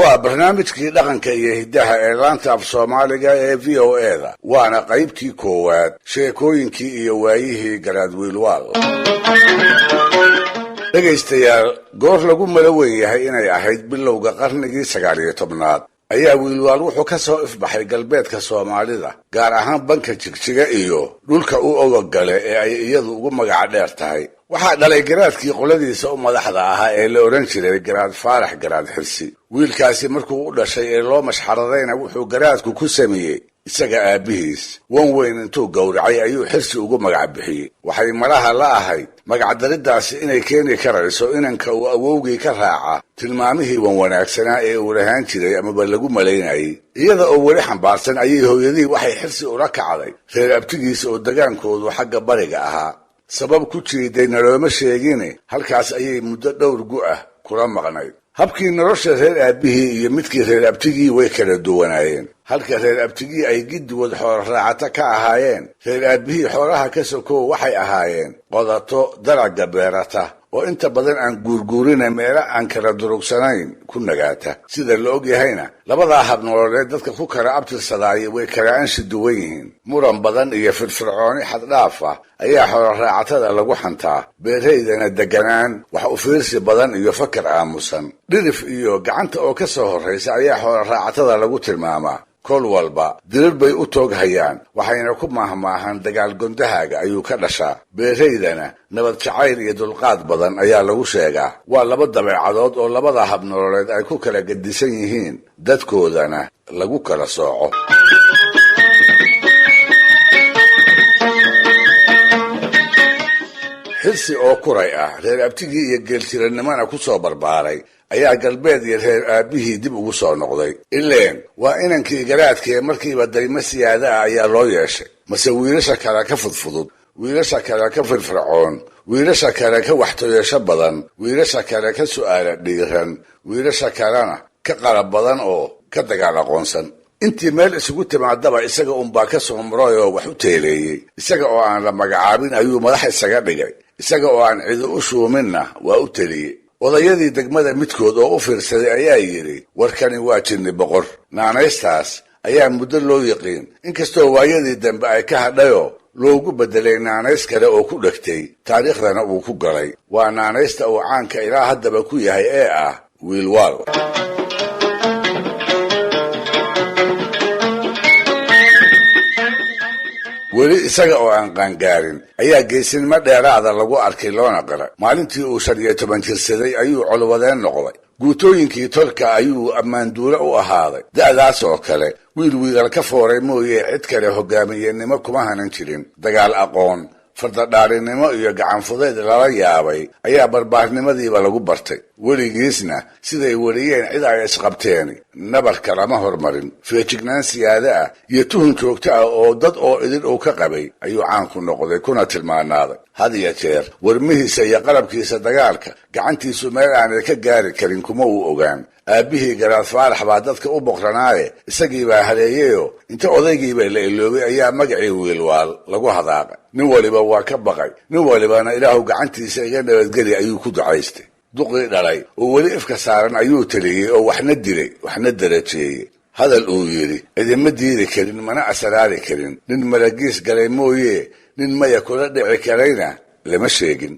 Waa barnaamijkii dhaqanka iyo hiddaha ee laanta af Soomaaliga ee VOA-da, waana qaybtii koowaad sheekooyinkii iyo waayihii Garaad Wiilwaal. Dhegaystayaal, goor lagu malo weyn yahay inay ahayd bilowga qarnigii 19aad ayaa Wiilwaal wuxuu ka soo ifbaxay galbeedka Soomaalida, gaar ahaan banka Jigjiga iyo dhulka u ogogale ee ay iyadu ugu magaca dheer tahay. Waxaa dhalay garaadkii qoladiisa u madaxda ahaa ee la odhan jiray Garaad Faarax Garaad Xirsi. Wiilkaasi markuu u dhashay ee loo mashxaradayna, wuxuu garaadku ku sameeyey isaga aabbihiis wan weyn intuu gowracay ayuu Xirsi ugu magac bixiyey. Waxay malaha la ahayd magacdariddaasi inay keeni karayso inanka uu awowgii ka raaca tilmaamihii wan wanaagsanaa ee uu lahaan jiray amaba lagu malaynayay. Iyada oo weli xambaarsan ayay hooyadihii waxay Xirsi ula kacday reer abtigiisa oo dagaankoodu xagga bariga ahaa. Sabab ku jiiday nalooma sheegine, halkaas ayay muddo dhowr gu ah kula maqnayd. Habkii nolosha reer aabbihii iyo midkii reer abtigii way kala duwanaayeen. Halka reer abtigii ay giddigood xoolo raacata ka ahaayeen, reer aabbihii xoolaha ka sokow waxay ahaayeen qodato dalagga beerata oo inta badan aan guurguurina meelo aan kala durugsanayn ku nagaata. Sida la og yahayna, labadaa hab nololeed dadka ku kala abtirsadaaya way kala anshi duwan yihiin. Muran badan iyo firfircooni xaddhaaf ah ayaa xoolo raacatada lagu xantaa, beeraydana deganaan, wax u fiirsi badan iyo fakar aamusan. Dhirif iyo gacanta oo ka soo horraysa ayaa xoolo raacatada lagu tilmaamaa. Kol walba dirir bay u toog hayaan, waxayna ku maahmaahaan dagaal gondahaaga ayuu ka dhashaa. Beeraydana nabad jacayl iyo dulqaad badan ayaa lagu sheegaa. Waa laba dabeecadood oo labada hab nololeed ay ku kala gedisan yihiin, dadkoodana lagu kala sooco. Xirsi oo kuray ah, reer abtigii iyo geeltiranimona ku soo barbaaray, ayaa galbeed iyo reer aabbihii dib ugu soo noqday. Ileen waa inankii garaadkee markiiba daymo siyaada ah ayaa loo yeeshay. Mase wiilasha kale ka fudfudud, wiilasha kale ka firfircoon, wiilasha kale ka waxtoyasho badan, wiilasha kale ka su'aala dhiiran, wiilasha kalena ka qalab badan oo ka dagaal aqoonsan. Intii meel isugu timaadaba isaga unbaa ka soo muray oo wax u teeleeyey. Isaga oo aan la magacaabin ayuu madax isaga dhigay, isaga oo aan cidi u shuuminna waa u teliyey. Odayadii degmada midkood oo u fiirsaday ayaa yidhi, "Warkani waa jinni boqor." Naanaystaas ayaa muddo loo yiqiin, inkastoo waayadii dambe ay ka hadhayoo loogu beddelay naanays kale oo ku dhegtay, taariikhdana uu ku galay. Waa naanaysta uu caanka ilaa haddaba ku yahay ee ah Wiilwaal. Weli isaga oo aan qaangaarin ayaa geesinimo dheeraada lagu arkay loona qiray. Maalintii uu 15 jirsaday ayuu colwadeen noqday. Guutooyinkii tolka ayuu ammaanduule u ahaaday. Da'daas oo kale wiil wiilal ka fooray mooye cid kale hogaamiyenimo kuma hanan jirin. Dagaal aqoon, fardadhaarinimo iyo gacanfudayd lala yaabay ayaa barbaarnimadiiba lagu bartay. Weligiisna siday weriyeen cid ay isqabteen nabarka lama hormarin. Feejignaan siyaada ah iyo tuhun joogto ah oo dad oo idin uu ka qabay ayuu caanku noqday kuna tilmaanaaday. Had iyo jeer warmihiisa iyo qalabkiisa dagaalka gacantiisu meel aanay ka gaari karin kuma uu ogaan. Aabbihii Garaad Faarax baa dadka u boqranaaye, isagii baa haleeyeyoo inta odaygiiba la iloobay ayaa magacii Wiilwaal lagu hadaaqay. Nin waliba waa ka baqay, nin walibana "Ilaahu gacantiisa iga nabadgeli" ayuu ku ducaystay. Duqii dhalay oo weli ifka saaran ayuu teliyey oo waxna dilay, waxna darajeeyey. Hadal uu yidhi cidima diidi karin mana asraari karin. Nin maragiis galay mooye nin maya kula dhici karayna lama sheegin.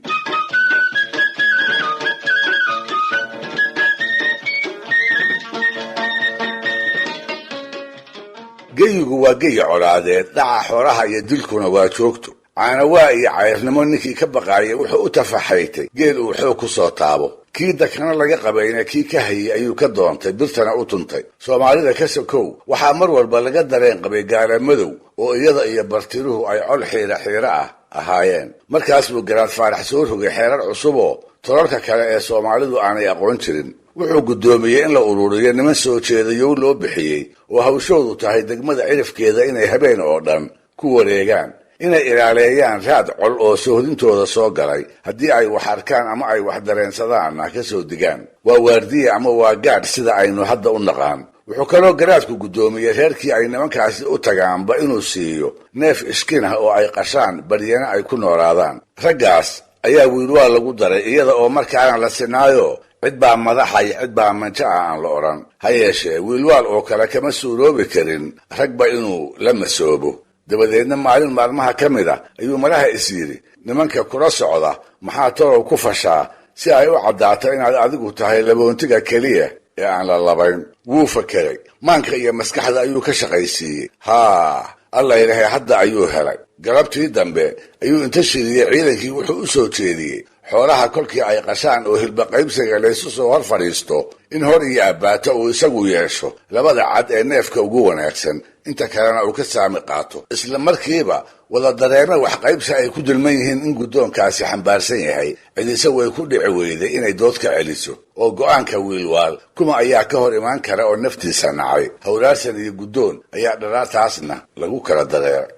Geyigu waa geyi colaadeed, dhaca xoolaha iyo dilkuna waa joogto. Caanawaa iyo cayrnimo ninkii ka baqaayay wuxuu u tafaxaytay geel uu xoog ku soo taabo. Kii dakana laga qabayna kii ka hayey ayuu ka doontay, birtana u tuntay. Soomaalida ka sokow, waxaa mar walba laga dareen qabay gaala madow oo iyada iyo bartiruhu ay col xiira xiiro ah ahaayeen. Markaas buu Garaad Faarax soo rogay xeerar cusub oo tolalka kale ee Soomaalidu aanay aqoon jirin. Wuxuu guddoomiyey in la ururiyo niman soo jeedayow loo bixiyey oo hawshoodu tahay degmada cirifkeeda inay habeen oo dhan ku wareegaan, inay ilaaleeyaan raad col oo soohdintooda soo galay, haddii ay wax arkaan ama ay wax dareensadaanna ka soo digaan. Waa waardiya ama waa gaadh sida aynu hadda u naqaan. Wuxuu kaloo garaadku guddoomiyey reerkii ay nimankaasi u tagaanba inuu siiyo neef iskin ah oo ay qashaan, baryana ay ku noolaadaan. Raggaas ayaa wiilwaal lagu daray, iyada oo markaana la sinaayo cid baa madaxa iyo cid baa manjo ah aan la odhan. Ha yeeshee wiilwaal oo kale kama suuroobi karin ragba inuu la masoobo. Dabadeedna maalin maalmaha ka mid a ayuu malaha is yidhi, nimanka kula socda maxaa torow ku fashaa si ay u caddaato inaad adigu tahay laboontiga keliya ee aan la labayn. Wuu fakeray, maanka iyo maskaxda ayuu ka shaqaysiiyey. Haa, alla ilaahay, hadda ayuu helay. Galabtii dambe ayuu inta shiriyey ciidankii wuxuu u soo jeediyey xoolaha kolkii ay qashaan oo hilbaqaybsiga laysu soo hor fadhiisto in hor iyo abbaato uu isagu yeesho labada cad ee neefka ugu wanaagsan, inta kalena uu ka saami qaato. Isla markiiba wada dareeme wax qaybsi ay ku dulman yihiin in guddoonkaasi xambaarsan yahay. Cidise way ku dhici weyday inay dood ka celiso, oo go'aanka wiilwaal kuma ayaa ka hor imaan kara oo naftiisa nacay. Hawraarsan iyo guddoon ayaa dharaartaasna lagu kala dareeray.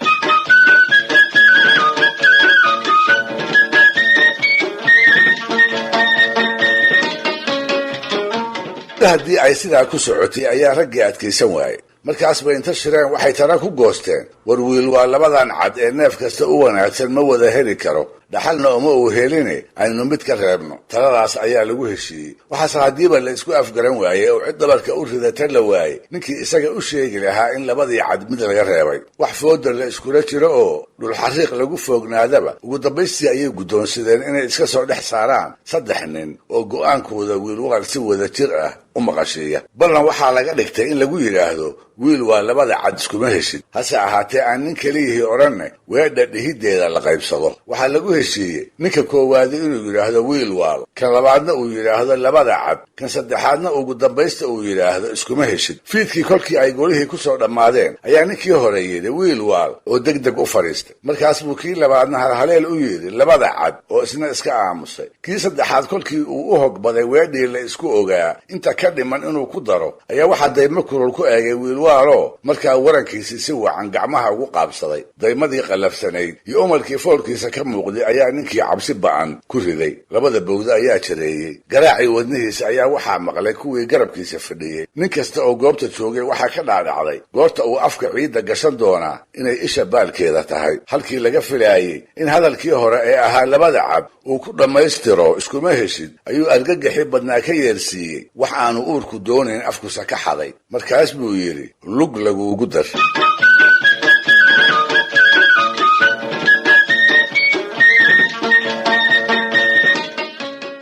Haddii ay sidaa ku socotay ayaa raggii adkaysan waayey. Markaas bay inta shireen waxay tara ku goosteen, war wiil waa labadan cad ee neef kasta u wanaagsan ma wada heli karo, dhaxalna uma uu heline, aynu mid ka reebno. Taladaas ayaa lagu heshiiyey. Waxaase haddiiba la isku afgaran waayey oo cid dabarka u ridata la waayey ninkii isaga u sheegi lahaa in labadii cad mid laga reebay. Wax fooda la iskula jiro oo dhulxariiq lagu foognaadaba, ugu dambaystii ayay guddoonsadeen inay iska soo dhex saaraan saddex nin oo go'aankooda wiilwaal si wada jir ah u maqashiiya. Ballan waxaa laga dhigtay in lagu yidhaahdo wiil waa labada cad iskuma heshid, hase ahaatee aan nin keliyihii odhanne weedha dhihiddeeda la qaybsado. Waxaa lagu heshiiyey ninka koowaadi inuu yidhaahdo wiil waal, kan labaadna uu yidhaahdo labada cad, kan saddexaadna ugu dambaysta uu yidhaahdo iskuma heshid. Fiidkii kolkii ay golihii ku soo dhammaadeen ayaa ninkii hore yidhi wiil waal oo deg deg u fadhiistay. Markaas buu kii labaadna halhaleel u yidhi labada cad oo isna iska aamusay. Kii saddexaad kolkii uu u hogbaday weedhii la isku ogaa inta ka dhiman inuu ku daro ayaa waxaa daymo kulul ku eegay wiilwaalo markaa warankiisii si wacan gacmaha ugu qaabsaday. Daymadii qallafsanayd iyo umarkii foolkiisa ka muuqday ayaa ninkii cabsi ba'an ku riday. Labada bowda ayaa jareeyey. Garaacii wadnihiisa ayaa waxaa maqlay kuwii garabkiisa fadhiyey. Nin kasta oo goobta joogay waxaa ka dhaadhacday goorta uu afka ciidda gashan doonaa inay isha baalkeeda tahay. Halkii laga filaayey in hadalkii hore ee ahaa labada cad uu ku dhammaystiro iskuma heshid ayuu argagaxii badnaa ka yeersiiyey wax aanu uurku doonayn afkusa ka xaday. Markaas buu yidhi lug laguugu dar.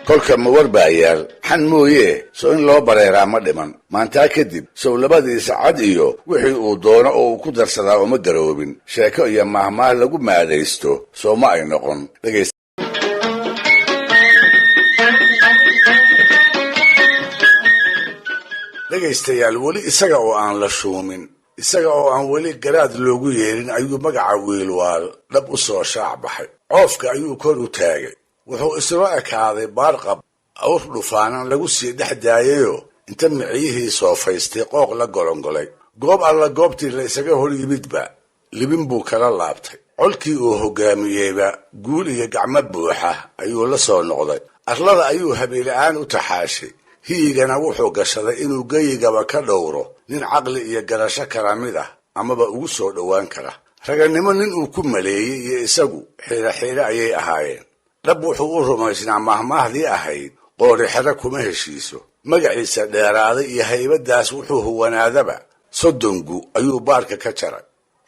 Kolka ma war baa yaal xan mooyee, soo in loo bareeraa ma dhiman. Maantaa kadib sow labadiisa cad iyo wixii uu doono oo uu ku darsadaa uma garoobin. Sheeko iyo maahmaah lagu maadaysto soo ma ay noqon. Dhegaystayaal, weli isaga oo aan la shuumin, isaga oo aan weli garaad loogu yeerin ayuu magaca wiilwaal dhab u soo shaac baxay. Coofka ayuu kor u taagay. Wuxuu isla ekaaday baarqab awr dhufaanan lagu sii dhex daayayoo inta miciyihii soofaystay qooq la golongolay. Goob alla goobtii la isaga hor yimidba libin buu kala laabtay. Colkii uu hoggaamiyeyba guul iyo gacmo buuxa ayuu la soo noqday. Arlada ayuu habeela'aan u taxaashay. Hiyigana wuxuu gashaday inuu geyigaba ka dhowro nin caqli iyo garasho kala mid ah amaba ugu soo dhowaan kara. Raganimo nin uu ku maleeyey iyo isagu xiiro xiire ayay ahaayeen. Dhab wuxuu u rumaysnaa mahmaahdii ahayd qoori xero kuma heshiiso. Magaciisa dheeraaday iyo haybaddaas wuxuu huwanaadaba 30 gu ayuu baarka ka jaray.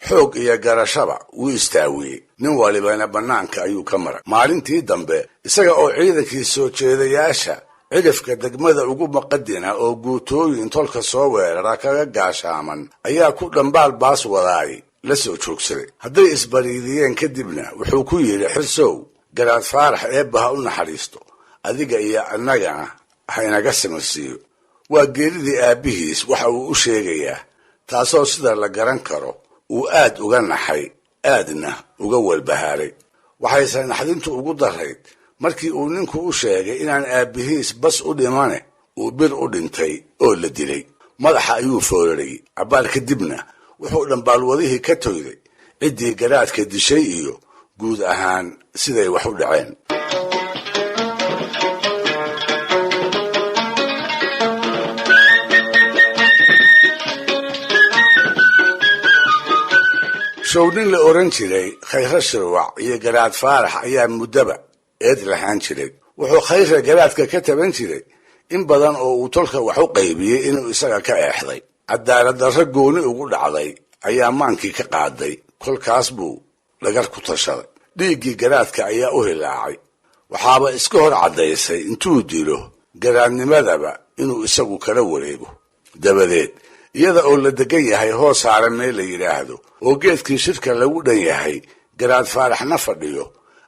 Xoog iyo garashaba wuu istaawiyey. Nin walibana bannaanka ayuu ka maray. Maalintii dambe isaga oo ciidankii soo jeedayaasha cidhifka degmada ugu maqadina oo guutooyin tolka soo weerara kaga gaashaaman ayaa ku dhambaal baas wadaay la soo joogsaday. Hadday isbariidiyeen kadibna wuxuu ku yidhi xirsow, garaad faarax eebba ha u naxariisto, adiga iyo annagana ha inaga simirsiiyo. Waa geeridii aabbihiis waxa uu u sheegayaa, taasoo sida la garan karo uu aad uga naxay, aadna uga walbahaaray. Waxayse naxdintu ugu darayd markii uu ninku u sheegay inaan aabbihiis bas u dhimane uu bir u dhintay oo la dilay. Madaxa ayuu foorarayey. Cabbaar kadibna wuxuu dhambaalwadihii ka toyday ciddii garaadka dishay iyo guud ahaan siday wax u dhaceen. Show nin la oran jiray Khayro Shirwac iyo Garaad Faarax ayaa muddaba Eed lahaan jiray. Wuxuu Khayre garaadka ka taban jiray in badan oo uu tolka wax u qaybiyey inuu isaga ka eexday. Cadaalad darro gooni ugu dhacday ayaa maankii ka qaaday, kolkaas buu dhagar ku tashaday. Dhiiggii garaadka ayaa u hilaacay. Waxaaba iska hor caddaysay intuu dilo garaadnimadaba inuu isagu kala wareego. Dabadeed iyada oo la degan yahay hoos saaran meel la yidhaahdo oo geedkii shirka lagu dhan yahay Garaad Faaraxna fadhiyo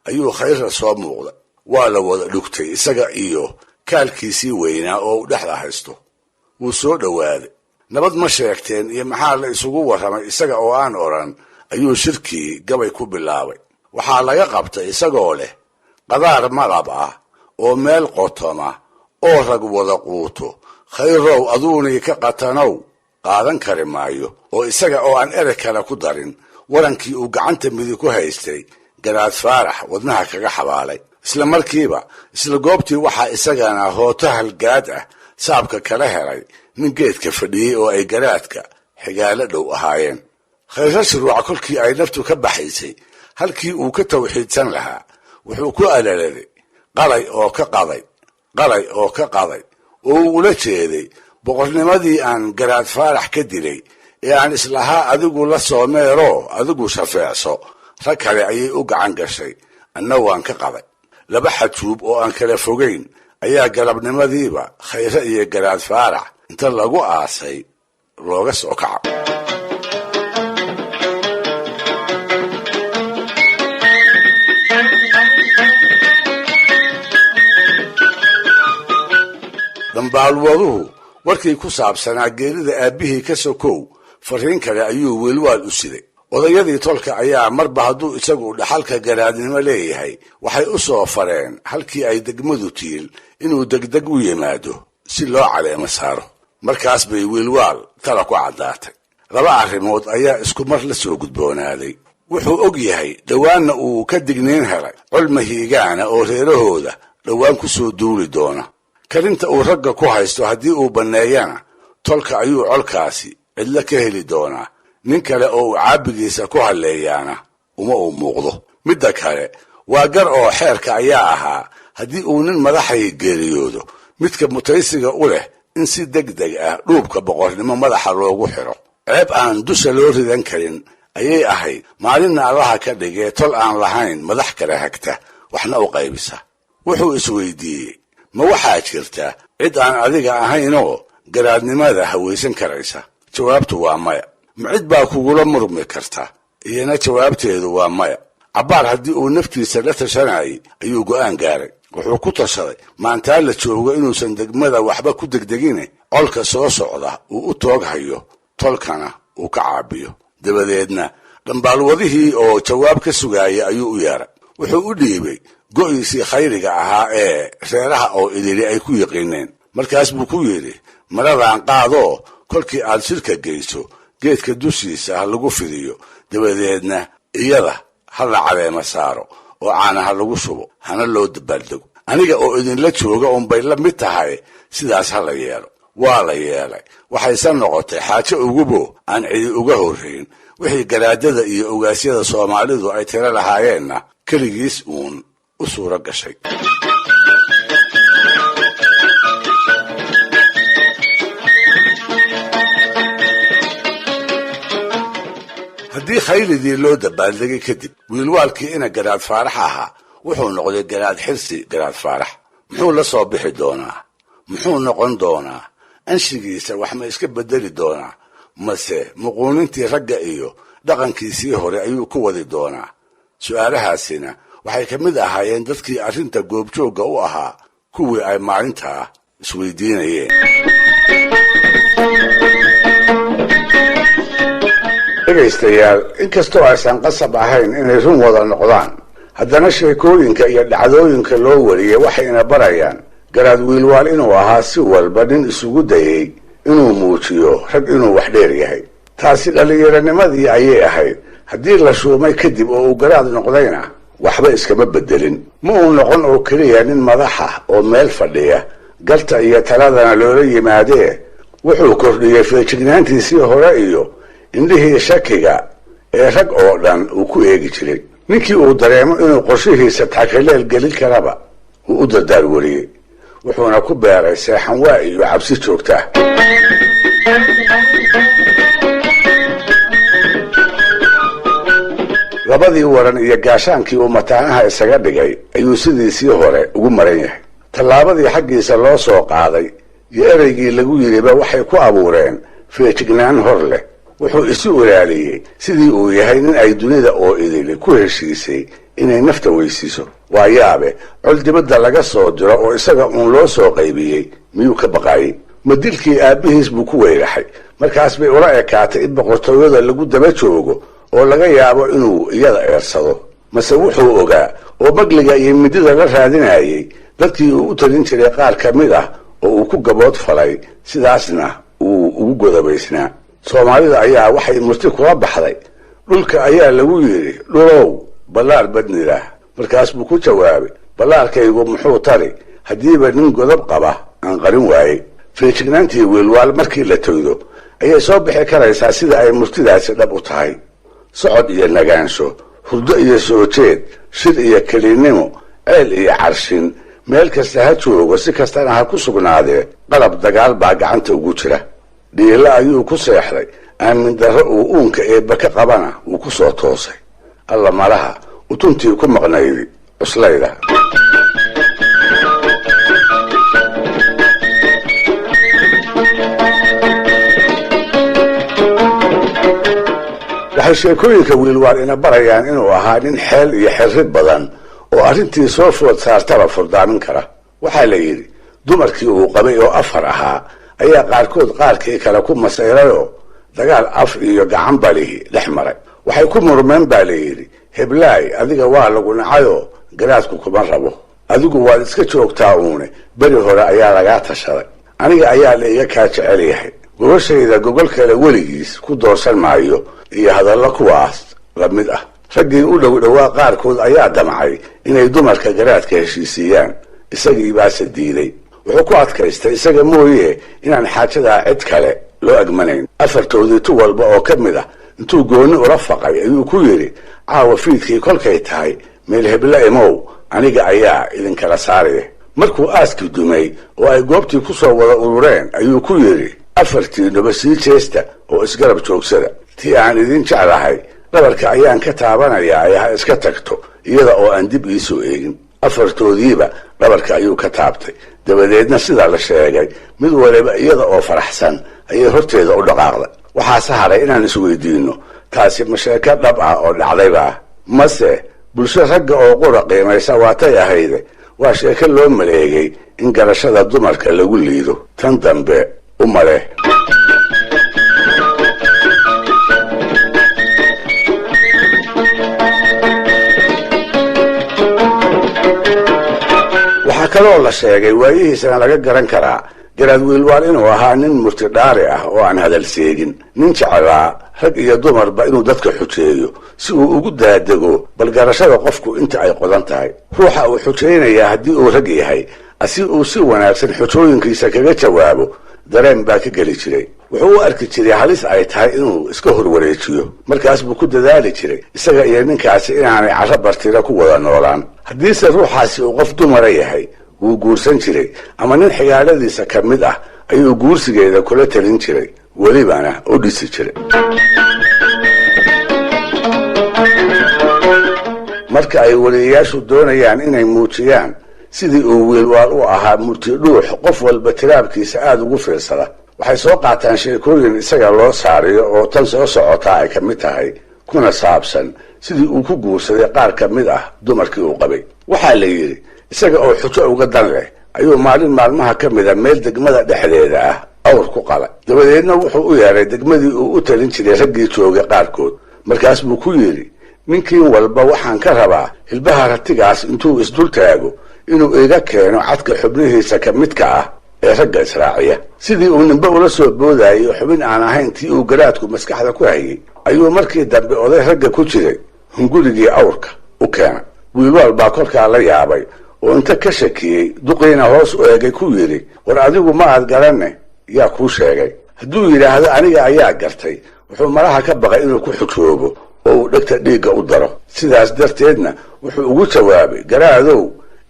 ayuu Khayra soo muuqday. Waa la wada dhugtay isaga iyo kaalkiisii weynaa oo uu dhexda haysto. Wuu soo dhowaaday. Nabad ma sheegteen iyo maxaa la isugu warramay isaga oo aan odhan ayuu shirkii gabay ku bilaabay. Waxaa laga qabtay isagoo leh: "Qadaar malab ah oo meel qotoma oo rag wada quuto, Khayrow aduunii ka qatanow qaadan kari maayo." Oo isaga oo aan ereg kale ku darin warankii uu gacanta midig ku haystay Garaad Faarax wadnaha kaga xabaalay. Isla markiiba isla goobtii waxaa isagana hooto halgaad ah saabka kala helay nin geedka fadhiyey oo ay garaadka xigaalo dhow ahaayeen. Khayre Shirwac kolkii ay naftu ka baxaysay, halkii uu ka tawxiidsan lahaa wuxuu ku alaladay: "Qalay oo ka qaday, qalay oo ka qaday," oo uu ula jeeday boqornimadii aan Garaad Faarax ka dilay ee aan islahaa adigu la soomeeroo adigu shafeecso, rag kale ayay u gacan gashay, anna waan ka qaday. Laba xajuub oo aan kala fogayn ayaa galabnimadiiba Khayre iyo Garaad Faarax inta lagu aasay looga soo kaca. Dambaalwaduhu warkii ku saabsanaa geerida aabbihii ka sokow fariin kale ayuu Wiilwaal u siday. Odayadii tolka ayaa marba hadduu isagu dhaxalka garaadnimo leeyahay waxay u soo fareen halkii ay degmadu tiil inuu degdeg u yimaado si loo caleemo saaro. Markaas bay Wiilwaal tala ku caddaatay. Laba arrimood ayaa isku mar la soo gudboonaaday. Wuxuu og yahay, dhowaanna uu ka digniin helay, colma hiigaana oo reerahooda dhowaan ku soo duuli doona. Karinta uu ragga ku haysto haddii uu banneeyana tolka ayuu colkaasi cidlo ka heli doonaa, nin kale oo uu caabbigiisa ku halleeyaana uma uu muuqdo. Midda kale waa gar oo xeerka ayaa ahaa haddii uu nin madaxay geeriyoodo, midka mutaysiga u leh in si deg deg ah dhuubka boqornimo madaxa loogu xiro. Ceeb aan dusha loo ridan karin ayay ahayd maalinna Allaha ka dhigee tol aan lahayn madax kala hagta waxna u qaybisa. Wuxuu isweydiiyey: ma waxaa jirta cid aan adiga ahaynoo garaadnimada hawaysan karaysa? Jawaabtu waa maya. Ma cid baa kugula murmi karta? Iyana jawaabteedu waa maya. Cabbaar haddii uu naftiisa la tashanayay ayuu go'aan gaaray. Wuxuu ku tashaday maantaa la joogo inuusan degmada waxba ku degdegine colka soo socda uu u toog hayo, tolkana uu ka caabiyo. Dabadeedna dhambaalwadihii oo jawaab ka sugaaya ayuu u yeeray. Wuxuu u dhiibay go'iisii khayriga ahaa ee reeraha oo idili ay ku yiqiineen. Markaas buu ku yidhi: "Maradaan qaadoo kolkii aad shirka geyso geedka dushiisa ha lagu fidiyo, dabadeedna iyada ha la caleema saaro oo caana ha lagu shubo, hana loo dabaaldego. Aniga oo idinla jooga unbay la mid tahay, sidaas ha la yeelo." Waa la yeelay. Waxayse noqotay xaajo ugubo aan cidi uga horrayn, wixii garaadada iyo ogaasyada Soomaalidu ay tiro lahaayeenna keligiis uun u suuro gashay. Haddii khayridii loo dabaaldegay kadib, Wiilwaalkii ina Garaad Faarax ahaa wuxuu noqday Garaad Xirsi Garaad Faarax. Muxuu la soo bixi doonaa? Muxuu noqon doonaa? Anshigiisa wax ma iska bedeli doonaa, mase muquunintii ragga iyo dhaqankiisii hore ayuu ku wadi doonaa? Su'aalahaasina waxay ka mid ahaayeen dadkii arrinta goobjoogga u ahaa kuwii ay maalintaa isweydiinayeen. Dhegaystayaal, inkastoo aysan qasab ahayn inay run wada noqdaan, haddana sheekooyinka iyo dhacdooyinka loo wariyey waxayna barayaan Garaad Wiilwaal inuu ahaa si walba nin isugu dayey inuu muujiyo rag inuu wax dheer yahay. Taasi dhallinyaronimadii ayay ahayd. Haddii la shuumay kadib oo uu garaad noqdayna waxba iskama bedelin. Ma uu noqon oo keliya nin madaxa oo meel fadhiya, galta iyo taladana loola yimaadee, wuxuu kordhiyey feejignaantiisii hore iyo indhihii shakiga ee rag oo dhan uu ku eegi jiray. Ninkii uu dareemo inuu qorshihiisa takaleel gelin karaba wuu u dardaar wariyey, wuxuuna ku beeray seexanwaa iyo cabsi joogta ah. Labadii waran iyo gaashaankii uu mataanaha isaga dhigay ayuu sidiisii hore ugu maran yahay. Tallaabadii xaggiisa loo soo qaaday iyo ereygii lagu yidhiba waxay ku abuureen feejignaan hor leh. Wuxuu isu ilaaliyey sidii uu yahay nin ay dunida oo idili ku heshiisay inay nafta weysiiso. Waa yaabe, col dibadda laga soo diro oo isaga uun loo soo qaybiyey miyuu ka baqaayey? Ma dilkii aabbihiis buu ku weyraxay? Markaas bay ula ekaatay in boqortooyada lagu daba joogo oo laga yaabo inuu iyada eersado. Mase wuxuu ogaa oo magliga iyo midida la raadinayey dadkii uu u talin jiray qaar ka mid ah oo uu ku gabood falay, sidaasna uu ugu godobaysnaa. Soomaalida ayaa waxay murti kula baxday, dhulka ayaa lagu yidhi dhulow ballaar badnidah. Markaas buu ku jawaabay, ballaarkaygu muxuu tari haddiiba nin godob qaba aan qarin waayey. Feejignaantii Wiilwaal markii la toydo ayay soo bixi karaysaa sida ay murtidaasi dhab u tahay. Socod iyo nagaansho, hurdo iyo soo jeed, shir iyo kelinimo, ceel iyo carshin, meel kasta ha joogo, si kastana ha ku sugnaadee, qalab dagaal baa gacanta ugu jira. Dhiilo ayuu ku seexday, aamin darro uu uunka eebba ka qabana wuu ku soo toosay. Alla malaha utuntii ku maqnaydi cuslayda. Waxay sheekooyinka Wiilwaal ina barayaan inuu ahaa nin xeel iyo xirri badan oo arrintii soo food saartaba furdaamin kara. Waxaa la yidhi dumarkii uu qabay oo 4 ahaa ayaa qaarkood qaarkii kale ku masayrayoo dagaal af iyo gacan balihi dhex maray. Waxay ku murmeen baa la yidhi, heblaay adiga waa lagu nacayoo garaadku kuma rabo, adigu waad iska joogtaa uune, beri hore ayaa lagaa tashaday, aniga ayaa la iga kaa jecel yahay, gogashayda gogol kale weligiis ku doorsan maayo, iyo hadallo kuwaas la mid ah. Raggii u dhow dhowaa qaarkood ayaa damcay inay dumarka garaadka heshiisiiyaan, isagii baase diiday. Wuxuu ku adkaystay isaga mooye inaan xaajadaa cid kale loo agmanayn. 4toodii tu walba oo ka mid ah intuu gooni ula faqay ayuu ku yidhi, caawa fiidkii kolkay tahay meel hebla imow, aniga ayaa idinkala saaraya. Markuu aaskii dumay oo ay goobtii ku soo wada urureen ayuu ku yidhi, 4tiinuba sii jeesta oo isgarab joogsada, tii aan idin jeclahay dhabarka ayaan ka taabanayaa ee ha iska tagto iyada oo aan dib iisoo eegin. 4toodiiba dhabarka ayuu ka taabtay. Dabadeedna sidaa la sheegay mid waliba iyada oo faraxsan ayay horteeda u dhaqaaqday. Waxaase haray inaan isweydiino, taasi ma sheeko dhab ah oo dhacdayba ah, mase bulsho ragga oo qura qiimaysa waatay ahayde waa sheeko loo maleegay in garashada dumarka lagu liido? Tan dambe u male. Waxaa kaloo la sheegay waayihiisana laga garan karaa garaad Wiilwaal inuu ahaa nin murtidhaari ah oo aan hadal seegin, nin jeclaa rag iyo dumarba inuu dadka xujeeyo si uu ugu daadego bal garashada qofku inta ay qodan tahay. Ruuxa uu xujaynayaa haddii uu rag yahay, asi uu si wanaagsan xujooyinkiisa kaga jawaabo dareen baa ka geli jiray. Wuxuu u arki jiray halis ay tahay inuu iska horwareejiyo, markaas buu ku dadaali jiray isaga iyo ninkaasi inaanay carro bartira ku wada noolaan. Haddiise ruuxaasi uu qof dumara yahay wuu guursan jiray, ama nin xigaaladiisa ka mid ah ayuu guursigeeda kula talin jiray, welibana u dhisi jiray. Marka ay weliyayaashu doonayaan inay muujiyaan sidii uu Wiilwaal u ahaa murti dhuux qof walba tiraabkiisa aada ugu fiirsada, waxay soo qaataan sheekooyin isaga loo saariyo oo tan soo socotaa ay ka mid tahay, kuna saabsan sidii uu ku guursaday qaar ka mid ah dumarkii uu qabay. Waxaa la yidhi isaga oo xujo uga dan leh ayuu maalin maalmaha ka mida meel degmada dhexdeeda ah awr ku qalay. Dabadeedna wuxuu u yeeray degmadii uu u talin jiray raggii joogay qaarkood. Markaas buu ku yidhi, ninkiin walba waxaan ka rabaa hilbaha ratigaas intuu isdul taago inuu iga keeno cadka xubnihiisa ka midka ah ee ragga israaciya. Sidii uu ninba ula soo boodayay xubin aan ahayn tii uu garaadku maskaxda ku hayay ayuu markii dambe oday ragga ku jiray hungurigii awrka u keenay. Wiilwaal baa kolkaa la yaabay oo inta ka shakiyey duqiina hoos u eegay ku yidhi, war adigu ma aad garanne, yaa kuu sheegay? Hadduu yidhaahdo aniga ayaa gartay, wuxuu malaha ka baqay inuu ku xujoobo Oo uu dhegta dhiigga u daro. Sidaas darteedna wuxuu ugu jawaabay, "Garaadow,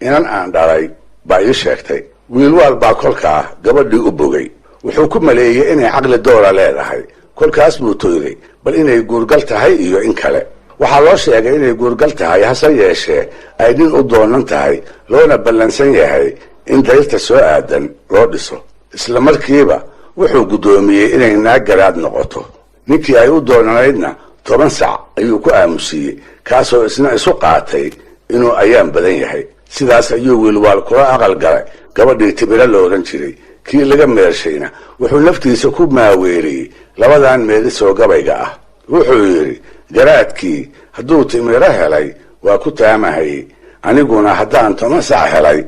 inan aan dhalay baa ii sheegtay." Wiilwaal baa kolkaa gabadhii u bogay. Wuxuu ku maleeyey inay caqli doora leedahay. Kolkaas buu toyday bal inay guurgal tahay iyo in kale. Waxaa loo sheegay inay guurgal tahay, hase yeeshee ay nin u doonan tahay, loona ballansan yahay in dayrta soo aadan loo dhiso. Isla markiiba wuxuu guddoomiyey inay naag garaad noqoto. Ninkii ay u doonanaydna 10 sac ayuu ku aamusiiyey, kaasoo isna isu qaatay inuu ayaan badan yahay. Sidaas ayuu Wiilwaal kula aqal galay gabadhii Tibiro la odhan jiray. Kii laga meershayna wuxuu naftiisa ku maaweeliyey labadan meelisoo gabayga ah. Wuxuu yidhi: "Garaadkii hadduu Timiro helay waa ku taamahayey, aniguna haddaan 10 sac helay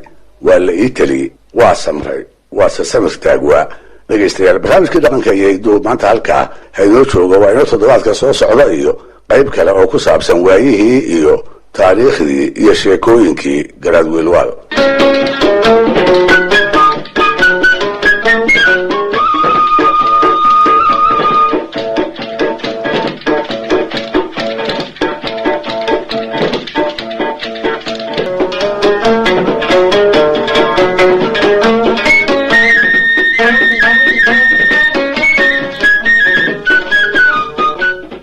waa la ii teliyey." Waa samray, waase samir taagwaa. Dhegaystayaal, barnaamijkii dhaqanka iyo hidduhu maanta halkaa ha inoo joogo. Waa inoo toddobaadka soo socda iyo qayb kale oo ku saabsan waayihii iyo taariikhdii iyo sheekooyinkii Garaad Wiilwaal.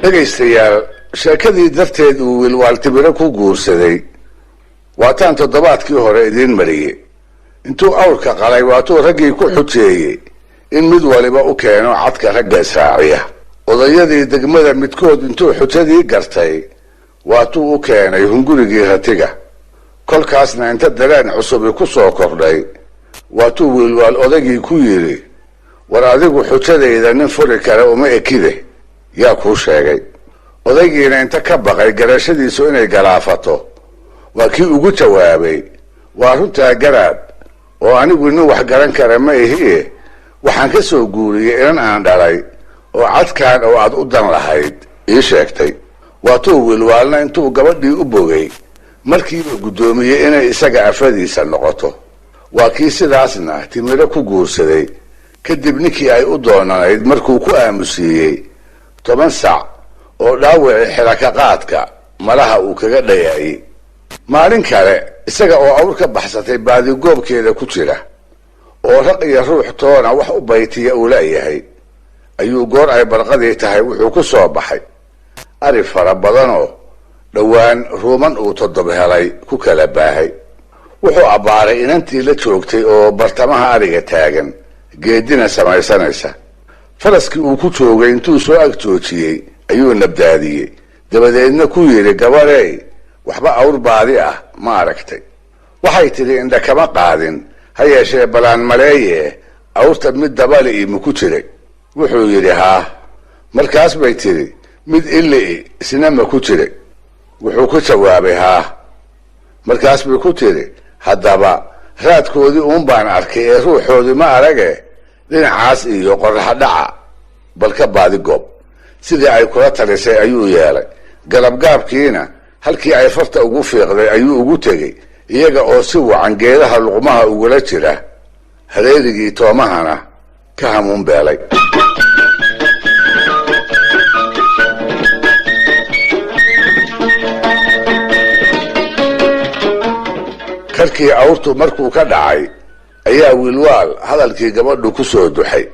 Dhegaystayaal, sheekadii darteed uu Wiilwaal Tibiro ku guursaday waataan toddobaadkii hore idiin mariyey. Intuu awrka qalay waatuu raggii ku xujeeyey in mid waliba u keeno cadka ragga israaciya. Odayadii degmada midkood intuu xujadii gartay waatuu u keenay hungurigii ratiga. Kolkaasna inta dareen cusubi ku soo kordhay waatuu Wiilwaal odaygii ku yidhi, "War adigu xujadayda nin furi kara uma ekide, yaa kuu sheegay?" Odaygiina inta ka baqay garashadiisu inay galaafato waa kii ugu jawaabay, "Waa runtaa garaad, oo anigu nin wax garan kara ma ihie. Waxaan ka soo guuriyey inan aan dhalay oo cadkan oo aad u dan lahayd ii sheegtay." Waatuu Wiilwaalna intuu gabadhii u bogay markiiba guddoomiyey inay isaga afadiisa noqoto. Waa kii sidaasna Timiro ku guursaday, kadib ninkii ay u doonanayd markuu ku aamusiiyey 10 sac oo dhaawicii xilaka qaadka malaha uu kaga dhayaayey. Maalin kale isaga oo awr ka baxsatay baadigoobkeeda ku jira oo raq iyo ruux toona wax u baytiya uu la'yahay ayuu goor ay barqadii tahay wuxuu ku soo baxay ari fara badanoo dhowaan ruuman uu 7 helay ku kala baahay. Wuxuu abbaaray inantii la joogtay oo bartamaha ariga taagan, geedina samaysanaysa. Faraskii uu ku joogay intuu soo ag joojiyey ayuu nabdaadiyey, dabadeedna ku yidhi, "Gabarey, waxba awr baadi ah ma aragtay?" Waxay tidhi, "Indha kama qaadin, ha yeeshee balaan maleeye awrta mid dabali ma ku jiray?" Wuxuu yidhi, "Haa." Markaas bay tidhi, "Mid illi isna ma ku jiray?" Wuxuu ku jawaabay, "Haa." Markaas bay ku tidhi, "Haddaba raadkoodii uun baan arkay ee ruuxoodii ma arage, dhinacaas iyo qorraxdhaca bal ka baadi goob." Sidii ay kula talisay ayuu yeelay. Galabgaabkiina halkii ay farta ugu fiiqday ayuu ugu tegey, iyaga oo si wacan geedaha luqmaha ugula jira, hareerigii toomahana ka hamuun beelay. Karkii awrtu markuu ka dhacay ayaa Wiilwaal hadalkii gabadhu ku soo duxay.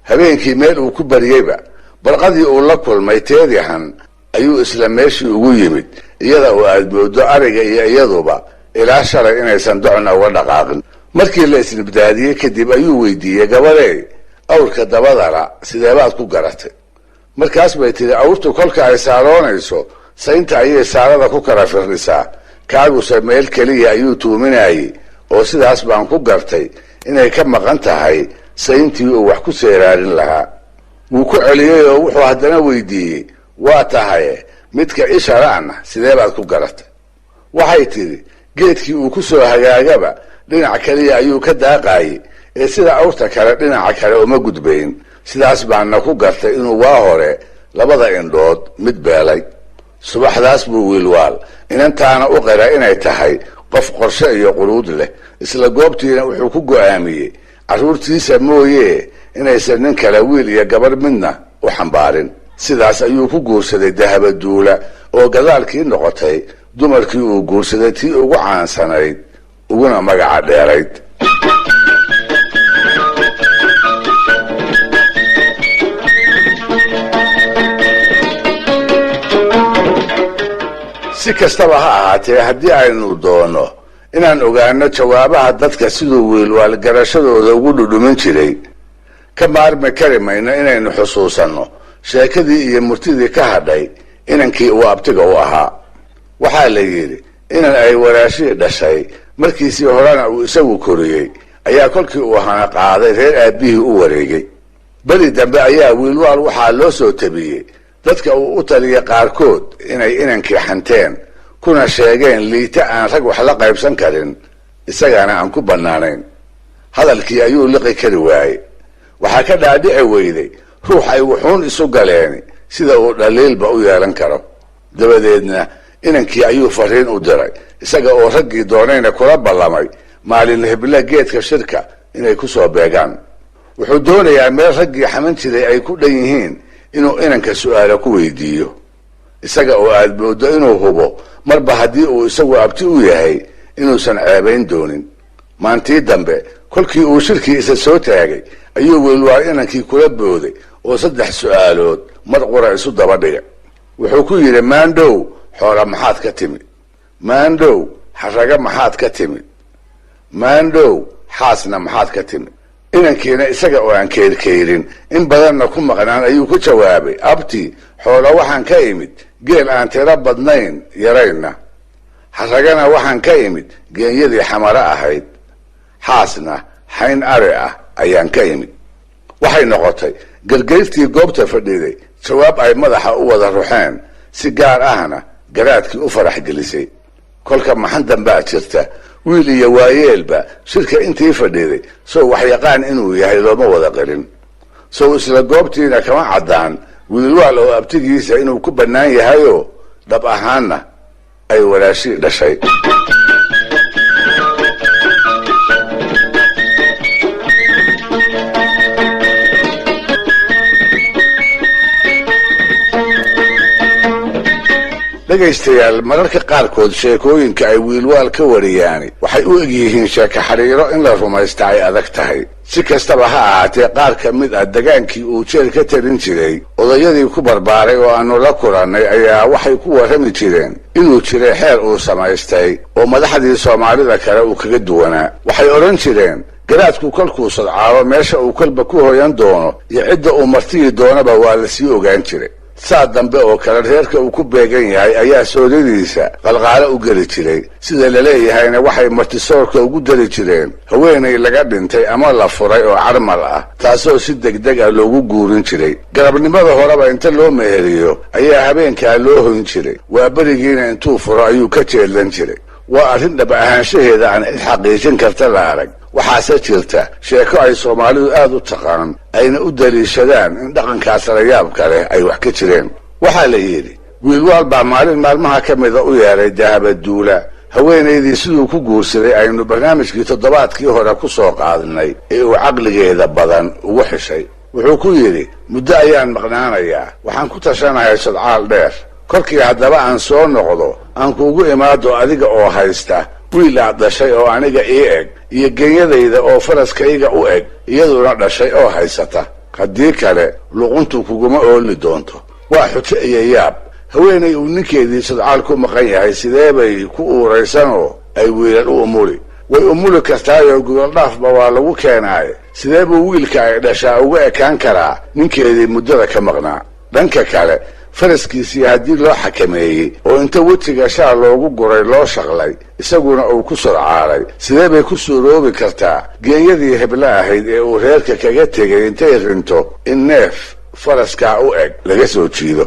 Habeenkii meel uu ku baryeyba barqadii uu la kulmay teedihan ayuu isla meeshii ugu yimid, iyada oo aad mooddo ariga iyo iyaduba ilaa shalay inaysan docna uga dhaqaaqin. Markii la isnibdaadiyey kadib ayuu weydiiyey, "Gabadhey, awrka dabadala sideebaad ku garatay?" Markaas bay tidhi, "Awrtu kolka ay saaroonayso saynta ayay saarada ku kala firdhisaa, kaaguse meel keliya ayuu tuuminayey, oo sidaas baan ku gartay inay ka maqan tahay sayntii uu wax ku seeraarin lahaa." Wuu ku celiyey oo wuxuu haddana weydiiyey, "Waa tahaye, midka ishara'na sidee baad ku garatay?" Waxay tidhi, "Geedkii uu ku soo hagaagaba dhinac keliya ayuu ka daaqaayey ee sida awrta kale dhinaca kale uma gudbayn, sidaas baana ku gartay inuu waa hore labada indhood mid beelay." Subaxdaas buu Wiilwaal inantaana u qira inay tahay qof qorshe iyo quruud leh. Isla goobtiina wuxuu ku go'aamiyey carruurtiisa mooyee inaysan nin kale wiil iyo gabarh midna u xambaarin. Sidaas ayuu ku guursaday Dahabaduula oo gadaalkii noqotay dumarkii uu guursaday tii ugu caansanayd uguna magaca dheerayd. Si kastaba ha ahaatee, haddii aynu doono inaan ogaano jawaabaha dadka siduu Wiilwaal garashadooda ugu dhudhumin jiray, ka maarmi kari mayno inaynu xusuusanno sheekadii iyo murtidii ka hadhay inankii uu abtiga u ahaa. Waxaa la yidhi inan ay walaashihii dhashay markiisii horena uu isagu koriyey ayaa kolkii uu hana qaaday reer aabbihii u wareegay. Beri dambe ayaa Wiilwaal waxaa loo soo tabiyey dadka uu u taliyay qaarkood inay inankii xanteen, kuna sheegeen liita aan rag wax la qaybsan karin, isagana aan ku bannaanayn. Hadalkii ayuu liqi kari waayey. Waxaa ka dhaadhici weyday ruux ay wuxuun isu galeeni sida uu dhaliilba u yeelan karo. Dabadeedna inankii ayuu fariin u diray, isaga oo raggii doonayna kula ballamay maalin hebla geedka shirka inay ku soo beegaan. Wuxuu doonayaa meel raggii xaman jiray ay ku dhan yihiin inuu inanka su'aalo ku weydiiyo, isaga oo aad mooddo inuu hubo marba haddii uu isagu abti u yahay inuusan ceebayn doonin. Maantii dambe kolkii uu shirkii isa soo taagay ayuu Wiilwaal inankii kula booday oo 3 su'aalood mar qura isu daba dhigay. Wuxuu ku yidhi, maandhow xoola maxaad ka timid? Maandhow xaraga maxaad ka timid? Maandhow xaasna maxaad ka timid? Inankiina isaga oo aan keyrkeyrin in badanna ku maqnaan ayuu ku jawaabay, abti xoola waxaan ka imid geel aan tiro badnayn yarayna, xaragana waxaan ka imid geenyadii xamaro ahayd, xaasna xayn ari ah ayaan ka imid. Waxay noqotay gargayrtii goobta fadhiday jawaab ay madaxa u wada ruxeen, si gaar ahna garaadkii u farax gelisay. Kolka maxan dambaa jirta, wiil iyo waayeelba shirka intii fadhiday sow waxyaqaan inuu yahay looma wada qirin. Sow isla goobtiina kama caddaan Wiilwaal oo abtigiisa inuu ku bannaan yahayoo dhab ahaanna ay walaashii dhashay. Dhegaystayaal, mararka qaarkood sheekooyinka ay Wiilwaal ka wariyaani waxay u egyihiin sheeko xariiro in la rumaysta ay adag tahay. Si kastaba ha ahaatee, qaar ka mid ah degaankii uu jeel ka talin jiray odayadii ku barbaaray oo aanu la kulannay ayaa waxay ku warrami jireen inuu jiray xeer uu samaystay oo madaxdii Soomaalida kale uu kaga duwanaa. Waxay odhan jireen garaadku kolkuu sodcaabo meesha uu kolba ku hoyan doono iyo cidda uu martiyi doonaba waa la sii ogaan jiray. Saa dambe oo kale reerka uu ku beegan yahay ayaa soodadiisa qalqaalo u geli jiray. Sida laleeyahayna waxay martisoorka ugu dari jireen haweenay laga dhintay ama la furay oo carmal ah, taasoo si degdeg ah loogu guurin jiray. Garabnimada horeba inta loo meheriyo ayaa habeenkaa loo hoyn jiray, waa berigiina intuu furo ayuu ka jeedlan jiray. Waa arrin dhab ahaanshaheeda aan cid xaqiijin karta la arag. Waxaase jirta sheeko ay Soomaalidu aad u taqaan ayna u daliishadaan in dhaqankaas layaabka leh ay wax ka jireen. Waxaa la yidhi Wiilwaal baa maalin maalmaha ka mida u yeeray Dahabaduula, haweenaydii siduu ku guursaday aynu barnaamijkii toddobaadkii hore ku soo qaadnay ee uu caqligeeda badan ugu xishay. Wuxuu ku yidhi, muddo ayaan maqnaanayaa, waxaan ku tashanahay sodcaal dheer. Kolkii haddaba aan soo noqdo aan kuugu imaado adiga oo haysta wiil aad dhashay oo aniga ii eg iyo genyadayda oo faraskayga u eg iyaduna dhashay oo haysata. Haddii kale luquntu kuguma ooli doonto. Waa xujo iyo yaab, haweenay uu ninkeedii sodcaal ku maqan yahay sidee bay ku uuraysanoo ay wiilal u umuli? Way umuli kartaayoo gogoldhaafba waa lagu keenaaye, sidee buu wiilka ay dhashaa uga ekaan karaa ninkeedii muddada ka maqnaa? Dhanka kale faraskiisii haddii loo xakameeyey oo inta wejiga shaal loogu guray loo shaqlay isaguna uu ku sodcaalay, sidee bay ku suuroobi kartaa geenyadii hebla ahayd ee uu reerka kaga tegay intay rinto in neef faraskaa u eg laga soo jiido?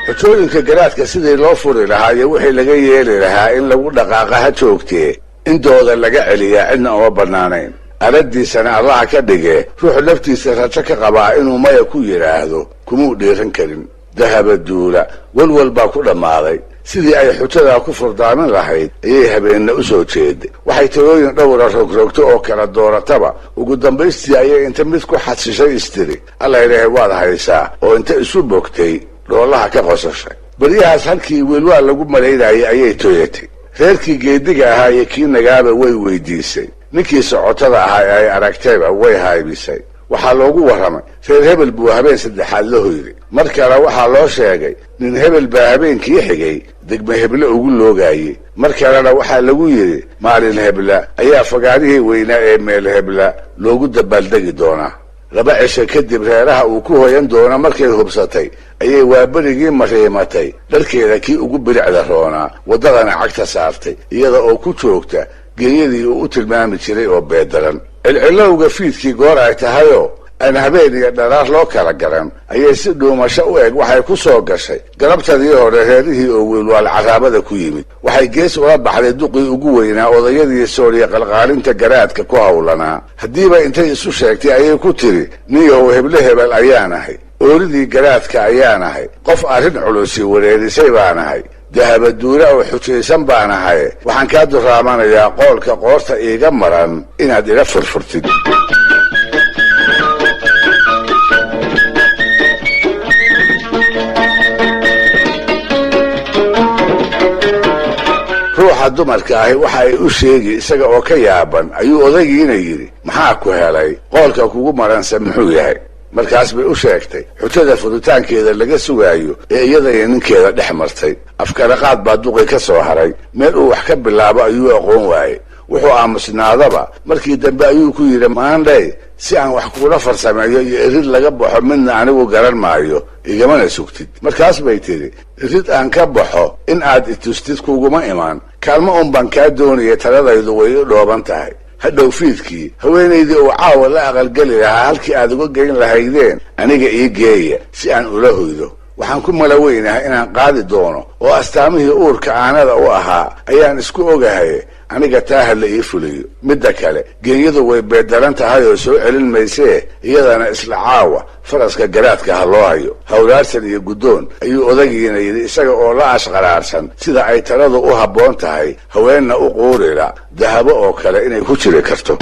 Xujooyinka garaadka sidii loo furi lahaa iyo wixii laga yeeli lahaa in lagu dhaqaaqa ha joogtee, intooda laga celiyaa cidna uma bannaanayn. Aradiisana Allaha ka dhige ruuxu laftiisa rajo ka qabaa inuu maya ku yidhaahdo kumuu dhiiran karin. Dahabaduula walwal baa ku dhammaaday. Sidii ay xujadaa ku furdaamin lahayd ayay habeenna u soo jeeday. Waxay talooyin dhowra rogrogto oo kala doorataba, ugu dambaystii ayay inta mid ku xadsishay istiri, "Alla ilaahay, waad haysaa," oo inta isu bogtay dhoolaha ka qosashay. Beryahaas halkii wiilwaal lagu malaynayay ayay toyatay. Reerkii geediga ahaa iyo kii nagaaba way weydiisay. Ninkii socotada ahaa ee ay aragtayba way haybisay. Waxaa loogu warramay reer hebel buu habeen saddexaad la hoyday. Mar kale waxaa loo sheegay nin hebel baa habeenkii xigay degme heble ugu loogaayey. Mar kalena waxaa lagu yidhi maalin hebla ayaa fagaarihii weynaa ee meel hebla loogu dabaaldegi doonaa. 2 cisho kadib reeraha uu ku hoyan doono markay hubsatay ayay waaberigii mariimatay dharkeeda kii ugu bilicda roonaa, waddadana cagta saartay, iyada oo ku joogta geeyadii uu u tilmaami jiray oo beedaran. Cilcilowga fiidkii goor ay tahayoo aan habeen iyo dharaar loo kala garan ayay si dhuumasho u eg waxay ku soo gashay galabtadii hore reerihii oo wiilwaal caraabada ku yimid. Waxay gees ula baxday duqii ugu weynaa odayadii sooriya qalqaalinta garaadka ku howlanaa. Haddiiba intay isu sheegtay ayay ku tiri, "Ninyahow, heble hebel ayaan ahay, ooridii garaadka ayaan ahay, qof arrin culusi wareerisay baan ahay, dahabaduula oo xujaysan baan ahay. Waxaan kaa duraamanayaa qoolka qoorta iiga maran inaad ila furfurtid." Ruuxa dumarka ahi waxa ay u sheegi isaga oo ka yaaban ayuu odaygiina yidhi, "Maxaa ku helay? Qoolka kugu maranse muxuu yahay?" Markaas bay u sheegtay xujada furitaankeeda laga sugaayo ee iyadaiyo ninkeeda dhex martay. Afkaraqaad baa duqi ka soo haray. Meel uu wax ka bilaabo ayuu aqoon waayey. Wuxuu aamusnaadaba markii dambe ayuu ku yidhi, "Maandhay, si aan wax kuula farsameeyo iyo irid laga baxo midna anigu garan maayo, igamana sugtid." Markaas bay tidhi, "Irid aan ka baxo in aad itustid kuguma imaan, kaalmo un baan kaa doonaya. Taladaydu way i dhooban tahay. Hadhow fiidkii haweenaydii uu caawa la aqalgeli lahaa halkii aad uga geyn lahaydeen aniga ii geeya si aan ula hoydo. Waxaan ku mala weynahay inaan qaadi doono oo astaamihii uurka aanada u ahaa ayaan isku ogahay. Aniga taaha la ii fuliyo. Midda kale, geeyadu way beedaran tahay oo soo celin maysee, iyadana isla caawa faraska garaadka ha loo hayo." "Hawlaarsan iyo guddoon," ayuu odagiina yidhi isaga oo la ashqaraarsan sida ay taladu u habboon tahay, haweenna u quurila dahabo oo kale inay ku jiri karto.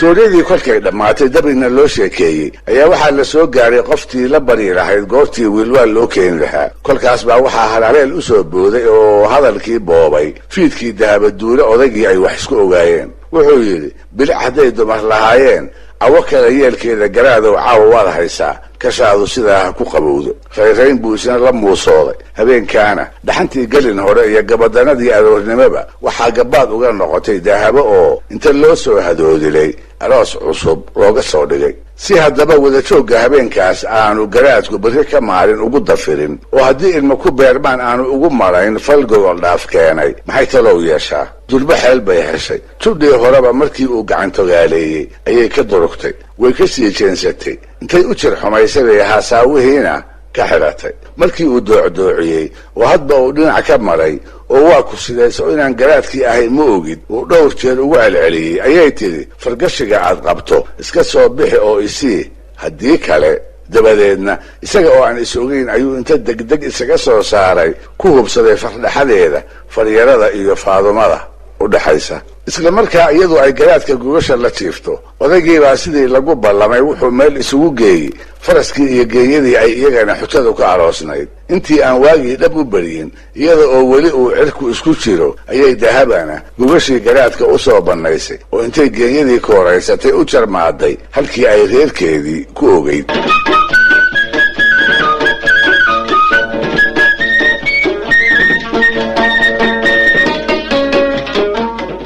Sooryadii kolkay dhammaatay, dabina loo sheekeeyey, ayaa waxaa la soo gaaray qoftii la bari lahayd goortii wiilwaal loo keeni lahaa. Kolkaas baa waxaa halhaleel u soo booday oo hadalkii boobay fiidkii dahabaduule odaygii ay wax isku ogaayeen. Wuxuu yidhi, "Bilic hadday dumar lahaayeen, cawo kale yeelkeeda garaadow caawa waad haysaa, kashaadu sidaa ha ku qabowdo." Rayrayn buu isna la muusooday. Habeenkaana dhaxantii gelin hore iyo gabadanadii aroornimoba waxaa gabaad uga noqotay dahabo oo inta loo soo hadoodilay aroos cusub looga soo dhigay. Si haddaba wadajoogga habeenkaas aanu garaadku berri ka maalin ugu dafirin oo haddii ilma ku beermaan aanu ugu marayn fal gogol dhaaf keenay, maxay talow yeeshaa? Durbo xeel bay heshay. Judhii horeba markii uu gacantogaaleeyey ayay ka durugtay, way ka sii jeensatay. Intay u jir xumaysay bay haasaawihiina ka xidhatay. Markii uu doocdoociyey oo hadba uu dhinac ka maray oo "Waa ku sidayso, inaan garaadkii ahayn ma ogid?" uu dhowr jeer ugu celceliyey, ayay tidhi, "Fargashiga aad qabto iska soo bixi oo isii, haddii kale." Dabadeedna isaga oo aan is ogeyn ayuu inta degdeg isaga soo saaray ku hubsaday fardhaxadeeda faryarada iyo faadumada u dhexaysa. Isla markaa iyadu ay garaadka gogasha la jiifto, odaygiibaa sidii lagu ballamay wuxuu meel isugu geeyey faraskii iyo geeyadii ay iyagana xujadu ka aroosnayd. Intii aan waagii dhab u beryin, iyada oo weli uu cirku isku jiro, ayay dahabana gogashii garaadka u soo bannaysay oo intay geeyadii kooraysatay u jarmaaday halkii ay reerkeedii ku ogeyd.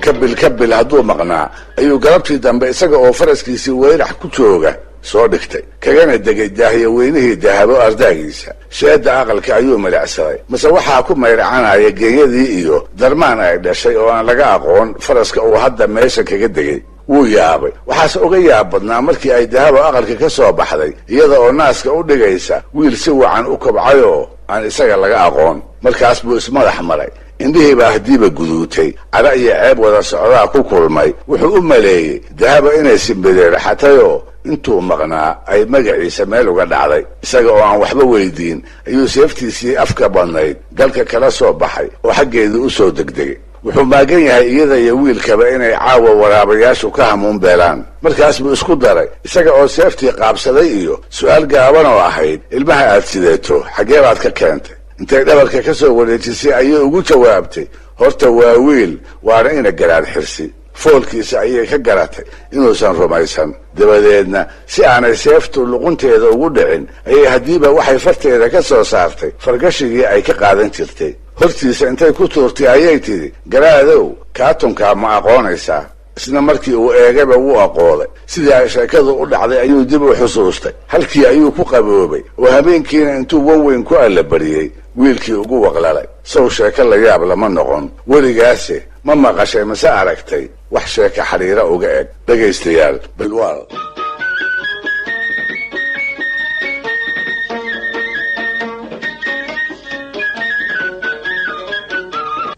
Kabil kabil hadduu maqnaa ayuu galabtii dambe isaga oo faraskiisii weyrax ku jooga soo dhigtay, kagana degay daahyo weynihii dahabo ardaagiisa. Sheedda aqalka ayuu milicsaday, mase waxaa ku mayracanaya geeyadii iyo darmaan ay dhashay oo aan laga aqoon faraska uu hadda meesha kaga degay. Wuu yaabay. Waxaase uga yaab badnaa markii ay dahabo aqalka ka soo baxday iyada oo naaska u dhigaysa wiil si wacan u kobcayoo aan isaga laga aqoon. Markaas buu ismadax maray. Indhihii baa haddiiba guduutay, cara iyo ceeb wada socdaa ku kulmay. Wuxuu u maleeyey dahaba inay simbireerxatayoo intuu maqnaa ay magaciisa meel uga dhacday. Isaga oo aan waxba weydiin ayuu seeftiisii afka badnayd galka kala soo baxay oo xaggeedii u soo degdegay. Wuxuu maagan yahay iyada iyo wiilkaba inay caawa waraabayaashu ka hamuun beelaan. Markaas buu isku daray isaga oo seeftii qaabsaday iyo su'aal gaaban oo ahayd, ilmaha aad sideeto xaggee baad ka keentay? Intay dhabarka ka soo wareejisay ayay ugu jawaabtay, horta waa wiil, waana ina Garaad Xirsi. Foolkiisa ayay ka garatay inuusan rumaysan. Dabadeedna si aanay seeftu luqunteeda ugu dhicin ayay haddiiba waxay farteeda ka soo saartay fargashigii ay ka qaadan jirtay. Hortiisa intay ku tuurtay ayay tidhi, garaadow, kaatunkaa ma aqoonaysaa? Isna markii uu eegayba wuu aqooday. Sidii ay sheekadu u dhacday ayuu dib u xusuustay. Halkii ayuu ku qaboobay oo habeenkiina intuu wanweyn ku allabariyey wiilkii ugu waqlalay. Sow sheeko la yaab lama noqon. Weligaase ma maqashay mase aragtay wax sheeka xariira uga eg? Dhegaystayaal, bilwaal.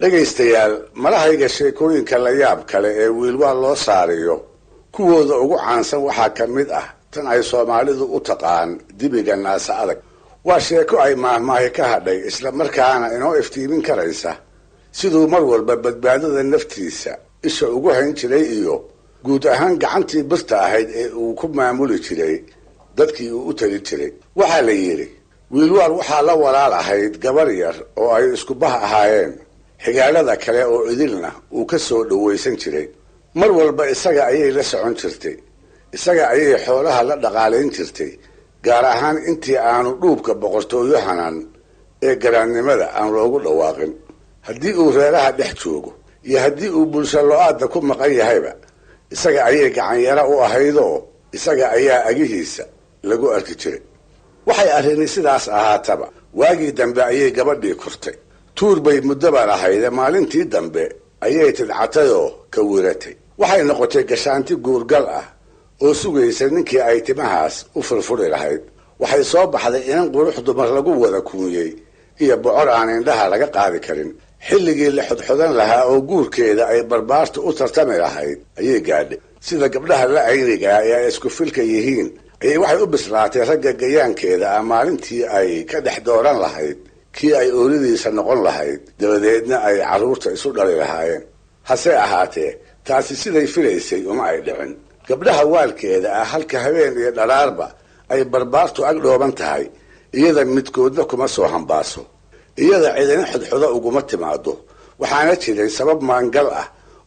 Dhegaystayaal, malahayga sheekooyinka la yaab kale ee wiilwaal loo saariyo kuwooda ugu caansan waxaa ka mid ah tan ay Soomaalidu u taqaan dibiga naasa adag. Waa sheeko ay maahmaahi ka hadhay, isla markaana inoo iftiimin karaysa siduu mar walba badbaadada naftiisa isha ugu hayn jiray iyo guud ahaan gacantii birta ahayd ee uu ku maamuli jiray dadkii uu u tali jiray. Waxaa la yidhi wiilwaal waxaa la walaal ahayd gabar yar oo ay isku bah ahaayeen, xigaalada kale oo idilna uu ka soo dhawaysan jiray. Mar walba isaga ayay la socon jirtay, isaga ayay xoolaha la dhaqaalayn jirtay, gaar ahaan intii aanu dhuubka boqortooyo hanan ee garaannimada aan loogu dhawaaqin. Haddii uu reeraha dhex joogo iyo haddii uu bulsho lo-aadda ku maqan yahayba, isaga ayay gacanyaro u ahaydoo isaga ayaa agihiisa lagu arki jiray. Waxay arrini sidaas ahaataba, waagii dambe ayay gabadhii kortay. Tuur bay muddoba lahayde, maalintii dambe ayay tidcatayoo ka wiratay. Waxay noqotay gashaanti guurgal ah oo sugaysa ninkii ay timahaas u furfuri lahayd. Waxay soo baxday inan qurux dumar lagu wada kuunyey iyo bocor aan indhaha laga qaadi karin. Xilligii la xodxodan lahaa oo guurkeeda ay barbaartu u tartami lahayd ayay gaadhay. Sida gabdhaha la aynigaa ee ay isku filka yihiin ayay waxay u bislaatay ragga gayaankeeda ah maalintii ay ka dhex dooran lahayd kii ay ooridiisa noqon lahayd, dabadeedna ay carruurta isu dhali lahaayeen. Hase ahaatee taasi siday filaysay uma ay dhicin. Gabdhaha waalkeeda ah halka habeen iyo dharaarba ay barbaartu ag dhooban tahay, iyada midkoodna kuma soo hambaaso, iyada cidina xodxodo uguma timaado. Waxaana jiray sabab maangal ah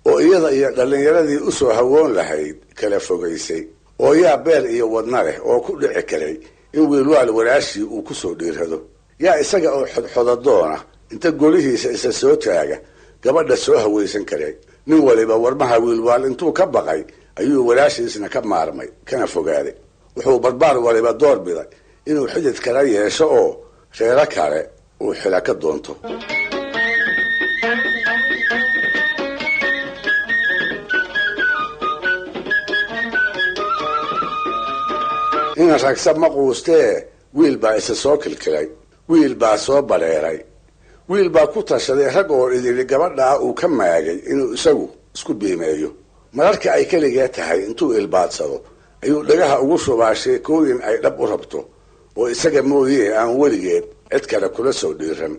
oo iyada iyo dhallinyaradii u soo hawoon lahayd kala fogaysay, oo yaa beer iyo wadna leh oo ku dhici karay in wiilwaal walaashii uu ku soo dhiirrado. Yaa isaga oo xodxodadoona inta golihiisa isa soo taaga gabadha soo hawaysan karay? Nin waliba warmaha wiilwaal intuu ka baqay ayuu walaashiisna ka maarmay kana fogaaday. Wuxuu barbaar waliba door biday inuu xidid kala yeesho oo reero kale uu xila ka doonto. Ina ragsa ma quustee, wiil baa isa soo kilkilay, wiil baa soo badheeray, wiil baa ku tashaday rag oo idili gabadhaa uu ka maagay inuu isagu isku biimeeyo. Mararka ay keligee tahay intuu ilbaadsado ayuu dhagaha ugu shubaa sheekooyin ay dhab u rabto oo isaga mooyee aan weligeed cid kale kula soo dhiiran.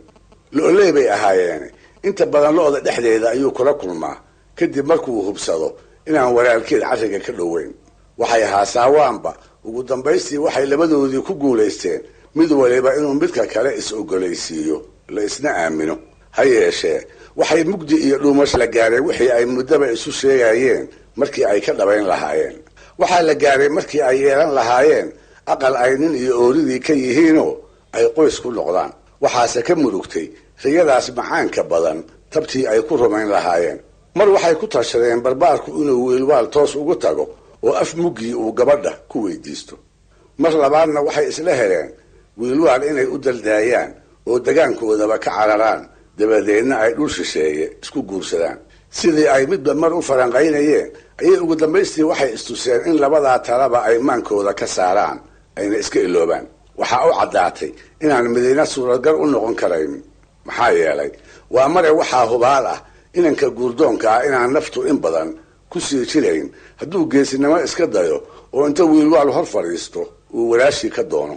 Lo-oley bay ahaayeene, inta badan lo-da dhexdeeda ayuu kula kulmaa kadib markuu hubsado inaan walaalkeed carriga ka dhoweyn. Waxay haasaawaanba ugu dambaystii waxay labadoodii ku guulaysteen mid waliba inuu midka kale is-ogolaysiiyo, la isna aamino. Ha yeeshee waxay mugdi iyo dhuumash la gaareen wixii ay muddaba isu sheegayeen markii ay ka dhabayn lahaayeen. Waxaa la gaaray markii ay yeelan lahaayeen aqal ay nin iyo ooridii ka yihiinoo ay qoys ku noqdaan. Waxaase ka murugtay riyadaas macaanka badan tabtii ay ku rumayn lahaayeen. Mar waxay ku tashadeen barbaarku inuu wiilwaal toos ugu tago oo af muggii uu gabadha ku weydiisto. Mar labaadna waxay isla heleen wiilwaal inay u daldaayaan oo degaankoodaba ka cararaan, dabadeedna ay dhul shisheeye isku guursadaan. Sidii ay midba mar u faranqaynayeen ayay ugu dambaystii waxay istuseen in labadaa talaba ay maankooda ka saaraan ayna iska iloobaan. Waxaa u caddaatay inaan midina suuragal u noqon karayn. Maxaa yeelay waa mare waxaa hubaal ah inanka guurdoonka ah inaan naftu in badan ku sii jirayn hadduu geesinimo iska dayo oo inta wiilwaal hor fadhiisto uu walaashii ka doono.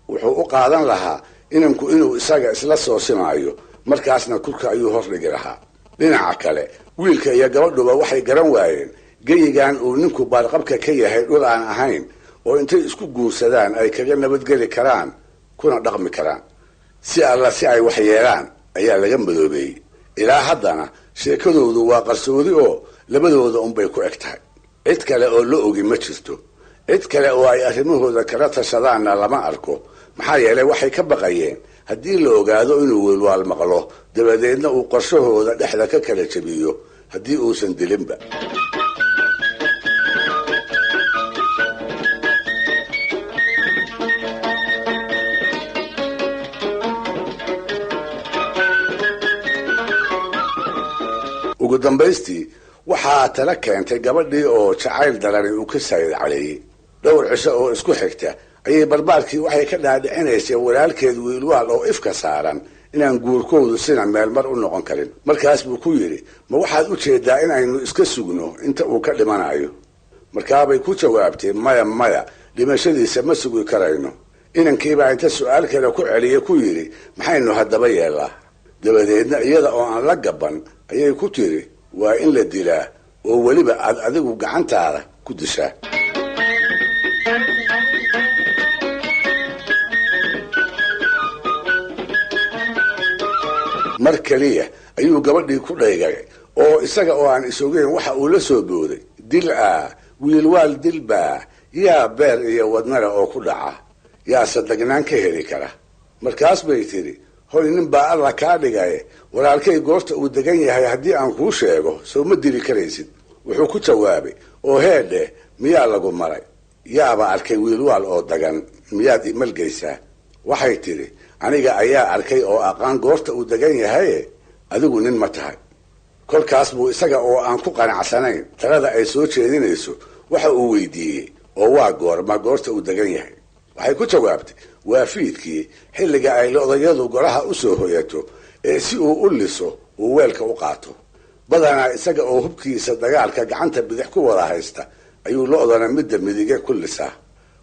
Wuxuu u qaadan lahaa inanku inuu isaga isla soo simaayo, markaasna kurka ayuu hor dhigi lahaa. Dhinaca kale, wiilka iyo gabadhuba waxay garan waayeen geyigan uu ninku baarqabka ka yahay dhul aan ahayn oo intay isku guursadaan ay kaga nabadgeli karaan kuna dhaqmi karaan. Si alla si ay wax yeelaan ayaa laga madoobeeyey. Ilaa haddana sheekadoodu waa qarsoodi oo labadooda unbay ku eg tahay. Cid kale oo la ogi ma jirto, cid kale oo ay arrimahooda kala tashadaanna lama arko, maxaa yeelay waxay ka baqayeen haddii la ogaado inuu wiilwaal maqlo, dabadeedna uu qorshahooda dhexda ka kala jebiyo haddii uusan dilinba. Ugu dambaystii waxaa tala keentay gabadhii oo jacayl darani uu ka sayid caleeyey. Dhowr cisho oo isku xigta ayay barbaarkii waxay ka dhaadhicinaysay walaalkeed wiilwaal oo ifka saaran inaan guurkoodu sina meel mar u noqon karin. Markaas buu ku yidhi, ma waxaad u jeedaa in aynu iska sugno inta uu ka dhimanayo? Markaabay ku jawaabtay, maya maya, dhimashadiisa ma sugi karayno. Inankiibaa inta su-aal kale ku celiya ku yidhi, maxaynu haddaba yeellaa? Dabadeedna iyada oo aan la gaban ayay ku tiri, waa in la dilaa oo weliba aad adigu gacantaada ku dishaa. Mar keliya ayuu gabadhii ku dhaygagay oo isaga oo aan isogeyn waxa uu la soo booday, dil ah, wiilwaal dilbaa, yaa beer iyo wadnale oo ku dhaca, yaa sadagnaan ka heli kara? Markaas bay tidhi, hoy nin baa alla kaa dhigaye, walaalkay goorta uu degan yahay haddii aan kuu sheego soo ma dili karaysid? Wuxuu ku jawaabay, oo heedheh, miyaa lagu maray? Yaaba arkay wiilwaal oo dagan, miyaad imalgaysaa? Waxay tidhi, aniga ayaa arkay oo aqaan goorta uu degan yahaye, adigu nin ma tahay? Kolkaas buu isaga oo aan ku qanacsanayn talada ay soo jeedinayso waxa uu weydiiyey, oo waa goorma goorta uu degan yahay? Waxay ku jawaabtay, waa fiidkii, xilliga ay lo-dayadu golaha u soo hoyato ee si uu u liso uu weelka u qaato. Badanaa isaga oo hubkiisa dagaalka gacanta bidix ku wada haysta ayuu lo-dana midda midige ku lisaa.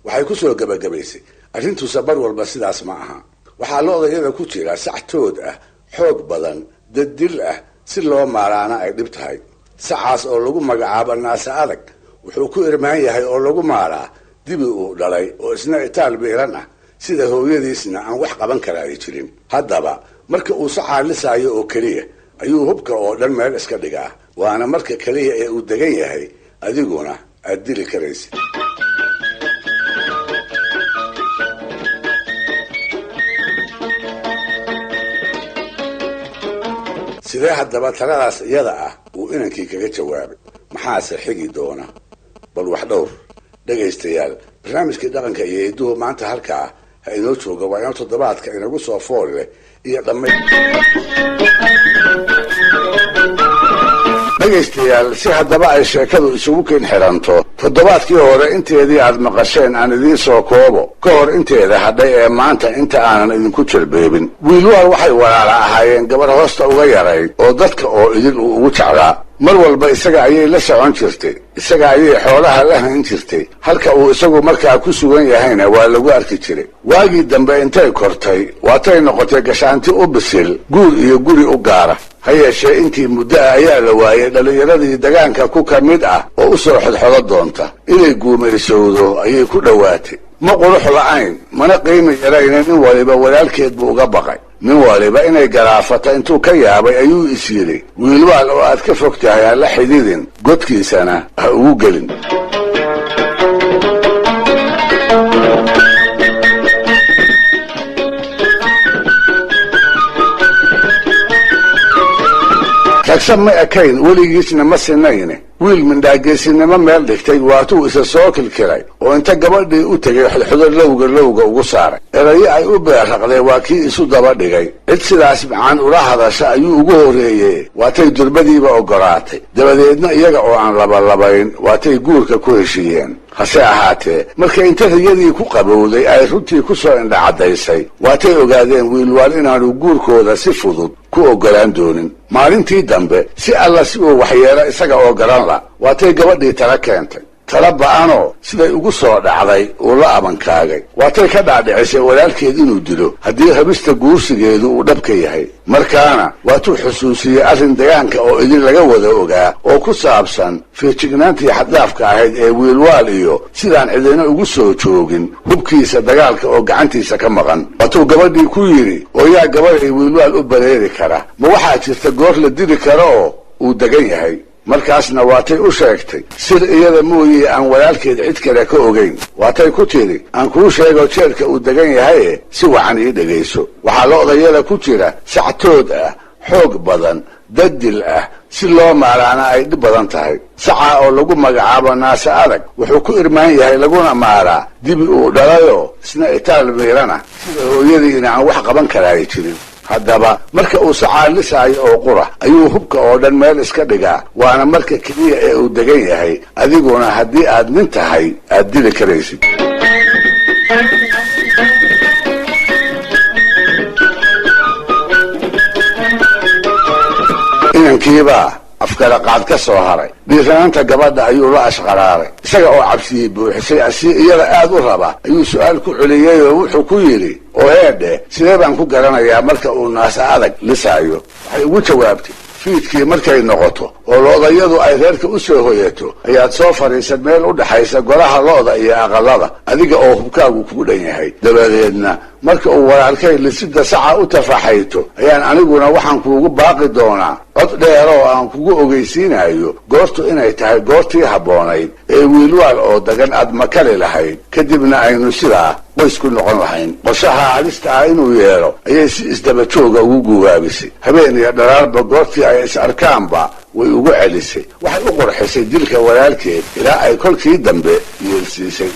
Waxay ku soo gebagabaysay, arrintuusa mar walba sidaas ma aha. Waxaa lo-dayada ku jira sac tood ah, xoog badan, daddil ah, si loo maaraana ay dhib tahay. Sacaas oo lagu magacaabo naase adag wuxuu ku irmaan yahay oo lagu maaraa dibi uu dhalay oo isna itaal biiran ah, sida hooyadiisna aan wax qaban kara ay jirin. Haddaba marka uu sacaa lisaayo oo keliya ayuu hubka oo dhan meel iska dhigaa, waana marka keliya ee uu degan yahay, adiguna aad dili karaysid. Sidee haddaba taladaas iyada ah uu inankii kaga jawaabay? Maxaase xigi doona? Bal wax dhowr dhegaystayaal. Barnaamijkii dhaqanka iyo hidduhu maanta halkaa ha inoo jooga. Waa inoo toddobaadka inagu soo fool leh iyo dhamay. Dhegaystayaal, si haddaba ay sheekadu isugu kin xiranto, toddobaadkii hore inteedii aad maqasheen aan idiin soo koobo ka hor inteeda hadhay ee maanta inta aanan idinku jelbeebin. Wiilwaal waxay walaala ahaayeen gabar hoosta uga yarayd oo dadka oo idin uu ugu jeclaa. Mar walba isaga ayay la socon jirtay, isaga ayay xoolaha la hayn jirtay, halka uu isagu markaa ku sugan yahayna waa lagu arki jiray. Waagii dambe intay kortay waatay noqotay gashaanti u bisil, guur iyo guri u gaara. Ha yeeshee intii muddo ah ayaa la waayey dhallinyaradii degaanka ku ka mid ah oo u soo xodxodo doonta. Inay guumaysowdo ayay ku dhowaatay. Ma qurux la'ayn mana qiimi yarayna, nin waliba walaalkeed buu uga baqay. Nin waliba inay garaafata intuu ka yaabay ayuu is yidhi, wiilwaal oo aad ka fog tahay ha la xididin, godkiisana ha ugu gelin. Ragsa ma ekayn, weligiisna ma sinayne. Wiil mindhaageesinimo meel dhigtay waatuu isa soo kilkilay oo inta gabadhii u tegay xodxodo lowga lowga ugu saaray. Erayo ay u beerraqday waa kii isu daba dhigay. Cid sidaas macaan ula hadasha ayuu ugu horreeyey, waatay durbadiiba oggolaatay. Dabadeedna iyaga oo aan labalabayn waatay guurka ku heshiiyeen. Hase ahaatee marka inta riyadii ku qabowday ay runtii ku soo indhacaddaysay, waatay ogaadeen wiilwaal inaanu guurkooda si fudud ku oggolaan doonin. Maalintii dambe si alla si uu waxyeelo isaga oo garan la, waatay gabadhii tala keentay, tala ba'anoo siday ugu soo dhacday uu la abankaagay. Waatay ka dhaadhicisay walaalkeed inuu dilo haddii rabista guursigeedu uu dhabka yahay. Markaana waatuu xusuusiyey arrin degaanka oo idin laga wada ogaa oo ku saabsan feejignaantii xaddaafka ahayd ee Wiilwaal iyo sidaan cidina ugu soo joogin hubkiisa dagaalka oo gacantiisa ka maqan. Waatuu gabadhii ku yidhi: "Oo yaa gabadhay Wiilwaal u bareeri kara? Ma waxaa jirta goor la dili karo oo uu degan yahay?" Markaasna waatay u sheegtay sir iyada mooyee aan walaalkeed cid kale ka ogayn. Waatay ku tidhi: "Aan kuu sheego jeerka uu degan yahaye, si wacan ii dhegayso. Waxaa lo'dayada ku jira sactood ah, xoog badan, dadil ah, si loo maalaana ay dhib badan tahay. Sacaa oo lagu magacaabo Naase Adag wuxuu ku irmaan yahay laguna maaraa dibi uu dhalayoo isna itaal miirana, sida hooyadiina aan wax qaban karaay jirin. Haddaba marka uu sacaa lisaayo oo qura ayuu hubka oo dhan meel iska dhigaa, waana marka keliya ee uu degan yahay. Adiguna haddii aad nin tahay aad dili karaysid." Inankiibaa afkala qaad ka soo haray. Dhiiranaanta gabadha ayuu la ashqaraaray. Isaga oo cabsiyey buuxisay asi iyada aad u raba ayuu su-aal ku celiyey oo wuxuu ku yidhi: "Oo heedhe, sidee baan ku garanayaa marka uu Naasa Adag lisaayo?" Waxay ugu jawaabtay: "Fiidkii markay noqoto oo lo'dayadu ay reerka u soo hoyato ayaad soo fadhiisan meel u dhexaysa golaha lo'da iyo aqalada, adiga oo hubkaagu kuu dhan yahay. Dabadeedna marka uu walaalkay lisida saca u tafaxayto ayaan aniguna waxaan kuugu baaqi doonaa cod dheer oo aan kugu ogeysiinayo goortu inay tahay goortii habboonayd ee Wiilwaal oo dagan aad makali lahayd, kadibna aynu sidaa qoys ku noqon lahayn." Qorshaha halista ah inuu yeelo ayay si isdaba jooga ugu guubaabisay. Habeen iyo dharaarba goortii ay is arkaanba way ugu celisay. Waxay u qurxisay dilka walaalkeed ilaa ay kolkii dambe yeelsiisay.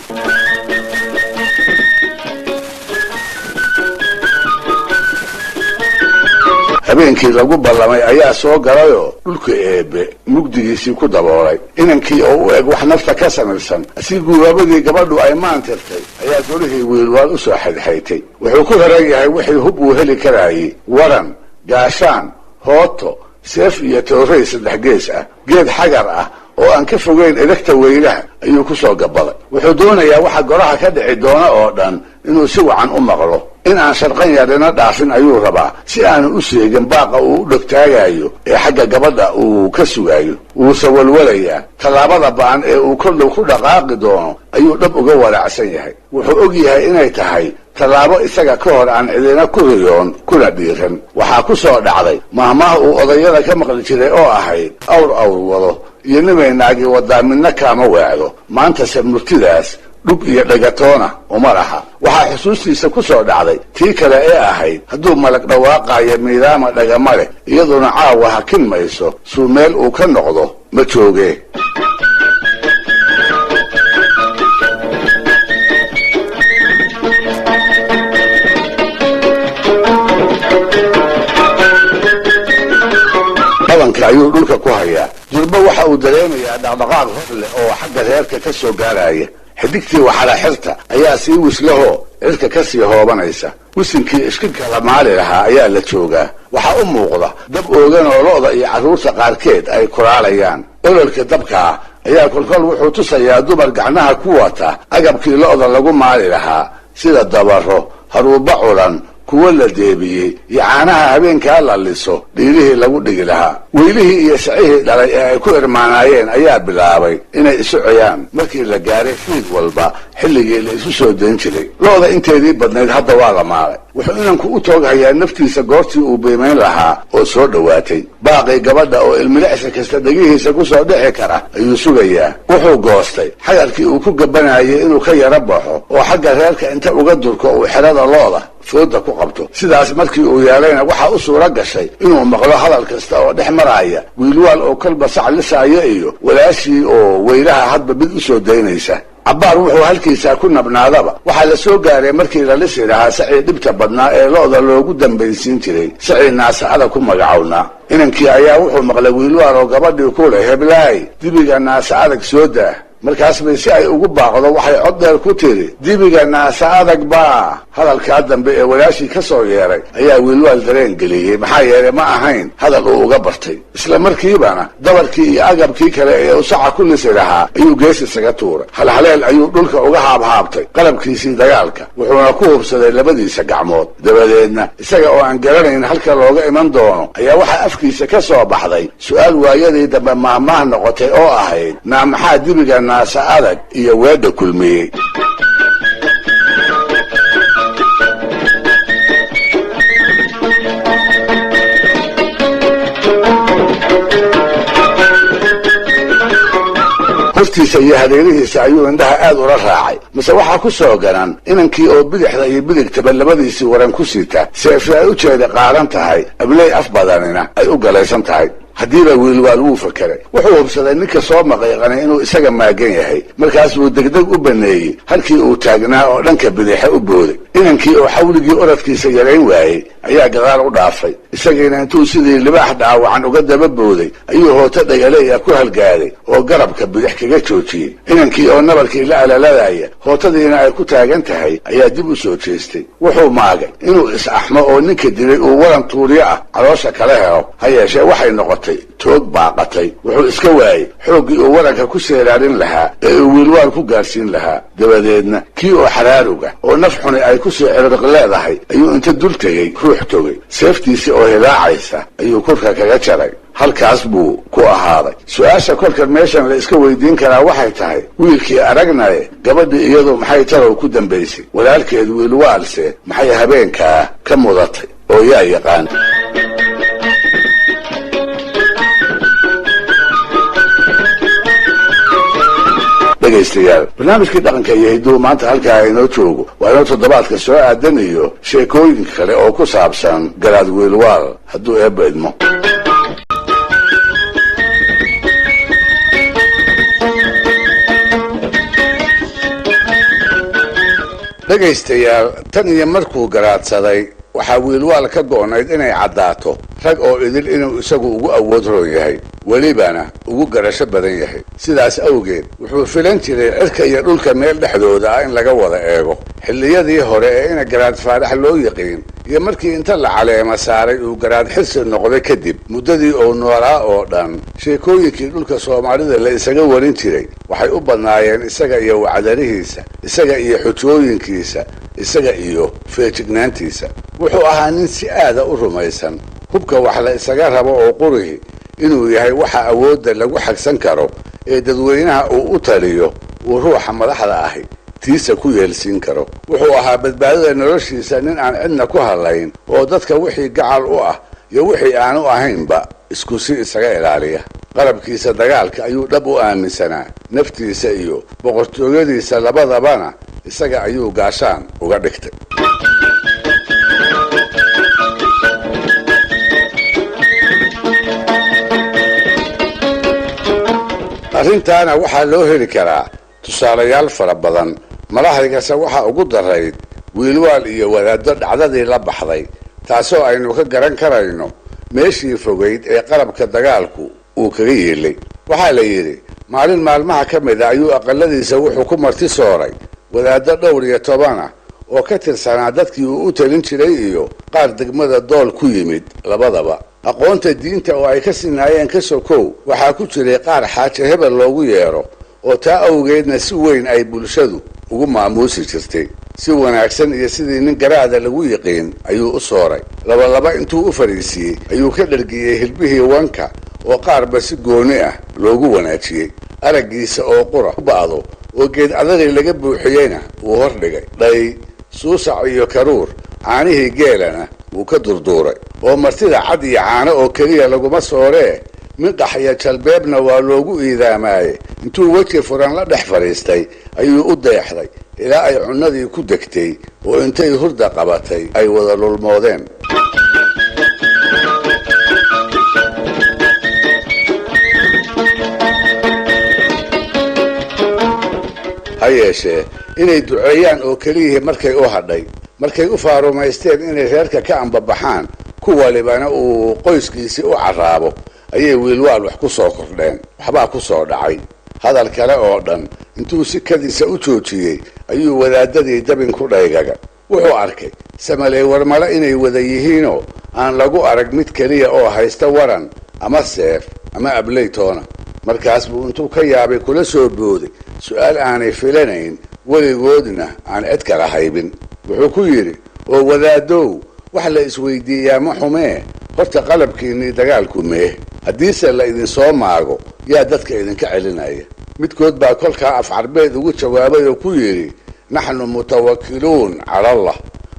Habeenkii lagu ballamay ayaa soo galayoo dhulka eebbe mugdigiisii ku daboolay. Inankii oo u eg wax nafta ka samirsan si guubaabadii gabadhu ay maantirtay ayaa golihii Wiilwaal u soo xadxaytay. Wuxuu ku raran yahay wixii hub uu heli karaayey: waran, gaashaan, hooto, seef iyo toorey saddex gees ah. Geed xagar ah oo aan ka fogeyn edegta weylaha ayuu ku soo gabaday. Wuxuu doonayaa waxa golaha ka dhici doona oo dhan inuu si wacan u maqlo. In aan sharqan yarina dhaafin ayuu rabaa, si aanu u seegin baaqa uu u dhogtaagayo ee xagga gabadha uu ka sugaayo. Wuuse walwalayaa. Tallaabada ba'an ee uu koldhow ku dhaqaaqi doono ayuu dhab uga walaacsan yahay. Wuxuu og yahay inay tahay tallaabo isaga ka hor aan cidina ku riyoon kuna dhiiran. Waxaa ku soo dhacday mahmaah uu odayada ka maqli jiray oo ahayd: "Awr awr wado iyo nimay naagi wadaa midna kaama weecdo." Maantase murtidaas dhug iyo dhegatoona uma laha. Waxaa xusuustiisa ku soo dhacday tii kale ee ahayd: "Hadduu malag dhawaaqaayo miidaama dhagama leh." Iyaduna caawa hakin mayso, suu meel uu ka noqdo ma joogee. Dhabanka ayuu dhulka ku hayaa. Durba waxa uu dareemayaa dhaqdhaqaaq hor leh oo xagga reerka ka soo gaaraya. Xidigtii waxala xirta ayaa sii wislahoo cirka ka sii hoobanaysa. Wisinkii ishkinka la maali lahaa ayaa la joogaa. Waxaa u muuqda dab oogan oo lo'da iyo carruurta qaarkeed ay kulaalayaan. Ololka dabkaa ayaa kolkol wuxuu tusayaa dumar gacnaha ku wata agabkii lo'da lagu maali lahaa, sida dabaro, haruuba culan, kuwo la deebiyey iyo caanaha habeenkaa la liso dhiilihii lagu dhigi lahaa. Weylihii iyo sacihii dhalay ee ay ku irmaanaayeen ayaa bilaabay inay isu ciyaan markii la gaaray fiid walba xilligii la isu soo dayn jiray. Lo'da inteedii badnayd hadda waa la maalay. Wuxuu inanku u tooghayaa naftiisa goortii uu biimayn lahaa oo soo dhowaatay. Baaqii gabadha oo ilmilicsi kasta dhegihiisa ku soo dhici kara ayuu sugayaa. Wuxuu goostay xagarkii uu ku gabanayay inuu ka yaro baxo oo xagga reerka inta uga durko uu xerada lo'da fooda ku qabto. Sidaas markii uu yeelayna waxaa u suura gashay inuu maqlo hadal kasta oo dhex maraya Wiilwaal oo kolba sac lisaayo iyo walaashii oo weylaha hadba mid u soo daynaysa. Cabbaar wuxuu halkiisaa ku nabnaadaba waxaa la soo gaaray markii la lisi lahaa sacii dhibta badnaa ee lo'da loogu dambaysiin jiray, sacii Naasacada ku magacownaa. Inankii ayaa wuxuu maqlay Wiilwaal oo gabadhii ku leh: "Heblaay, dibiga Naasa Adag soo daah." Markaas bay si ay ugu baaqdo waxay cod dheer ku tiri, dibiga naasa adag baa. Hadalkaa dambe ee walaashii ka soo yeeray ayaa Wiilwaal dareen geliyey, maxaa yeelay ma ahayn hadal uu uga bartay. Isla markiibana dabarkii iyo agabkii kale ee uu saca ku lisi lahaa ayuu gees isaga tuuray. Halhaleel ayuu dhulka uga haabhaabtay qalabkiisii dagaalka, wuxuuna ku hubsaday labadiisa gacmood. Dabadeedna isaga oo aan garanayn halka looga iman doono ayaa waxaa afkiisa ka soo baxday su'aal waayadii dambe maahmaah noqotay oo ahayd, naa maxaa dibiga naasa adag iyo weedha kulmiyey? Hortiisa iyo hareerihiisa ayuu indhaha aad ula raacay, mise waxaa ku soo garan inankii oo bidixda iyo bidigtaba labadiisii waran ku sita, seefi ay u jeeda qaadan tahay, abley af badanina ay u galaysan tahay. Haddiiba Wiilwaal wuu fakeray. Wuxuu hubsaday ninka soo maqiiqanay inuu isaga maagan yahay. Markaas buu degdeg u baneeyey halkii uu taagnaa oo dhanka bidixe u booday. Inankii oo xawligii oradkiisa yarayn waayey ayaa gadaal u dhaafay. Isagiina intuu sidii libaax dhaawacan uga daba booday ayuu hooto dhagaleya ku halgaaday oo garabka bidix kaga joojiyey. Inankii oo nabarkii la alaladaya, hootadiina ay ku taagan tahay, ayaa dib u soo jeestay. Wuxuu maagay inuu is-axmo oo ninka dilay uu waran tuuryo ah caloosha kala helo. Ha yeeshee waxay noqotay toog baaqatay. Wuxuu iska waayey xooggii uu waranka ku seeraarin lahaa ee uu Wiilwaal ku gaarsiin lahaa. Dabadeedna kii oo xaraaruga oo naf xuni ay ku sii ciriq leedahay ayuu inta dul tegey ruux togay. Seeftiisii oo hilaacaysa ayuu korka kaga jaray. Halkaas buu ku ahaaday. Su-aasha kolkan meeshan la iska weydiin karaa waxay tahay, wiilkii aragnaye, gabadhii iyadu maxay talow ku dambaysay? Walaalkeed Wiilwaalse maxay habeenkaa ka mudatay? Oo yaa yaqaan? Dhegaystayaal, barnaamijkii dhaqanka iyo hidduu maanta halkaa inoo joogo. Waa inoo toddobaadka soo aadan iyo sheekooyin kale oo ku saabsan Garaad Wiilwaal, hadduu Eebba idmo. Dhegaystayaal, tan iyo markuu garaadsaday waxaa Wiilwaal ka go'nayd inay caddaato rag oo idil inuu isagu ugu awood roon yahay, welibana ugu garasho badan yahay. Sidaas awgeed wuxuu filan jiray cirka iyo dhulka meel dhexdooda ah in laga wada eego. Xilliyadii hore ee ina Garaad Faarax loo yiqiin iyo markii inta la caleema saaray uu Garaad Xirsi noqday kadib, muddadii uu noolaa oo dhan sheekooyinkii dhulka Soomaalida la isaga warin jiray waxay u badnaayeen isaga iyo wacdarihiisa, isaga iyo xujooyinkiisa, isaga iyo feejignaantiisa. Wuxuu ahaa nin si aada u rumaysan hubka wax la isaga rabo oo qurihi inuu yahay waxa awoodda lagu xagsan karo ee dadweynaha uu u taliyo uu ruuxa madaxda ahi tiisa ku yeelsiin karo. Wuxuu ahaa badbaadada noloshiisa nin aan cidna ku hadlayn oo dadka wixii gacal u ah iyo wixii aan u ahaynba isku si isaga ilaaliya. Qalabkiisa dagaalka ayuu dhab u aaminsanaa. Naftiisa iyo boqortooyadiisa labadabana isaga ayuu gaashaan uga dhigtay. Arrintaana waxaa loo heli karaa tusaalayaal fara badan. Malahaygase waxaa ugu darayd Wiilwaal iyo wadaaddo dhacdadii la baxday, taasoo aynu ka garan karayno meeshii fogayd ee qalabka dagaalku uu kaga yeelay. Waxaa la yidhi maalin maalmaha ka mid a ayuu aqaladiisa wuxuu ku marti sooray wadaaddo dhowr iyo toban ah oo ka tirsanaa dadkii uu u talin jiray iyo qaar degmada Dool ku yimid labadaba. Aqoonta diinta oo ay ka sinaayeen ka sokow, waxaa ku jiray qaar Xaaje Hebel loogu yeero oo taa awgeedna si weyn ay bulshadu ugu maamuusi jirtay. Si wanaagsan iyo sidii nin garaada lagu yiqiin ayuu u sooray. Labalaba intuu u fadhiisiiyey ayuu ka dhargiyey hilbihii wanka oo qaarba si gooni ah loogu wanaajiyey. Araggiisa oo qura u ba'do oo geed adagii laga buuxiyeyna wuu hor dhigay. Dhay, suusac iyo karuur, caanihii geelana wuu ka durduuray. Oo martida cad iyo caano oo keliya laguma sooree, minqax iyo jalbeebna waa loogu iidaamaaye. Intuu weji furan la dhex fadhiistay ayuu u deexday ilaa ay cunnadii ku degtay oo intay hurda qabatay ay wada lulmoodeen. Ha yeeshee inay duceeyaan oo keliyihii markay u hadhay, markay u faarumaysteen inay reerka ka ambabaxaan, ku walibana uu qoyskiisii u carraabo, ayay Wiilwaal wax ku soo kordheen. Waxbaa ku soo dhacay. Hadal kale oo dhan intuu si kadisa u joojiyey ayuu wadaadadii dabin ku dhaygaga. Wuxuu arkay samaley warmale inay wada yihiinoo aan lagu arag mid keliya oo haysta waran ama seef ama ableytoona. Markaas buu intuu ka yaabay kula soo booday su'aal aanay filanayn, weligoodna aan cid kala haybin. Wuxuu ku yidhi, oo wadaadow, wax la isweydiiyaa ma xumee, horta qalabkiinnii dagaalku mee? Haddiise la idinsoo maago, yaa dadka idinka celinaya? Midkood baa kolkaa af Carbeed ugu jawaabay oo ku yidhi, naxnu mutawakiluun cala Allah,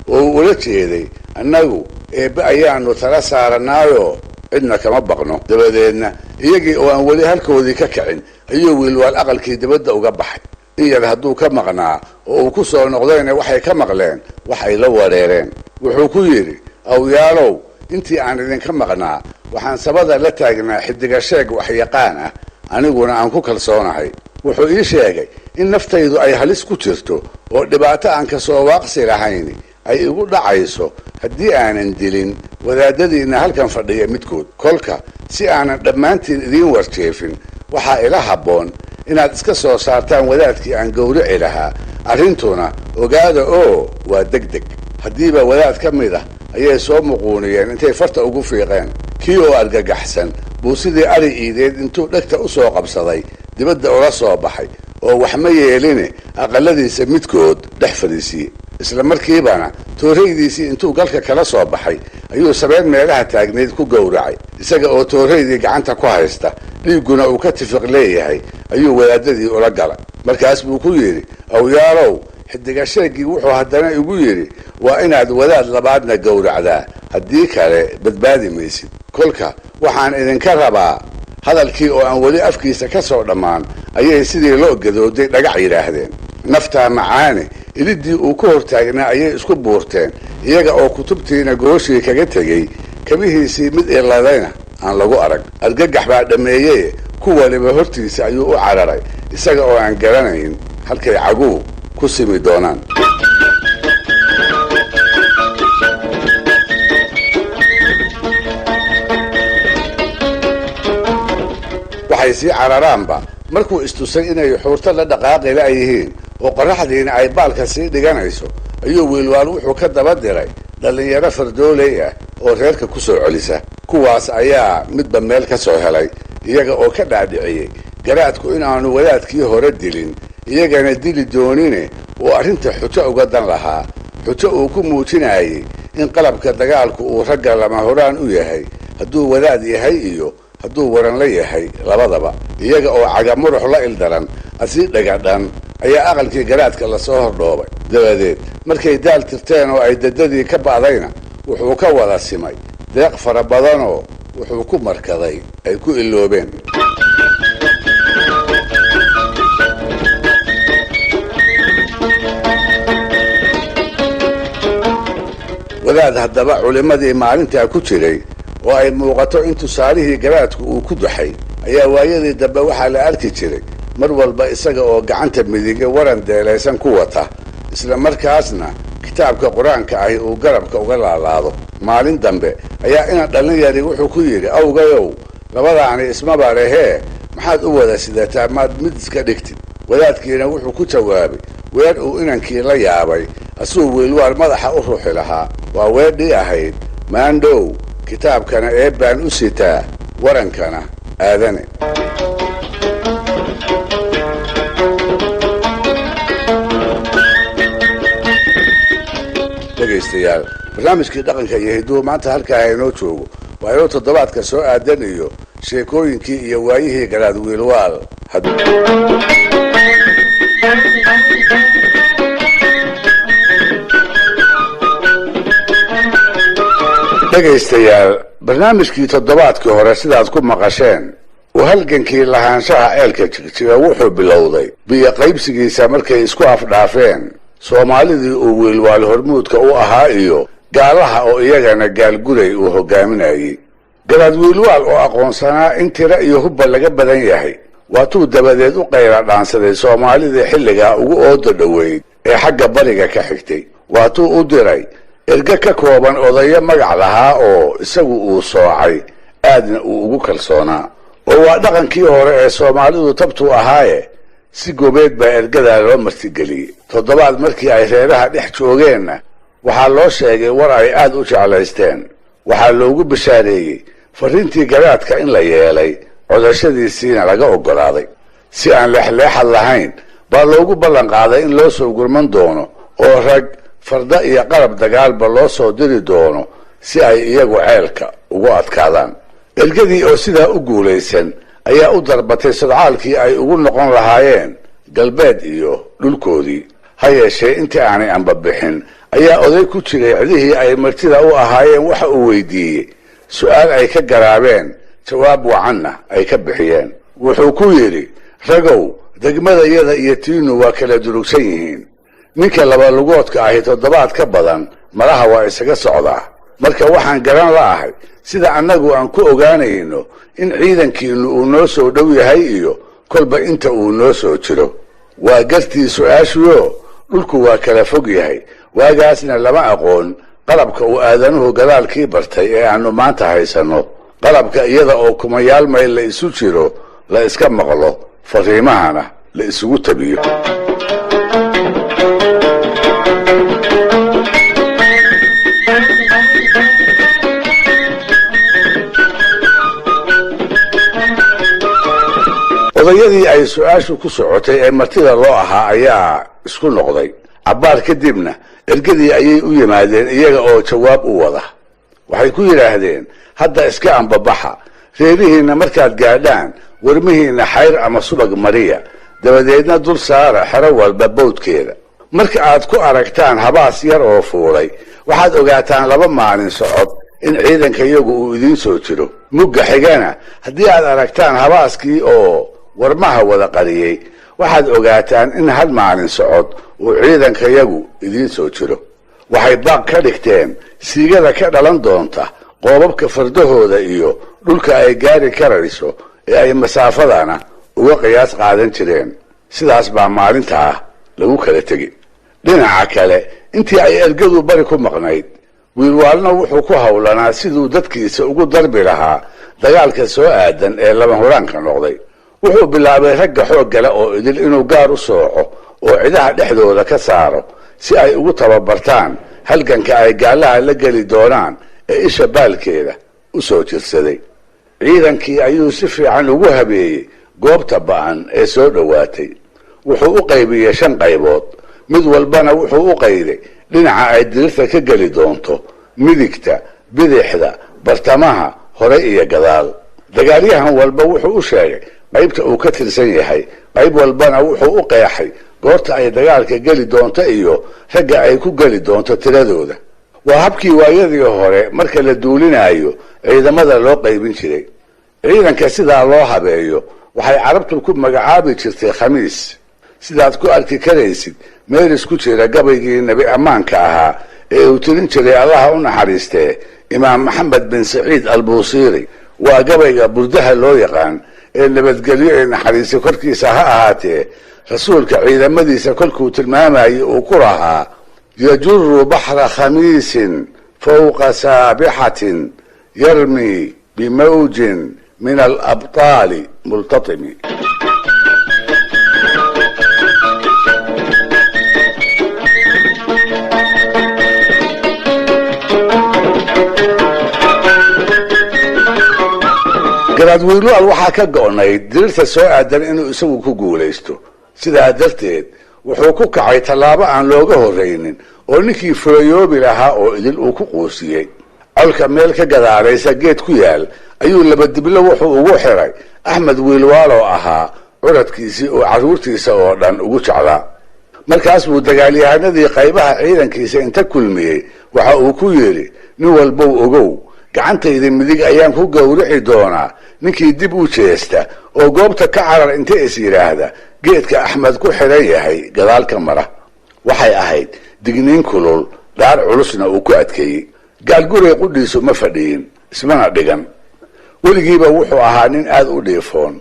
oo uu ula jeeday, annagu eebbe ayaanu tala saaranaayoo cidna kama baqno. Dabadeedna iyagii oo aan weli halkoodii ka kicin ayuu Wiilwaal aqalkii dibadda uga baxay. In yar hadduu ka maqnaa oo uu ku soo noqdayna, waxay ka maqleen wax ay la wareereen. Wuxuu ku yidhi, awyaalow, intii aan idinka maqnaa waxaan sabada la taagnaa xidiga sheeg waxyaqaan ah, aniguna aan ku kalsoonahay. Wuxuu ii sheegay in naftaydu ay halis ku jirto oo dhibaato aan kasoo waaqsi lahayn ay igu dhacayso haddii aanan dilin wadaadadiinna halkan fadhiya midkood. Kolka si aanan dhammaantiin idiin warjeefin, waxaa ila habboon inaad iska soo saartaan wadaadkii aan gowrici lahaa. Arrintuna ogaada oo waa deg deg. Haddiiba wadaad ka mid ah ayay soo muquuniyeen intay farta ugu fiiqeen. Kii oo argagaxsan buu sidii ari iideed intuu dhegta u soo qabsaday dibadda ula soo baxay, oo wax ma yeeline aqalladiisa midkood dhex fadhiisiiyey. Isla markiibana tooraydiisii intuu galka kala soo baxay ayuu sabeen meelaha taagnayd ku gowracay. Isaga oo tooraydii gacanta ku haysta, dhiigguna uu ka tifiq leeyahay, ayuu wadaadadii ula galay. Markaas buu ku yidhi, awyaalow, xidiga sheeggii wuxuu haddana igu yidhi, waa inaad wadaad labaadna gowracdaa, haddii kale badbaadi maysid. Kolka waxaan idinka rabaa. Hadalkii oo aan weli afkiisa ka soo dhammaan ayay sidii loo gadooday dhagac yidhaahdeen. Naftaa macaane, ilidii uu ku hortaagnaa ayay isku buurteen, iyaga oo kutubtiina gooshii kaga tegey, kabihiisii mid iladayna aan lagu arag. Argagax baa dhammeeyey, ku waliba hortiisa ayuu u cararay, isaga oo aan garanayn halkay caguhu ku simi doonaan. Waxay sii cararaanba, markuu istusay inay xuurto la dhaqaaqi la'yihiin oo qorraxdiina ay baalka sii dhiganayso, ayuu Wiilwaal wuxuu ka daba diray dhallinyaro fardooley ah oo reerka ku soo celisa. Kuwaas ayaa midba meel ka soo helay, iyaga oo ka dhaadhiciyey garaadku inaanu wadaadkii hore dilin, iyagana dili doonine, uu arrinta xujo uga dan lahaa, xujo uu ku muujinayey in qalabka dagaalku uu ragga lama horaan u yahay, hadduu wadaad yahay iyo hadduu waran la yahay labadaba. Iyaga oo cagamurux la ildaran asii dhagadhan ayaa aqalkii garaadka lasoo hordhoobay. Dabadeed markay daal tirteen oo ay dadadii ka ba'dayna, wuxuu ka wada simay deeq fara badanoo wuxuu ku markaday ay ku iloobeen. Wadaad haddaba culimmadii maalintaa ku jiray oo ay muuqato in tusaalihii garaadku uu ku duxay ayaa waayadii dambe waxaa la arki jiray mar walba isaga oo gacanta midige waran deelaysan ku wata, isla markaasna kitaabka Qur-aanka ahi uu garabka uga laalaado. Maalin dambe ayaa ina dhallin yari wuxuu ku yidhi, awgayow, labadaani ismaba lehee, maxaad u wada sidataa? Maad mid iska dhigtid? Wadaadkiina wuxuu ku jawaabay weer uu inankii la yaabay, asuu Wiilwaal madaxa u ruuxi lahaa. Waa weedhii ahayd, maandhow, kitaabkana eebbaan u sitaa, warankana aadane. Dhegaystayaal, barnaamijkii dhaqanka iyo hidduhu maanta halkaa hainoo joogo. Waa inuu toddobaadka soo aadan iyo sheekooyinkii iyo waayihii garaad Wiilwaal. Dhegaystayaal, barnaamijkii toddobaadkii hore sidaad ku maqasheen, uu halgankii lahaanshaha ceelka Jigjiga wuxuu bilowday biyo qaybsigiisa markay isku afdhaafeen Soomaalidii uu Wiilwaal hormuudka u ahaa iyo gaalaha oo iyagana Gaalguray uu hogaaminayey. Garaad Wiilwaal oo aqoonsanaa in tiro iyo hubba laga badan yahay, waatuu dabadeed u qayla dhaansaday Soomaalidii xilligaa ugu ooda dhoweyd ee xagga bariga ka xigtay. Waatuu u diray erge ka kooban odayo magac lahaa oo isagu uu soocay, aadna uu ugu kalsoonaa. Oo waa dhaqankii hore ee Soomaalidu tabtuu ahaaye, si gobeed baa ergadaa loo martigeliyey. Toddobaad markii ay reeraha dhex joogeenna, waxaa loo sheegay war ay aad u jeclaysteen. Waxaa loogu bishaareeyey farriintii garaadka in la yeelay, codashadiisiina laga oggolaaday. Si aan leexleexad lahayn baa loogu ballan qaaday in loo soo gurman doono oo rag, farda iyo qalab dagaalba loo soo diri doono si ay iyagu ceelka ugu adkaadaan. Ergadii oo sidaa u guulaysan ayaa u darbatay sodcaalkii ay ugu noqon lahaayeen galbeed iyo dhulkoodii. Ha yeeshee, intii aanay ambabixin ayaa oday ku jiray cidihii ay martida u ahaayeen waxa uu weydiiyey su-aal ay ka garaabeen, jawaab wacanna ay ka bixiyeen. Wuxuu ku yidhi: "Ragow, degmadayada iyo tiinu waa kala durugsan yihiin. Ninka labalugoodka ahi toddobaad ka badan malaha waa isaga socdaa. Marka waxaan garan la'ahay sida annagu aan ku ogaanayno in ciidankiinnu uu noo soo dhow yahay iyo kolba inta uu noo soo jiro." Waa gartii su-aashuyo, dhulku waa kala fog yahay. Waagaasna lama aqoon qalabka uu aadanuhu gadaalkii bartay ee aanu maanta haysanno, qalabka iyada oo kumayaal mayl la isu jiro la iska maqlo, fariimahana la isugu tabiyo. Odayadii ay su-aashu ku socotay ee martida loo ahaa ayaa isku noqday. Cabbaar kadibna ergadii ayay u yimaadeen iyaga oo jawaab u wada. Waxay ku yidhaahdeen: "Hadda iska ambabaxa. Reerihiinna markaad gaadhaan, warmihiinna xayr ama subag mariya, dabadeedna dul saara xero walba bawdkeeda. Marka aad ku aragtaan habaas yar oo fuulay, waxaad ogaataan 2 maalin socod in ciidanka iyagu uu idiin soo jiro. Mugga xigana haddii aad aragtaan habaaskii oo warmaha wada qariyey, waxaad ogaataan in hal maalin socod uu ciidanka yagu idiin soo jiro." Waxay baaq ka dhigteen siigada ka dhalan doonta qoobabka fardahooda iyo dhulka ay gaari karayso ee ay masaafadana uga qiyaas qaadan jireen. Sidaas baa maalintaa lagu kala tegi. Dhinaca kale, intii ay ergadu bari ku maqnayd, Wiilwaalna wuxuu ku howlanaa siduu dadkiisa ugu darbi lahaa dagaalka soo aadan ee lama huraanka noqday. Wuxuu bilaabay ragga xooggale oo idil inuu gaar u sooco oo cidaha dhexdooda ka saaro, si ay ugu tababartaan halganka ay gaalaha la geli doonaan ee isha baalkeeda u soo jirsaday. Ciidankii ayuu si fiican ugu habeeyey goobta ba'an ee soo dhowaatay. Wuxuu u qaybiyey shan qaybood, mid walbana wuxuu u qayday dhinaca ay dirirta ka geli doonto: midigta, bidixda, bartamaha, hore iyo gadaal. Dagaalyahan walba wuxuu u sheegay qaybta uu ka tirsan yahay, qayb walbana wuxuu u qeexay goorta ay dagaalka geli doonto iyo ragga ay ku geli doonto tiradooda. Waa habkii waayadii hore marka la duulinayo ciidamada loo qaybin jiray. Ciidanka sidaa loo habeeyo waxay Carabtu ku magacaabi jirtay khamiis, sidaad ku arki karaysid meelis ku jira gabaygii nebi ammaanka ahaa ee uu tirin jiray, Allaha u naxariistee, Imaam Maxamed bin Saciid Albuusiiri. Waa gabayga Burdaha loo yaqaan ee nabadgelyo ee naxariisi korkiisa ha ahaatee Rasuulka ciidamadiisa kolkuu tilmaamayay uu ku lahaa: "Yajuru baxra khamiisin fawqa saabixatin, yarmi bimawjin min alabtaali multatimi." Garaad Wiilwaal waxaa ka go'nayd dirirta soo aadan inuu isagu ku guulaysto. Sidaa darteed wuxuu ku kacay tallaabo aan looga horraynin oo ninkii fulayoobi lahaa oo idil uu ku quusiyey. Colka meel ka gadaalaysa geed ku yaal ayuu labadiblo wuxuu ugu xiray Axmed Wiilwaal oo ahaa curadkiisii oo carruurtiisa oo dhan ugu jeclaa. Markaas buu dagaalyahanadii qaybaha ciidankiisa inta kulmiyey waxa uu ku yidhi: "Nin walbow ogow, gacantayda midig ayaan ku gowrici doonaa ninkii dib u jeesta oo goobta ka carar inta is yidhaahda geedka Axmed ku xidhan yahay gadaal ka mara." Waxay ahayd digniin kulul, dhaar culusna uu ku adkeeyey. Gaalguray qudhiisu ma fadhiyin, ismana dhigan. Weligiiba wuxuu ahaa nin aad u dhiifoon.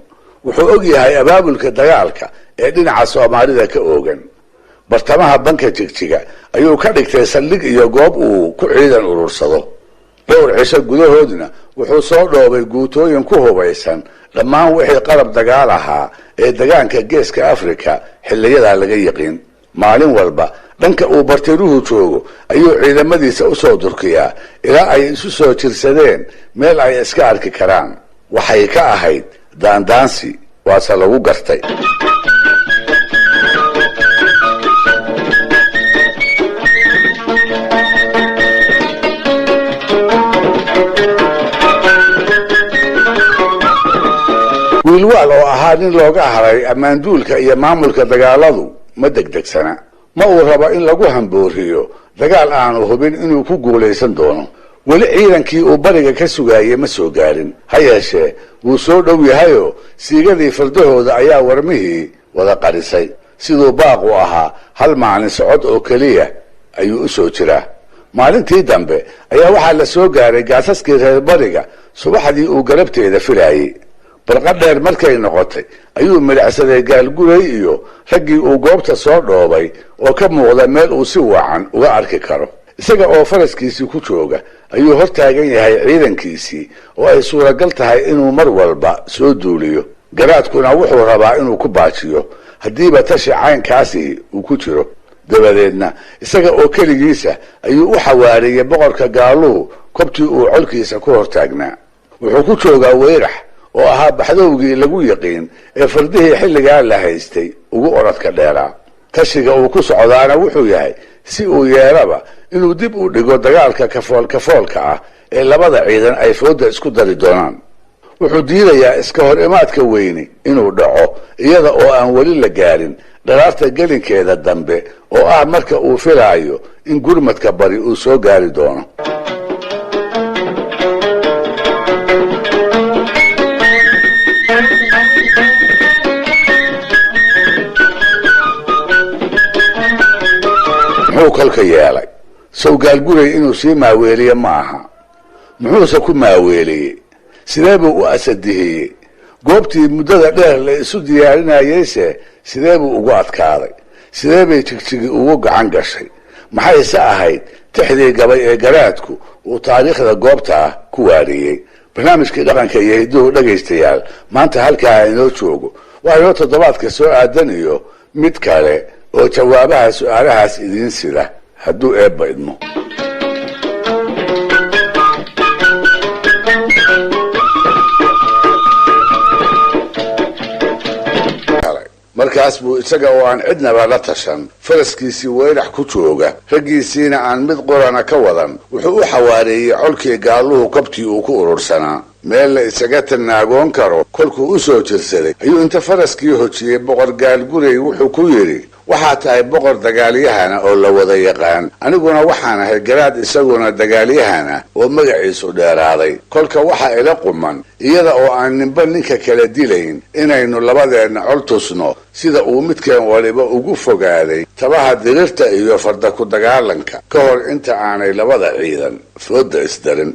Wuxuu og yahay abaabulka dagaalka ee dhinaca Soomaalida ka oogan. Bartamaha banka Jigjiga ayuu ka dhigtay saldhig iyo goob uu ku ciidan urursado. Dhowr cisho gudahoodna wuxuu soo dhoobay guutooyin ku hubaysan dhammaan wixii qalab dagaal ahaa ee degaanka Geeska Afrika xilliyadaa laga yiqiin. Maalin walba dhanka uu bartiruhu joogo ayuu ciidamadiisa usoo durkiyaa ilaa ay isu soo jirsadeen meel ay iska arki karaan. Waxay ka ahayd daandaansi, waase lagu gartay. Wiilwaal oo ahaa nin looga haray ammaanduulka iyo maamulka dagaaladu ma degdegsana. Ma uu rabo in lagu hambooriyo dagaal aanu hubin inuu ku guulaysan doono. Weli ciidankii uu bariga ka sugaayey ma soo gaarin, ha yeeshee wuu soo dhow yahayoo siigadii fardahooda ayaa warmihii wada qarisay. Siduu baaqu ahaa hal maalin socod oo keliya ayuu u soo jiraa. Maalintii dambe ayaa waxaa la soo gaaray gaasaskii reer bariga subaxdii uu galabteeda filaayey. Barqa dheer markay noqotay ayuu midhacsaday Gaalguray iyo raggii uu goobta soo dhoobay oo ka muuqda meel uu si wacan uga arki karo. Isaga oo faraskiisii ku jooga ayuu hor taagan yahay ciidankiisii oo ay suuragal tahay inuu mar walba soo duuliyo. Garaadkuna wuxuu rabaa inuu ku baajiyo haddiiba tashi caynkaasi uu ku jiro. Dabadeedna isaga oo keligiisa ayuu u xawaariyey boqorka gaaluhu kobtii uu colkiisa ku hortaagnaa. Wuxuu ku joogaa weyrax oo ahaa baxdowgii lagu yiqiin ee fardihii xilligaa la haystay ugu orodka dheeraa. Tashiga uu ku socdaana wuxuu yahay si uu yeelaba inuu dib u dhigo dagaalka kafool kafoolka ah ee labada ciidan ay fooda isku dari doonaan. Wuxuu diidayaa iska hor imaadka weyni inuu dhaco iyada oo aan weli la gaarin dharaarta gelinkeeda dambe oo ah marka uu filaayo in gurmadka bari uu soo gaari doono. Muxuu kolka yeelay? Sow Gaalguray inuu sii maaweeliye ma aha. Muxuuse ku maaweeliyey? Sidee buu u asadihiyey? Goobtii muddada dheer la isu diyaarinayeyse sidee buu ugu adkaaday? Sidee bay Jigjigi ugu gacan gashay? Maxayse ahayd tixdii gabay ee garaadku uu taariikhda goobtaa ku waariyey? Barnaamijkii dhaqanka iyo hidduhu, dhegaystayaal, maanta halkaa inoo joogo. Waa inoo toddobaadka soo aadan iyo mid kale oo jawaabaha su-aalahaas idiin sida, hadduu Eebba idmo. Markaas buu isaga oo aan cidnaba la tashan, faraskiisii weyrax ku jooga, raggiisiina aan mid qorana ka wadan, wuxuu u xawaareeyey colkii gaaluhu kobtii uu ku urursanaa. Meel la isaga tanaagoon karo kolkuu u soo jirsaday ayuu inta faraskii hojiyey boqor Gaalguray wuxuu ku yidhi: waxaa tahay boqor dagaalyahana oo la wada yaqaan, aniguna waxaan ahay garaad isaguna dagaalyahana oo magaciisu dheeraaday. Kolka waxaa ila quman, iyada oo aan ninba ninka kala dilayn, inaynu labadeenna col tusno sida uu midkeen waliba ugu fogaaday tabaha dirirta iyo farda ku dagaalanka ka hor inta aanay labada ciidan fooda isdarin.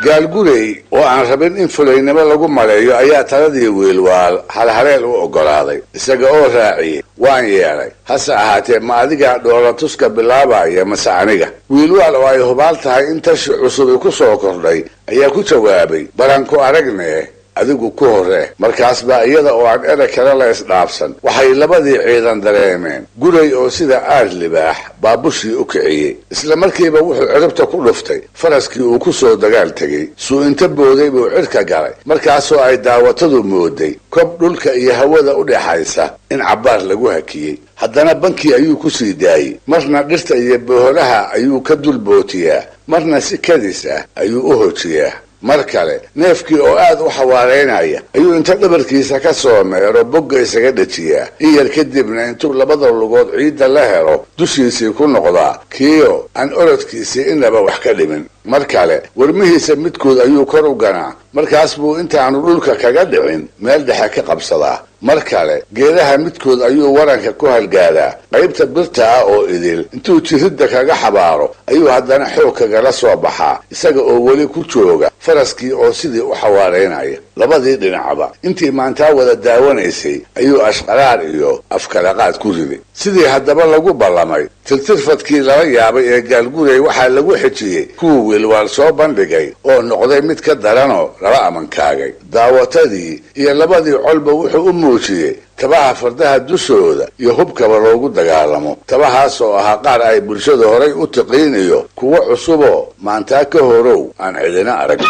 Gaalgurey oo aan rabin in fulaynimo lagu maleeyo ayaa taladii Wiilwaal halhaleel u oggolaaday, isaga oo raaciyey: waan yeelay, hase ahaatee ma adigaa dhoolatuska bilaabaya mase aniga? Wiilwaal oo ay hubaal tahay in tashi cusubi ku soo kordhay ayaa ku jawaabay: baranku aragnee, adigu ku horree. Markaas baa iyada oo aan ereg kale la isdhaafsan waxay labadii ciidan dareemeen Guray oo sida aar libaax baabushii u kiciyey. Isla markiiba wuxuu ciribta ku dhuftay faraskii uu ku soo dagaal tegey. Suu inta booday buu cirka galay, markaasoo ay daawatadu mooday kob dhulka iyo hawada u dhexaysa in cabbaar lagu hakiyey. Haddana bankii ayuu ku sii daayey. Marna dhirta iyo boholaha ayuu ka dul bootiyaa, marna si kadis ah ayuu u hojiyaa. Mar kale neefkii oo aad u xawaaraynaya ayuu inta dhabarkiisa ka soo meero bogga isaga dhejiyaa. In yar kadibna intuu labada lugood ciidda la helo dushiisii ku noqdaa, kiio aan orodkiisii inaba wax ka dhimin. Mar kale warmihiisa midkood ayuu kor u ganaa, markaas buu intaanu dhulka kaga dhicin meel dhexe ka qabsadaa. Mar kale geedaha midkood ayuu waranka ku halgaadaa, qaybta birta ah oo idil intuu jiridda kaga xabaaro ayuu haddana xoog kagala soo baxaa, isaga oo weli ku jooga faraskii oo sidii u xawaaraynaya. Labadii dhinacba intii maantaa wada daawanaysay ayuu ashqaraar iyo afkalaqaad ku riday. Sidii haddaba lagu ballamay, tirtirfadkii lala yaabay ee Gaalguray waxaa lagu xejiyey kuwii Wiilwaal soo bandhigay oo noqday mid ka daranoo lala amankaagay. Daawatadii iyo labadii colba wuxuu u muujiyey tabaha fardaha dushooda iyo hubkaba loogu dagaalamo, tabahaasoo ahaa qaar ay bulshada horay u tiqiin iyo kuwo cusuboo maantaa ka horow aan cidina arag.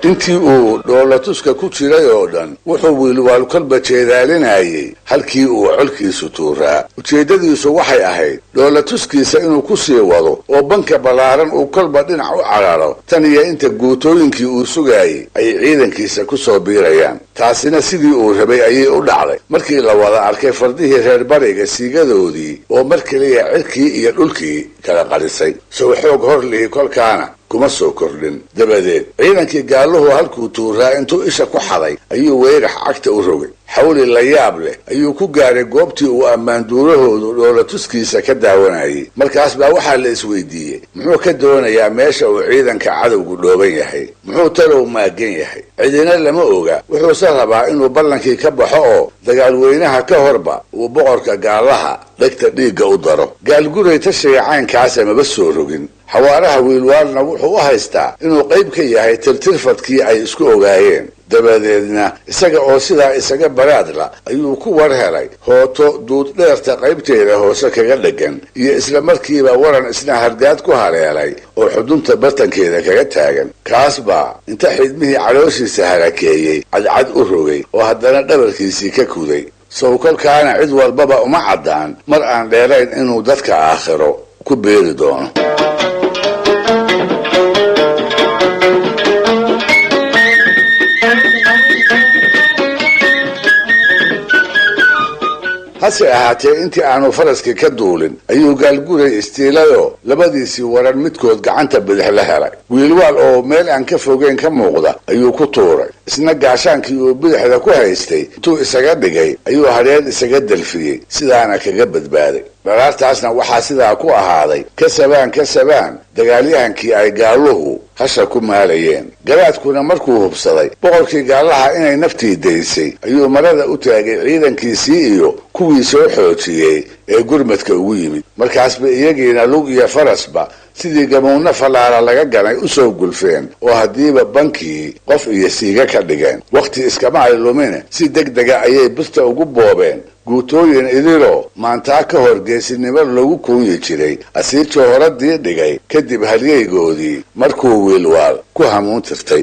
Intii uu dhoolatuska ku jiray oo dhan wuxuu Wiilwaal kolba jeedaalinayey halkii uu colkiisu tuuraa. Ujeeddadiisu waxay ahayd dhoolatuskiisa inuu ku sii wado oo banka ballaaran uu kolba dhinac u cararo tan iyo inta guutooyinkii uu sugaayey ay ciidankiisa ku soo biirayaan. Taasina sidii uu rabay ayay u dhacday markii la wada arkay fardihii reer bariga siigadoodii oo mar keliya cirkii iyo dhulkii kala qarisay. Sow xoog hor lihi kolkaana kuma soo kordhin. Dabadeed ciidankii gaalluhu halkuu tuuraa intuu isha ku xaday ayuu weyrax cagta u rogay. Xawli la yaab leh ayuu ku gaaray goobtii uu ammaanduurahoodu dhoolatuskiisa ka daawanayay. Markaas baa waxaa la isweydiiyey, muxuu ka doonayaa meesha uu ciidanka cadowgu dhooban yahay? Muxuu talow maagan yahay? Cidina lama oga. Wuxuuse rabaa inuu ballankii ka baxo oo dagaalweynaha ka horba uu boqorka gaallaha dhegta dhiigga u daro. Gaalguray tashiga caynkaasa maba soo rogin. Xawaaraha Wiilwaalna wuxuu u haystaa inuu qayb ka yahay tirtirfadkii ay isku ogaayeen. Dabadeedna isaga oo sidaa isaga baraadla ayuu ku war helay hooto duud dheerta qaybteeda hoose kaga dhegan iyo isla markiiba waran isna hargaad ku haleelay oo xudunta bartankeeda kaga taagan. Kaas baa inta xidmihii calooshiisa harakeeyey cadcad u rogay oo haddana dhabarkiisii ka kuday. Sow kolkaana cid walbaba uma caddaan mar aan dheerayn inuu dadka aakhiro ku beeri doono. Hase ahaatee intii aanu faraskii ka duulin ayuu Gaalguray istiilayoo labadiisii waran midkood gacanta bidix la helay. Wiilwaal oo meel aan ka fogeyn ka muuqda ayuu ku tuuray. Isna gaashaankii uu bidixda ku haystay intuu isaga dhigay ayuu hadheer isaga delfiyey, sidaana kaga badbaaday. Dharaartaasna waxaa sidaa ku ahaaday ka sabaan ka sabaan dagaalyahankii ay gaalluhu hasha ku maalayeen. Garaadkuna markuu hubsaday boqorkii gaallaha inay naftii daysay ayuu marada u taagay ciidankiisii iyo kuwii soo xoojiyey ee gurmadka ugu yimid. Markaasba iyagiina lug iyo farasba sidii gamowna fallaara laga ganay u soo gulfeen oo haddiiba bankii qof iyo siiga ka dhigeen. Wakhti iskama ay lumine, si deg dega ayay birta ugu boobeen guutooyin idiloo maantaa ka hor geesinimo lagu kuunyi jiray, asiirtuu horadii dhigay kadib halyeygoodii markuu Wiilwaal ku hamuun tirtay.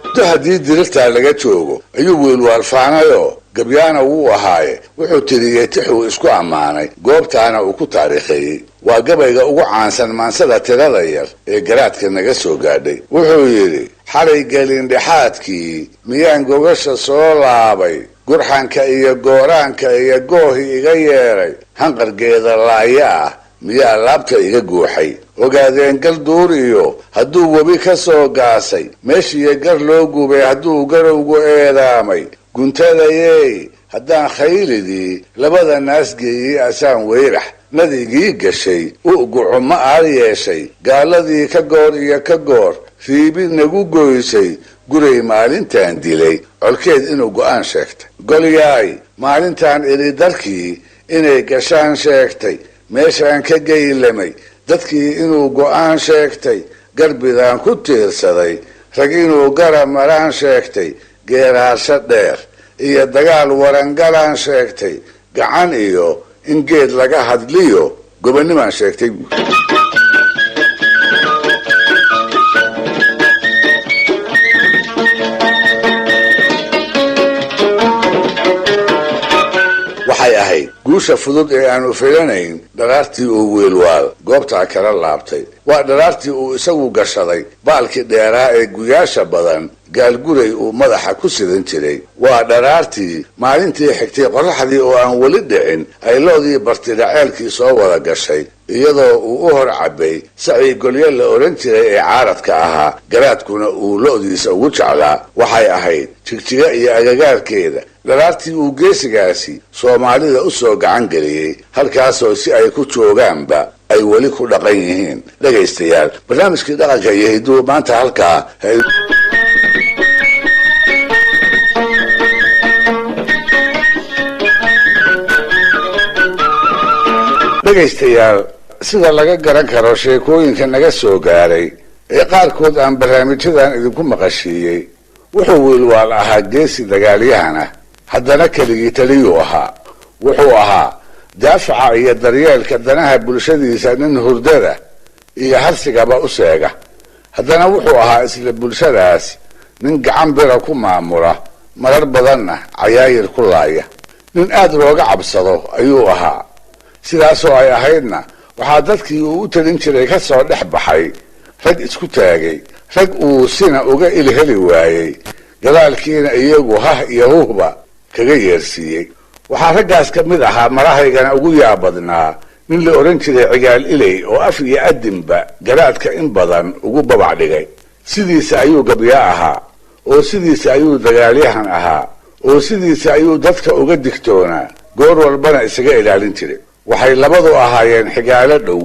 Muddo haddii dirirtaa laga joogo ayuu Wiilwaal faanayoo gabyaana wuu ahaaye wuxuu tiriyey tixuu isku ammaanay, goobtaana uu ku taariikheeyey. Waa gabayga ugu caansan maansada tirada yar ee garaadka naga soo gaadhay. Wuxuu yidhi: xalay gelindhexaadkii miyaan gogasha soo laabay, gurxanka iyo gooraanka iyo goohi iga yeedhay, hanqargeeda laaya ah miyaa laabta iga guuxay, ogaadeen gal duur iyo hadduu webi ka soo gaasay, meeshiiyo gar loo gubay hadduu garowgu eedaamay, guntadayey haddaan khaylidii labada naas geeyey asaan weyrax nadigii gashay u'gucu ma aar yeeshay, gaaladii ka goor iyo ka goor riibi nagu goysay, guray maalintaan dilay colkeed inuu go'aan sheegtay, golyaay maalintaan idhi darkii inay gashaan sheegtay, meeshaan ka geylamay dadkii inuu go'aan sheegtay, garbidaan ku tiirsaday rag inuu gara maraan sheegtay, geeraarsho dheer iyo dagaal warangalaan sheegtay, gacan iyo in geed laga hadliyo gobonimaan sheegtay. Waxay ahayd guusha fudud ee aanu filanayn dharaartii uu Wiilwaal goobtaa kala laabtay. Waa dharaartii uu isagu gashaday baalkii dheeraa ee guyaasha badan Gaalguray uu madaxa ku sidan jiray. Waa dharaartii maalintii xigtay qorraxdii oo aan weli dhicin ay loodii bartidhaceelkii soo wada gashay, iyadoo uu u hor cabbay sacii golyo la odhan jiray ee caaradka ahaa, garaadkuna uu lo'diisa ugu jeclaa. Waxay ahayd Jigjiga iyo agagaarkeeda dharaartii uu geesigaasi Soomaalida u soo gacan geliyey, halkaasoo si ay ku joogaanba ay weli ku dhaqan yihiin. Dhegaystayaal, barnaamijkii dhaqanka iyo hidduhu maanta halkaa. Dhegaystayaal, sida laga garan karo sheekooyinka naga soo gaaray ee qaarkood aan barnaamijyadan idinku maqashiiyey, wuxuu Wiilwaal ahaa geesi dagaalyahan ah, haddana keligii taliyuu ahaa. Wuxuu ahaa daafaca iyo daryeelka danaha bulshadiisa nin hurdada iyo harsigaba u seega, haddana wuxuu ahaa isla bulshadaas nin gacan bira ku maamula, marar badanna cayaayir ku laaya. Nin aad looga cabsado ayuu ahaa. Sidaasoo ay ahaydna, waxaa dadkii uu u talin jiray ka soo dhex baxay rag isku taagay, rag uu sina uga ilheli waayey, gadaalkiina iyagu hah iyo huhba kaga yeersiiyey. Waxaa raggaas ka mid ahaa, marahaygana ugu yaabadnaa, nin la odhan jiray Cigaal Iley oo af iyo adinba garaadka in badan ugu babac dhigay. Sidiisa ayuu gabyaa ahaa, oo sidiisa ayuu dagaalyahan ahaa, oo sidiisa ayuu dadka uga digtoonaa, goor walbana isaga ilaalin jiray. Waxay labadu ahaayeen xigaalo dhow,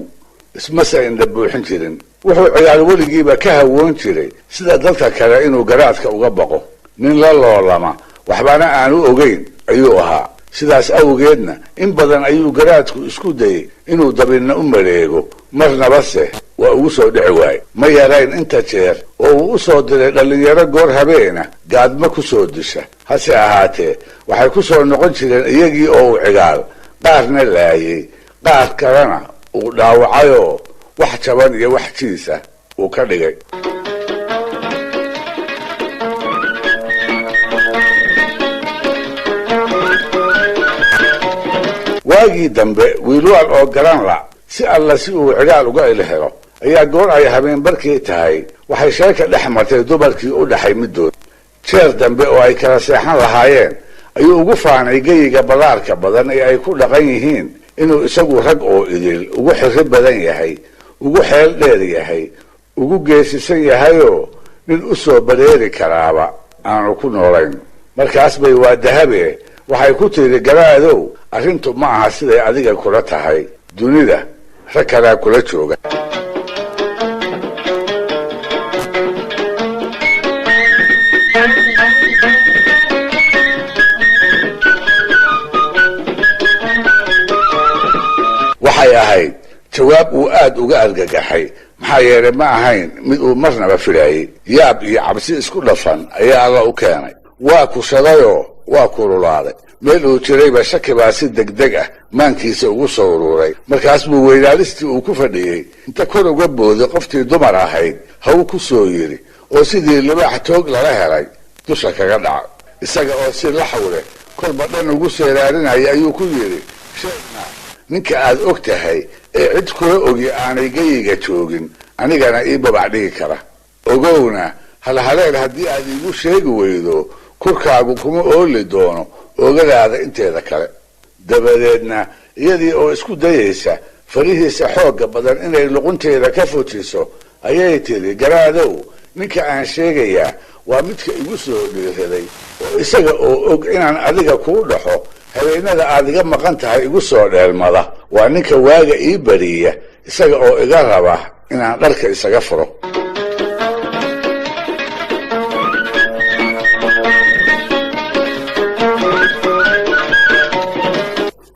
ismase indha buuxin jirin. Wuxuu Cigaal weligiiba ka hawoon jiray sida dadka kale inuu garaadka uga baqo. Nin la loolama waxbana aanu ogeyn ayuu ahaa. Sidaas awgeedna in badan ayuu garaadku isku dayey inuu dabinna u mareego, marnabase waa ugu soo dhici waaye. Ma yarayn inta jeer oo uu u soo diray dhallinyaro goor habeena gaadmo ku soo disha, hase ahaatee waxay ku soo noqon jireen iyagii oo uu Cigaal qaarna laayey, qaar kalena uu dhaawacayoo wax jaban iyo wax jiisa uu ka dhigay. Waagii dambe Wiilwaal oo garan la si alla si uu Cigaal uga ilhelo ayaa goor ay habeen barkii tahay waxay sheeka dhex martay dumarkii u dhaxay middood. Jeer dambe oo ay kala seexan lahaayeen ayuu ugu faanay geyiga ballaarka badan ee ay ku dhaqan yihiin inuu isagu rag oo idil ugu xirri badan yahay, ugu xeel dheer yahay, ugu geesisan yahayoo nin u soo bareeri karaaba aanu ku noolayn. Markaas bay waa dahabe waxay ku tidhi: "Garaadow, arrintu ma aha siday adiga kula tahay, dunida rag kalaa kula jooga." Waxay ahayd jawaab uu aad uga argagaxay, maxaa yeelay ma ahayn mid uu marnaba filaayey. Yaab iyo cabsi isku dhafan ayaa Alla u keenay. Waa kushadayoo waa kululaaday. Meel uu jirayba shaki baa si degdeg ah maankiisa ugu soo ururay. Markaas buu weylaalistii uu ku fadhiyey inta kor uga booday qoftii dumar ahayd haw ku soo yidhi, oo sidii libaax toog lala helay dusha kaga dhaca. Isaga oo si laxaw leh kolba dhan ugu seeraarinaya ayuu ku yidhi: "Sheegna ninka aad og tahay ee cid kula ogi aanay geyiga joogin, anigana ii babac dhigi kara. Ogowna, halhaleel haddii aad iigu sheegi weydo, kurkaagu kuma ooli doono oogadaada inteeda kale." Dabadeedna iyadii oo isku dayaysa farihiisa xoogga badan inay luqunteeda ka fujiso ayay tidhi: "Garaadow, ninka aan sheegayaa waa midka igu soo dhiiraday oo isaga oo og inaan adiga kuu dhaxo habeenada aad iga maqan tahay igu soo dheelmada. Waa ninka waaga ii bariya isaga oo iga raba inaan dharka isaga furo."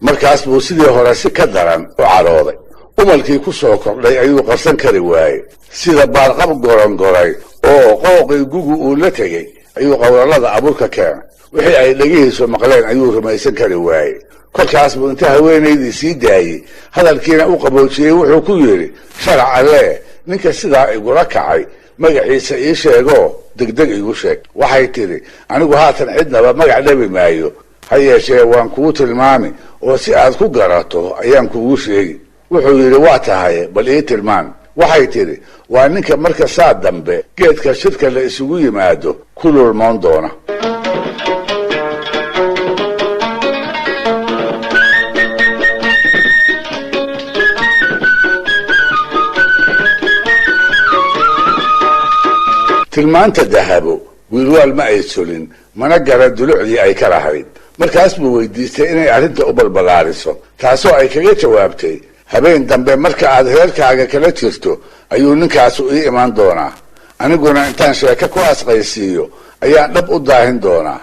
Markaas buu sidii hore si ka daran u cadhooday. Umalkii ku soo kordhay ayuu qabsan kari waayey. Sida baarqab gorongoray oo qooqii gugu uu la tegey ayuu qowlalada abuurka keenay. Wixii ay dhegihiisu maqleen ayuu rumaysan kari waayey. Kolkaas buu inta haweenaydii sii daayey, hadalkiina u qaboojiyey, wuxuu ku yidhi: "Sharac allee, ninka sidaa igula kacay magaciisa ii sheegoo degdeg igu sheeg." Waxay tidhi: "Anigu haatan cidnaba magac dhabi maayo, ha yeeshee waan kuu tilmaami oo si aad ku garato ayaan kuugu sheegi." Wuxuu yidhi: "Waa tahay, bal ii tilmaan." Waxay tidhi waa ninka marka saa dambe geedka shirka la isugu yimaado ku lulmoon doona. Tilmaanta Dahabo Wiilwaal ma ay solin, mana gara dulucdii ay ka lahayd. Markaas buu weydiistay inay arrinta u balballaariso, taasoo ay kaga jawaabtay: habeen dambe marka aad reerkaaga kala jirto ayuu ninkaasu ii imaan doonaa, aniguna intaan sheeko ku asqaysiiyo ayaan dhab u daahin doonaa.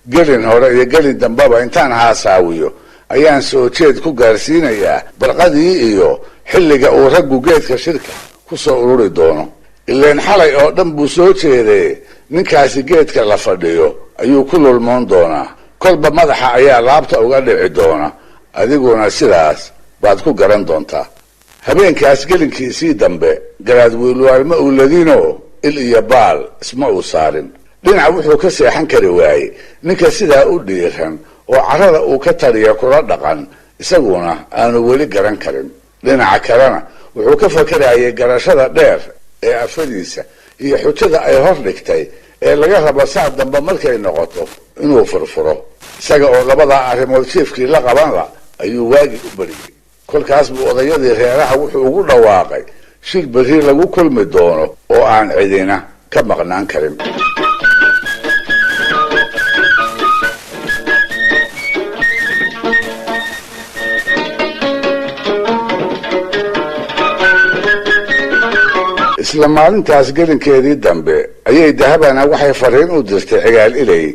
Gelin hore iyo gelin dambeba intaan haasaawiyo ayaan soo jeed ku gaarsiinayaa barqadii iyo xilliga uu raggu geedka shirka ku soo ururi doono. Ileen xalay oo dhan buu soo jeedee, ninkaasi geedka la fadhiyo ayuu ku lulmoon doonaa, kolba madaxa ayaa laabta uga dhici doona, adiguna sidaas baad ku garan doontaa. Habeenkaas gelinkiisii dambe Garaad Wiilwaal ma uuladinoo il iyo baal isma uu saarin. Dhinac wuxuu ka seexan kari waayey ninka sidaa u dhiiran oo carrada uu ka taliya kula dhaqan, isaguna aanu weli garan karin. Dhinaca kalena wuxuu ka fakarayay garashada dheer ee afadiisa iyo xujada ay hor dhigtay ee laga rabo saa dambe markay noqoto inuu furfuro. Isaga oo labadaa arrimood jiifkii la qabanla ayuu waagii u beriyey. Kolkaas buu odayadii reeraha wuxuu ugu dhawaaqay shir berri lagu kulmi doono oo aan cidina ka maqnaan karin. Isla maalintaas gelinkeedii dambe ayay Dahabana waxay fariin u dirtay Cigaal Ilay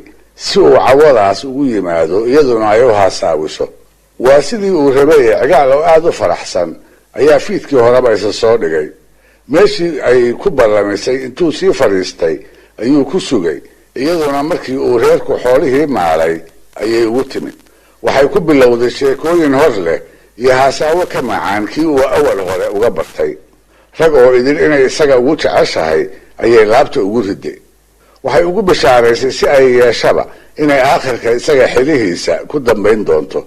si uu cawadaas ugu yimaado, iyaduna ay u haasaawiso. Waa sidii uu rabay ee Cigaal oo aada u faraxsan ayaa fiidkii horeba isa soo dhigay meeshii ay ku ballamisay. Intuu sii fadhiistay ayuu ku sugay, iyaduna markii uu reerku xoolihii maalay ayay ugu timid. Waxay ku bilowday sheekooyin hor leh iyo haasaawo ka macaan kii uu awal hore uga bartay. Rag oo idin inay isaga ugu jeceshahay ayay laabta ugu riday. Waxay ugu bishaaraysay si ay yeeshaba inay aakhirka isaga xilihiisa ku dambayn doonto.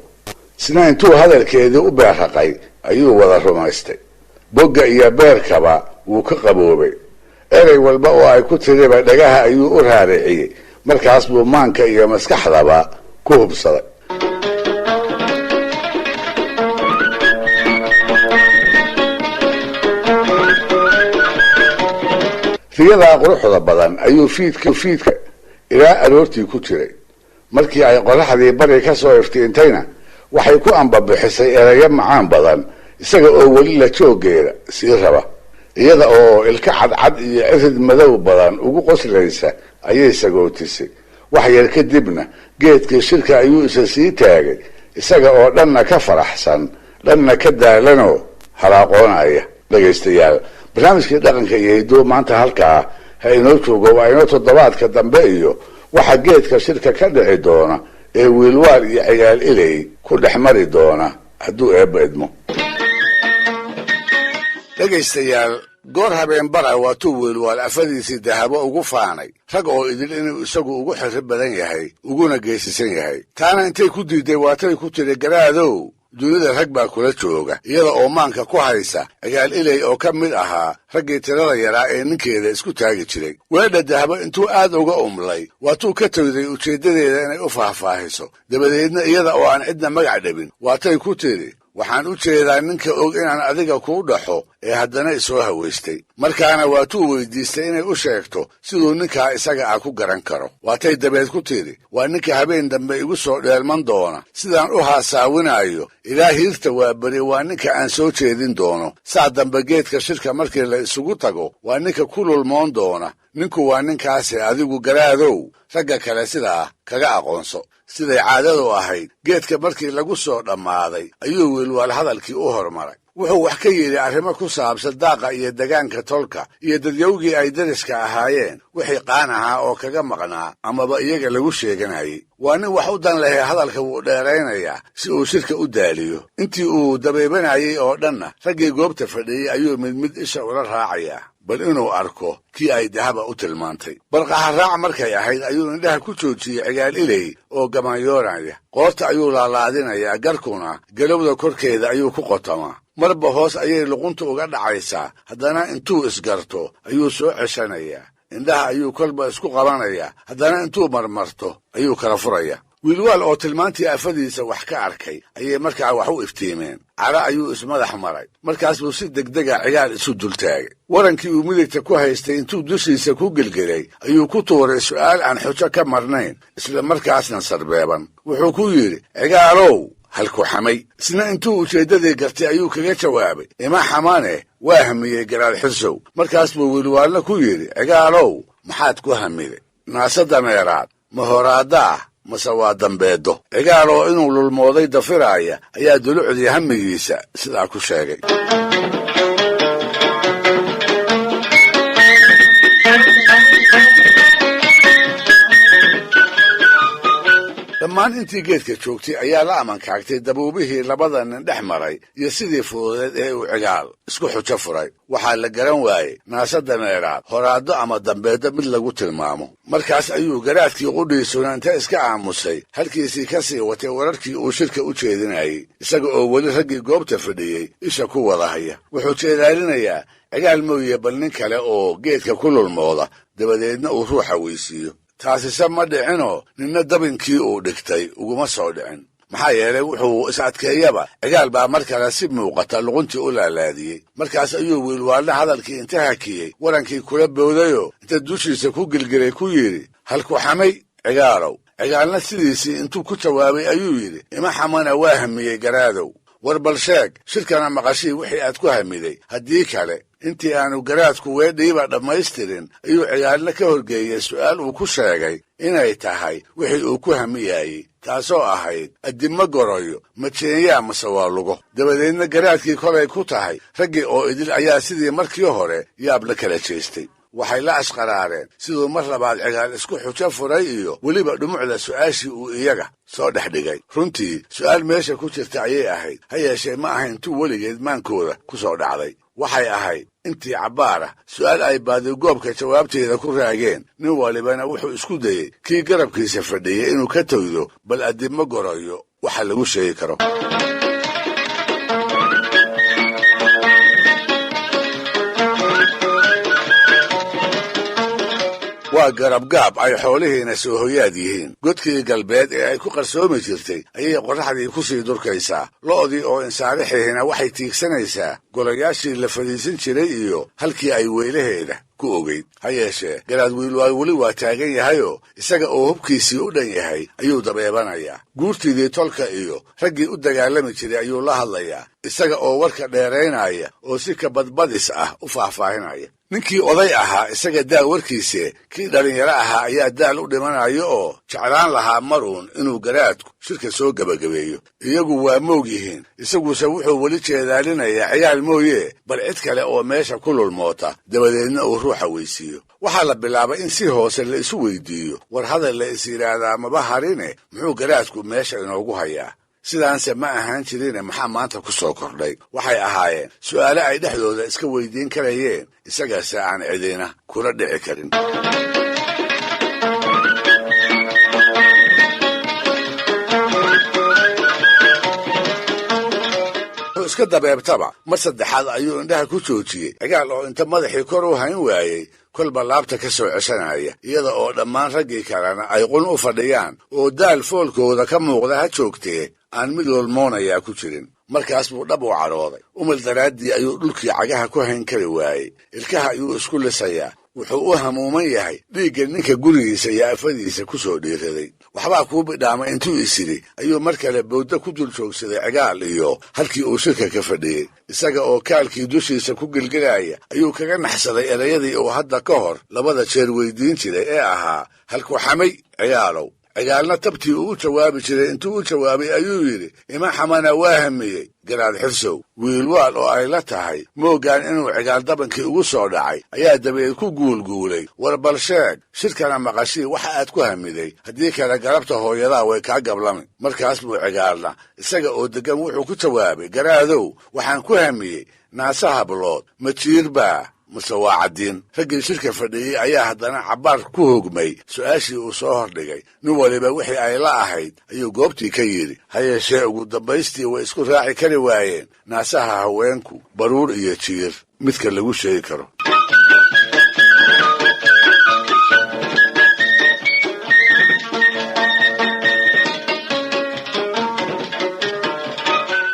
Isna intuu hadalkeedii u beerraqay ayuu wada rumaystay, bogga iyo beerkaba wuu ka qaboobay. Erey walba oo ay ku tiriba dhagaha ayuu u raariciyey, markaas buu maanka iyo maskaxdaba ku hubsaday. Riyadaa quruxda badan ayuu fiidka fiidka ilaa aroortii ku jiray. Markii ay qoraxdii bari ka soo iftiintayna waxay ku ambabixisay erayo macaan badan, isaga oo weli la jooggeeda sii raba. Iyada oo ilka cadcad iyo cirid madow badan ugu qoslaysa ayay sagootisay. Wax yar kadibna geedkii shirka ayuu isa sii taagay, isaga oo dhanna ka faraxsan dhanna ka daalanoo halaaqoonaya. Dhegaystayaal, barnaamijkii dhaqanka iyo hidduu maanta halkaa ha inoo joogo. Waa inoo toddobaadka dambe iyo waxa geedka shirka ka dhici doona ee Wiilwaal iyo Cigaal Ilay ku dhex mari doona, hadduu Eebba idmo. Dhegaystayaal, goor habeen bara waatuu Wiilwaal afadiisii Dahabo ugu faanay rag oo idil inuu isagu ugu xirri badan yahay uguna geesisan yahay. Taana intay ku diiday waatay ku tidhi: garaadow, dunida rag baa kula jooga, iyada oo maanka ku haysa Cigaal Ilay oo ka mid ahaa raggii tirada yaraa ee ninkeeda isku taagi jiray. Weedha Dahabo intuu aad uga umlay waatuu ka toyday ujeeddadeeda inay u faahfaahiso. Dabadeedna iyada oo aan cidna magac dhabin waatay ku tidhi: waxaan u jeedaa ninka og inaan adiga kuu dhaxo ee haddana isoo hawaystay. Markaana waatuu weydiistay inay u sheegto siduu ninkaa isaga ah ku garan karo. Waatay dabeed ku tidhi: waa ninka habeen dambe igu soo dheelman doona sidaan u haasaawinaayo ilaa hiirta waa beri, waa ninka aan soo jeedin doono saa dambe geedka shirka markii la isugu tago, waa ninka ku lulmoon doona. Ninku waa ninkaase, adigu garaadow ragga kale sidaa kaga aqoonso. Siday caadadu ahayd, geedka markii lagu soo dhammaaday ayuu Wiilwaal hadalkii u hormaray. Wuxuu wax ka yidhi arrimo ku saabsan daaqa iyo degaanka tolka iyo dadyowgii ay deriska ahaayeen, wixii qaan ahaa oo kaga maqnaa amaba iyaga lagu sheeganayay. Waa nin wax u dan lehe, hadalka wuu dheeraynayaa si uu shirka u daaliyo. Intii uu dabaybanayey oo dhanna raggii goobta fadhiyey ayuu mid mid isha ula raacayaa, bal inuu arko kii ay Dahaba u tilmaantay. Barqaharaac markay ahayd ayuu indhaha ku joojiyey Cigaal Iley oo gamaanyoonaya. Qoorta ayuu laalaadinayaa, garkuna galowda korkeeda ayuu ku qotamaa. Marba hoos ayay luqunta uga dhacaysaa, haddana intuu isgarto ayuu soo ceshanayaa. Indhaha ayuu kolba isku qabanayaa, haddana intuu marmarto ayuu kala furaya. Wiilwaal oo tilmaantii afadiisa wax ka arkay ayay markaa wax u iftiimeen. Cara ayuu ismadax maray. Markaas buu si degdega Cigaal isu dultaagay. Warankii uu midigta ku haystay intuu dushiisa ku gelgelay ayuu ku tuuray su'aal aan xujo ka marnayn, isla markaasna sarbeeban. Wuxuu ku yidhi, "Cigaalow, halku xamay?" Isna intuu ujeeddadii gartay ayuu kaga jawaabay, "Ima xamane, waa hamiyey, Garaad Xirsow." Markaas buu Wiilwaalna ku yidhi, "Cigaalow, maxaad ku hamiday? Naase dameeraad ma horaaddaah mase waa dambeedo?" Cigaal oo inuu lulmooday dafiraaya ayaa dulucdii hamigiisa sidaa ku sheegay. Dhammaan intii geedka joogtay ayaa la amankaagtay dabuubihii labada nin dhex maray iyo sidii fududeed ee uu Cigaal isku xujo furay. Waxaa la garan waayey naase dameeraad horaaddo ama dambeeddo mid lagu tilmaamo. Markaas ayuu garaadkii qudhiisuna inta iska aamusay halkiisii ka sii watay wararkii uu shirka u jeedinayey, isaga oo weli raggii goobta fadhiyey isha ku wada haya. Wuxuu jeedaalinayaa Cigaal mooye bal nin kale oo geedka ku lulmooda, dabadeedna uu ruuxa weysiiyo. Taasise ma dhicinoo ninna dabinkii uu dhigtay uguma soo dhicin. Maxaa yeelay, wuxuu is adkeeyaba Cigaal baa mar kale si muuqata luquntii u laalaadiyey. Markaas ayuu Wiilwaalna hadalkii inta hakiyey warankii kula boodayoo inta dushiisa ku gelgelay ku yidhi, "Halku xamay, Cigaalow?" Cigaalna sidiisii intuu ku jawaabay ayuu yidhi, "Ima xamana, waa hamiyey, garaadow. War bal sheeg, shirkana maqashii wixii aad ku hamiday, haddii kale." Intii aanu garaadku weedhiiba dhammaystirin ayuu Cigaalna ka horgeeyey su'aal uu ku sheegay inay tahay wixii uu ku hamiyayey, taasoo ahayd, "Addimo goroyo ma jeenyaa mase waa lugo?" Dabadeedna garaadkii kolay ku tahay raggii oo idil ayaa sidii markii hore yaab la kala jeestay. Waxay la ashqaraareen siduu mar labaad Cigaal isku xujo furay iyo weliba dhumucda su'aashii uu iyaga soo dhex dhigay. Runtii su'aal meesha ku jirta ayay ahayd, ha yeeshee ma ahayn tuu weligeed maankooda ku soo dhacday. Waxay ahayd intii cabbaarah su'aal ay baadigoobka jawaabteeda ku raageen. Nin walibana wuxuu isku dayey kii garabkiisa fadhiyey inuu ka toydo bal addimo gorayo waxa lagu sheegi karo. Waa garabgaab ay xoolihiina soo hoyaad yihiin. Godkii galbeed ee ay ku qarsoomi jirtay ayay qorraxdii ku sii durkaysaa. Lo'dii oo insaarixihiina waxay tiigsanaysaa golayaashii la fadhiisan jiray iyo halkii ay weylaheeda ku ogeyd. Ha yeeshee, Garaad Wiilwaal weli waa taagan yahayoo isaga oo hubkiisii u dhan yahay ayuu dabeebanayaa. Guurtiidii tolka iyo raggii u dagaalami jiray ayuu la hadlayaa, isaga oo warka dheeraynaya oo si kabadbadis ah u faahfaahinaya. Ninkii oday ahaa isaga daal warkiise, kii dhallinyaro ahaa ayaa daal u dhimanayo oo jeclaan lahaa maruun inuu garaadku shirka soo gebagabeeyo. Iyagu waa moog yihiin, isaguse wuxuu weli jeedaalinayaa Cigaal mooye bal cid kale oo meesha ku lulmoota, dabadeedna uu ruuxa weysiiyo. Waxaa la bilaabay in si hoose la isu weydiiyo, war hadal la is yidhaahdaa maba harine, muxuu garaadku meesha inoogu hayaa? Sidaanse ma ahaan jirine, maxaa maanta ku soo kordhay? Waxay ahaayeen su'aale ay dhexdooda iska weydiin karayeen, isagase aan cidina kula dhici karin. Wuxuu iska dabeebtaba mar saddexaad ayuu indhaha ku joojiyey Cigaal oo inta madaxii kor u hayn waayey kolba laabta ka soo ceshanaya, iyada oo dhammaan raggii kalena ay qun u fadhiyaan oo daal foolkooda ka muuqda ha joogtee aan mid lolmoonayaa ku jirin. Markaas buu dhab u cadhooday. Umil daraaddii ayuu dhulkii cagaha ku hayn kari waayey. Ilkaha ayuu isku lisayaa. Wuxuu u hamuuman yahay dhiigga ninka gurigiisa iyo afadiisa ku soo dhiiraday. Waxbaa kuu bidhaamay intuu is yidhi ayuu mar kale bowddo ku dul joogsaday Cigaal iyo halkii uu shirka ka fadhiyey. Isaga oo kaalkii dushiisa ku gelgelaya ayuu kaga naxsaday erayadii uu hadda ka hor labada jeer weydiin jiray ee ahaa, "Halku xamay, Cigaalow?" Cigaalna tabtii uu u jawaabi jiray intuu u jawaabay ayuu yidhi, "Ima xamana, waa hamiyey, Garaad Xirsow." Wiilwaal oo ay la tahay mooggaan inuu Cigaal dabankii ugu soo dhacay ayaa dabeed ku guulguulay, "War bal sheeg, shirkana maqashii waxa aad ku hamiday, haddii kale garabta hooyadaa way kaa gablami." Markaas buu Cigaalna isaga oo deggan wuxuu ku jawaabay, "Garaadow, waxaan ku hamiyey naase hablood ma jiir baa Mase waa caddiin? Raggii shirka fadhiyey ayaa haddana cabbaar ku hogmay su'aashii uu soo hordhigay. Nin waliba wixii ay la ahayd ayuu goobtii ka yidhi. Ha yeeshee ugu dambaystii way isku raaci kari waayeen naasaha haweenku baruur iyo jiir midka lagu sheegi karo.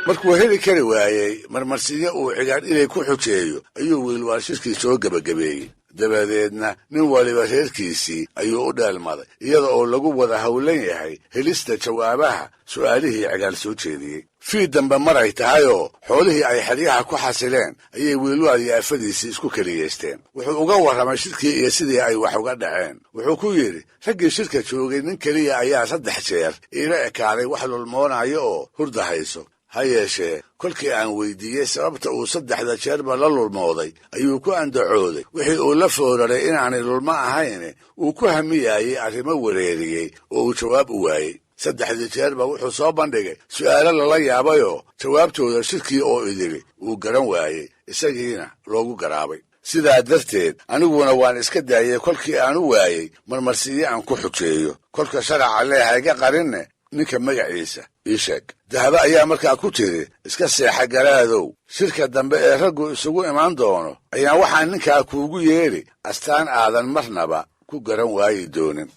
Markuu heli kari waayey marmarsiyo uu Cigaal Ilay ku xujeeyo, ayuu Wiilwaal shirkii soo gebagabeeyey. Dabadeedna nin waliba reerkiisii ayuu u dheelmaday, iyada oo lagu wada howlan yahay helista jawaabaha su'aalihii Cigaal soo jeediyey. Fii dambe maray tahayoo xoolihii ay xeryaha ku xasileen ayay Wiilwaal iyo afadiisii isku keliyeysteen. Wuxuu uga warramay shirkii iyo sidii ay wax uga dhaceen. Wuxuu ku yidhi, raggii shirka joogay nin keliya ayaa 3 jeer iila ekaaday wax lulmoonayo oo hurda hayso. Ha yeeshee kolkii aan weydiiyey sababta uu 3da jeerba la lulmooday, ayuu ku andacooday wixii uu la fooraray inaanay lulmo ahayn, uu ku hamiyaayey arrimo wareeriyey oo uu jawaab u waayey. 3dii jeerba wuxuu soo bandhigay su'aalo lala yaabayoo jawaabtooda shirkii oo idili uu garan waayey, isagiina loogu garaabay. Sidaa darteed aniguna waan iska daayey kolkii aan u waayey marmarsiyo aan ku xujeeyo. Kolka sharaca leh hayga qarinne, ninka magaciisa ii sheeg. Dahabo ayaa markaa ku tiri, iska seexa garaadow, shirka dambe ee raggu isugu imaan doono ayaan waxaan ninkaa kuugu yeedhi astaan aadan marnaba ku garan waayi doonin.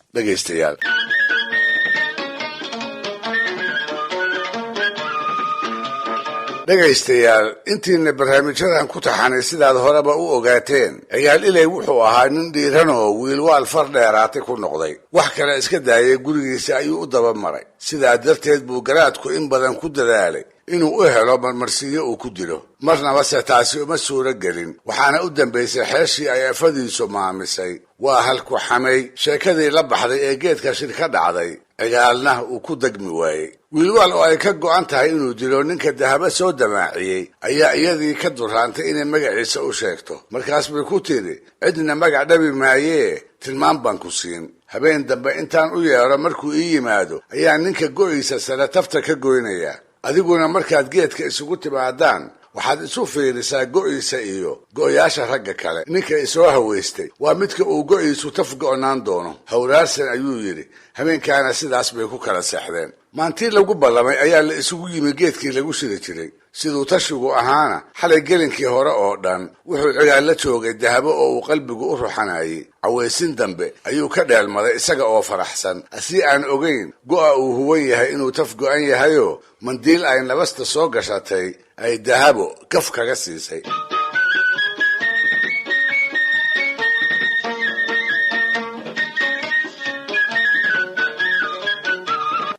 Dhegaystayaal, intiina barnaamijyadan ku taxanay sidaad horeba u ogaateen, Cigaal Ilay wuxuu ahaa nin dhiiranoo Wiilwaal far dheeraatay ku noqday. Wax kale iska daayay, gurigiisa ayuu u daba maray. Sidaa darteed buu garaadku in badan ku dadaalay inuu u helo marmarsiyo uu ku dilo. Marnaba se taasi uma suuro gelin. Waxaana u dambaysay xeeshii ay afadiisu maamisay. Waa halku xamay sheekadii la baxday ee geedka shir ka dhacday, Cigaalna uu ku degmi waayey. Wiilwaal oo ay ka go'an tahay inuu dilo ninka Dahabo soo damaaciyey ayaa iyadii ka duraantay inay magaciisa u sheegto. Markaas bay ku tidhi, cidna magac dhabi maayee, tilmaam baan ku siin. Habeen dambe intaan u yeedho markuu ii yimaado ayaa ninka go'iisa sare tafta ka goynayaa. Adiguna markaad geedka isugu timaadaan waxaad isu fiirisaa go'iisa iyo go'yaasha ragga kale. Ninka isoo haweystay waa midka uu go'iisu taf go'naan doono. Hawraarsan ayuu yidhi. Habeenkaana sidaas bay ku kala seexdeen. Maantii lagu ballamay ayaa la isugu yimi geedkii lagu shiri jiray. Siduu tashigu ahaana xalay gelinkii hore oo dhan wuxuu Cigaal la joogay Dahabo oo uu qalbigu u ruxanayey. Cawaysin dambe ayuu ka dheelmaday isaga oo faraxsan, asii aan ogeyn go'a uu huwan yahay inuu taf go'an yahayoo mandiil ay nabasta soo gashatay ay Dahabo gaf kaga siisay.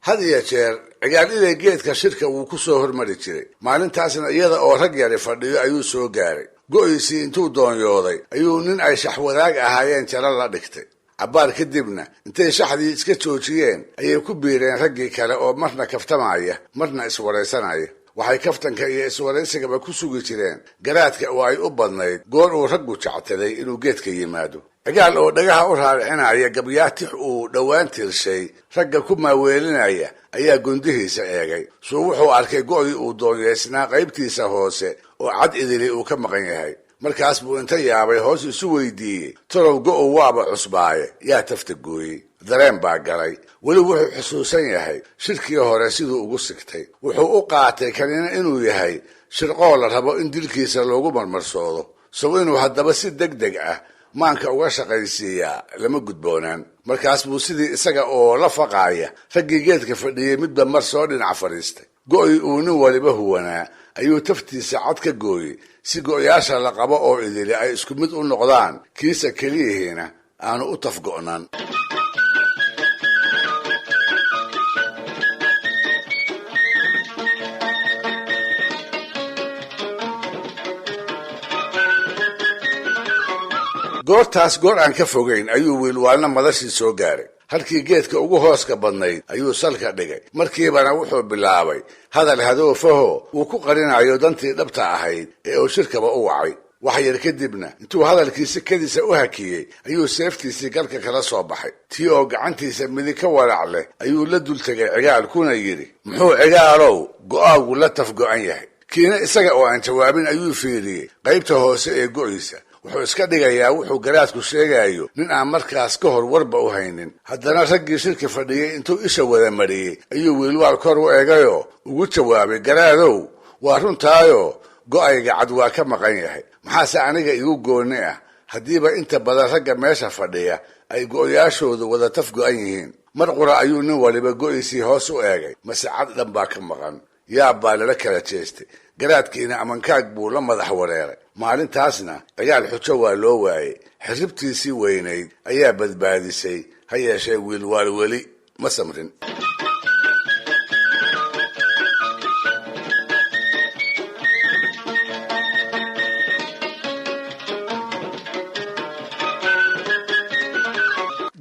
Had iyo jeer Cigaal Ilay geedka shirka wuu ku soo hormari jiray. Maalintaasna iyada oo rag yari fadhiyo ayuu soo gaaray. Go'iisii intuu doonyooday ayuu nin ay shaxwadaag ahaayeen jalo la dhigtay. Cabbaar kadibna intay shaxdii iska joojiyeen ayay ku biireen raggii kale oo marna kaftamaya marna iswaraysanaya. Waxay kaftanka iyo iswaraysigaba ku sugi jireen garaadka oo ay u badnayd goor uu raggu jectaday inuu geedka yimaado. Cigaal oo dhagaha u raaricinaya gabyaatix uu dhowaan tirshay ragga ku maaweelinaya ayaa gundihiisa eegay. Suu wuxuu arkay go'dii uu doonyeysnaa qaybtiisa hoose oo cad idili uu ka maqan yahay. Markaas buu inta yaabay hoos isu weydiiyey, tolow go'u waaba cusbaaye, yaa tafta gooyey? Dareen baa galay. Weli wuxuu xusuusan yahay shirkii hore siduu ugu sigtay. Wuxuu u qaatay kanina inuu yahay shirqoo la rabo in dilkiisa loogu marmarsoodo. Sow inuu haddaba si deg deg ah maanka uga shaqaysiiyaa lama gudboonaan. Markaas buu sidii isaga oo la faqaaya raggii geedka fadhiyey midba mar soo dhinac fadhiistay. Go'ii uu nin waliba huwanaa ayuu taftiisa cad ka gooyey si go'yaasha la qabo oo idili ay isku mid u noqdaan, kiisa keliyihiina aanu u tafgo'naan. Goortaas goor aan ka fogayn ayuu Wiilwaalna madashii soo gaaray. Halkii geedka ugu hooska badnayd ayuu salka dhigay. Markiibana wuxuu bilaabay hadal hadoofaho uu ku qarinayo dantii dhabta ahayd ee uu shirkaba u wacay. Wax yar kadibna intuu hadalkiisi kadiisa u hakiyey ayuu seeftiisii galka kala soo baxay. Tii oo gacantiisa midig ka walac leh ayuu la dul tegay Cigaal, kuna yidhi, muxuu Cigaalow go'aagu la taf go'an yahay? Kiina isaga oo aan jawaabin ayuu fiiriyey qaybta hoose ee go'iisa. Wuxuu iska dhigayaa wuxuu garaadku sheegayo nin aan markaas ka hor warba u haynin. Haddana raggii shirka fadhiyey intuu isha wada mariyey ayuu Wiilwaal kor u eegayoo ugu jawaabay, garaadow, waa runtaayo go'ayga cad waa ka maqan yahay, maxaase aniga igu goonni ah haddiiba inta badan ragga meesha fadhiya ay go'yaashoodu wada taf go'an yihiin? Mar qura ayuu nin waliba go'iisii hoos u eegay, mase cad dhan baa ka maqan. Yaab baa lala kala jeestay. Garaadkiina amankaag buu la madax wareeray. Maalintaasna Cigaal xujo waa loo waayey. Xirribtiisii weynayd ayaa badbaadisay. Ha yeeshee Wiilwaal weli ma samrin.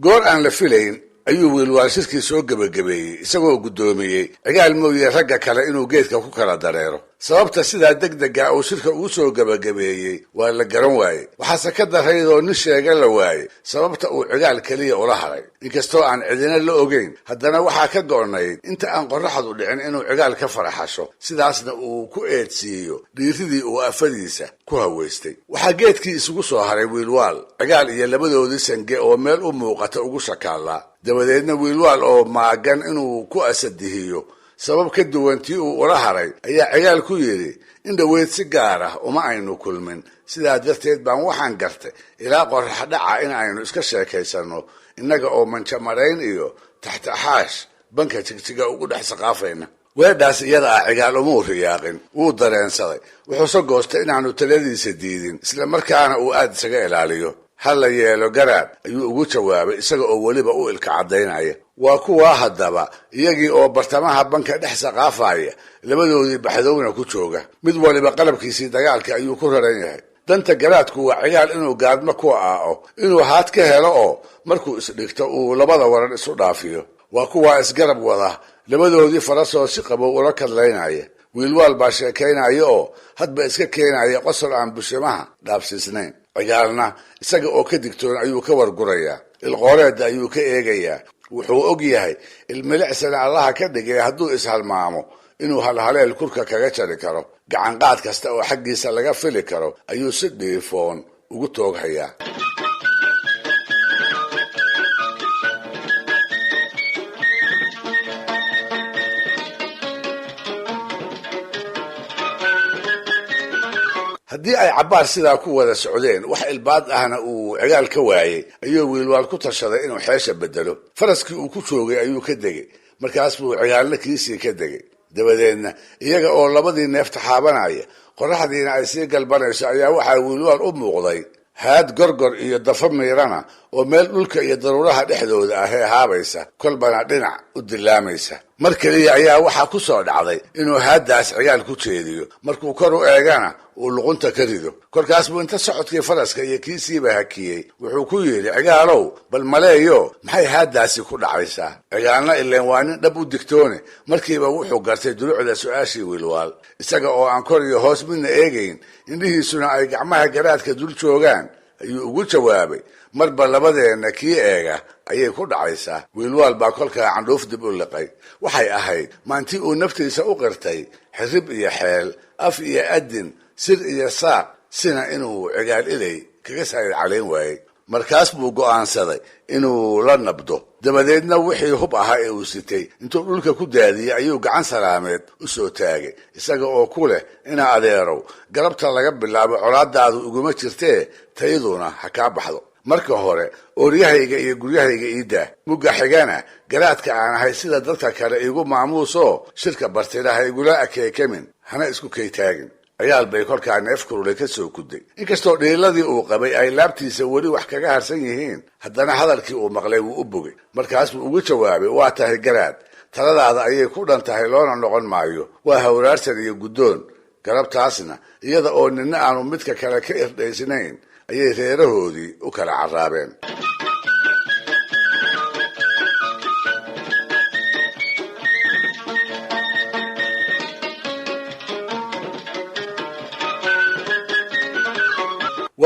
Goor aan la filayn ayuu Wiilwaal shirkii soo gebagabeeyey, isagoo guddoomiyey Cigaal mooye ragga kale inuu geedka ku kala dareero. Sababta sidaa deg dega uu shirka ugu soo gebagabeeyey waa la garan waayey. Waxaase ka daraydoo nin sheega la waayey sababta uu Cigaal keliya ula haray. Inkastoo aan cidina la ogeyn, haddana waxaa ka go'nayd inta aan qorraxdu dhicin inuu Cigaal ka faraxasho, sidaasna uu ku eedsiiyo dhiiridii uu afadiisa ku haweystay. Waxaa geedkii isugu soo haray Wiilwaal, Cigaal iyo labadoodii sange oo meel u muuqata ugu shakaallaa. Dabadeedna Wiilwaal oo maagan inuu ku asadihiyo sabab ka duwan tii uu ula haray ayaa Cigaal ku yidhi, in dhoweyd si gaar ah uma aynu kulmin, sidaa darteed baan waxaan gartay ilaa qorrax dhaca in aynu iska sheekaysanno, innaga oo manjamarayn iyo taxtaxaash banka Jigjiga ugu dhex saqaafayna. Weedhaas iyada ah Cigaal umuu riyaaqin, wuu dareensaday, wuxuuse goostay inaanu taladiisa diidin, isla markaana uu aad isaga ilaaliyo. Ha la yeelo garaad, ayuu ugu jawaabay isaga oo weliba u ilka caddaynaya. Waa kuwaa haddaba iyagii oo bartamaha banka dhex saqaafaya, labadoodii baxdowna ku jooga. Mid waliba qalabkiisii dagaalka ayuu ku raran yahay. Danta garaadku waa Cigaal inuu gaadmo ku aao, inuu haad ka helo oo markuu isdhigto uu labada waran isu dhaafiyo. Waa kuwaa isgarab wada, labadoodii farasoo si qabow ula kadlaynaya. Wiilwaal baa sheekaynaya oo hadba iska keenaya qosol aan bushimaha dhaafsiisnayn. Cigaalna isaga oo ka digtoon ayuu ka wargurayaa, ilqooreedda ayuu ka eegayaa. Wuxuu og yahay ilmilicsana Allaha ka dhigay hadduu ishalmaamo inuu halhaleel kurka kaga jari karo. Gacanqaad kasta oo xaggiisa laga fili karo ayuu si dhiifoon ugu tooghayaa. Haddii ay cabbaar sidaa ku wada socdeen, wax ilbaad ahna uu Cigaal ka waayey, ayuu Wiilwaal ku tashaday inuu xeesha bedelo. Faraskii uu ku joogay ayuu ka degay, markaas buu Cigaalna kiisii ka degay. Dabadeedna iyaga oo labadii neef taxaabanaya, qorraxdiina ay sii galbanayso, ayaa waxaa Wiilwaal u muuqday haad gorgor iyo dafa miirana oo meel dhulka iyo daruuraha dhexdooda ah ee haabaysa, kolbana dhinac u dilaamaysa. Mar keliya ayaa waxaa ku soo dhacday inuu haaddaas Cigaal ku jeediyo, markuu kor u eegana uu luqunta ka rido. Kolkaas buu inta socodkii faraska iyo kiisiiba hakiyey wuxuu ku yidhi, Cigaalow, bal maleeyo maxay haaddaasi ku dhacaysaa? Cigaalna ileen waa nin dhab u digtoone, markiiba wuxuu gartay dulucda su-aashii Wiilwaal. Isaga oo aan kor iyo hoos midna eegayn, indhihiisuna ay gacmaha garaadka dul joogaan, ayuu ugu jawaabay, marba labadeenna kii eega ayay ku dhacaysaa. Wiilwaal baa kolkaa candhuuf dib u liqay. Waxay ahayd maantii uu naftiisa u qirtay xirrib iyo xeel, af iyo adin, sir iyo saaq sina inuu Cigaal Ilay kaga saayid calayn waayey. Markaas buu go'aansaday inuu la nabdo. Dabadeedna wixii hub ahaa ee uu sitay intuu dhulka ku daadiyey ayuu gacan salaameed u soo taagay, isaga oo ku leh, ina adeerow, galabta laga bilaabo colaadaadu iguma jirtee, tayduna ha kaa baxdo. Marka hore ooryahayga iyo guryahayga iidaa, mugga xigana garaadka aan ahay sida dadka kale iigu maamuusoo shirka bartida ha igula akeekamin, hana isku kaytaagin. Cigaal bay kolkaa neef kululay ka soo kuday. Inkastoo dhiiladii uu qabay ay laabtiisa weli wax kaga harsan yihiin, haddana hadalkii uu maqlay wuu u bogay. Markaas buu ugu jawaabay, waa tahay garaad, taladaada ayay ku dhan tahay, loona noqon maayo. Waa hawraarsan iyo guddoon. Galabtaasna iyada oo ninna aanu midka kale ka irdhaysnayn ayay reerahoodii u kala carraabeen.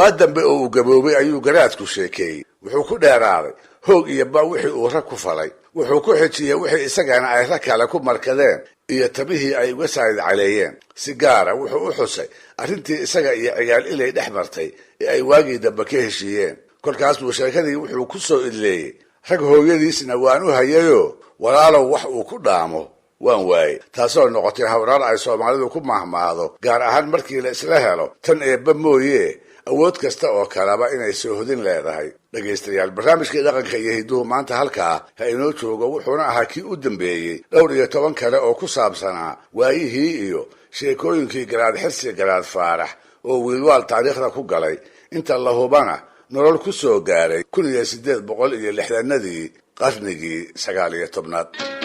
Waa dambe oo uu gaboobay ayuu garaadku sheekeeyey. Wuxuu ku dheeraaday hoog iyo ba wixii uu rag ku falay. Wuxuu ku xijiyey wixii isagana ay rag kale ku markadeen iyo tabihii ay uga saayid caleeyeen. Si gaara wuxuu u xusay arrintii isaga iyo Cigaal Ilay dhex martay ee ay waagii dambe ka heshiiyeen. Kolkaasbuu sheekadii wuxuu ku soo idleeyey: "Rag hooyadiisna waan u hayayoo, walaalow, wax uu ku dhaamo waan waayey." Taasoo noqotay hawraar ay Soomaalidu ku mahmaahdo, gaar ahaan markii la isla helo tan eebba mooyee awood kasta oo kaleba inay soohodin leedahay. Dhegaystayaal, barnaamijkii dhaqanka iyo hidduhu maanta halkaa ha inoo joogo. Wuxuuna ahaa kii u dambeeyey dhowr iyo toban kale oo ku saabsanaa waayihii iyo sheekooyinkii Garaad Xirsi Garaad Faarax, oo Wiilwaal taariikhda ku galay, inta la hubana nolol ku soo gaaray 1860-adii qarnigii 19aad.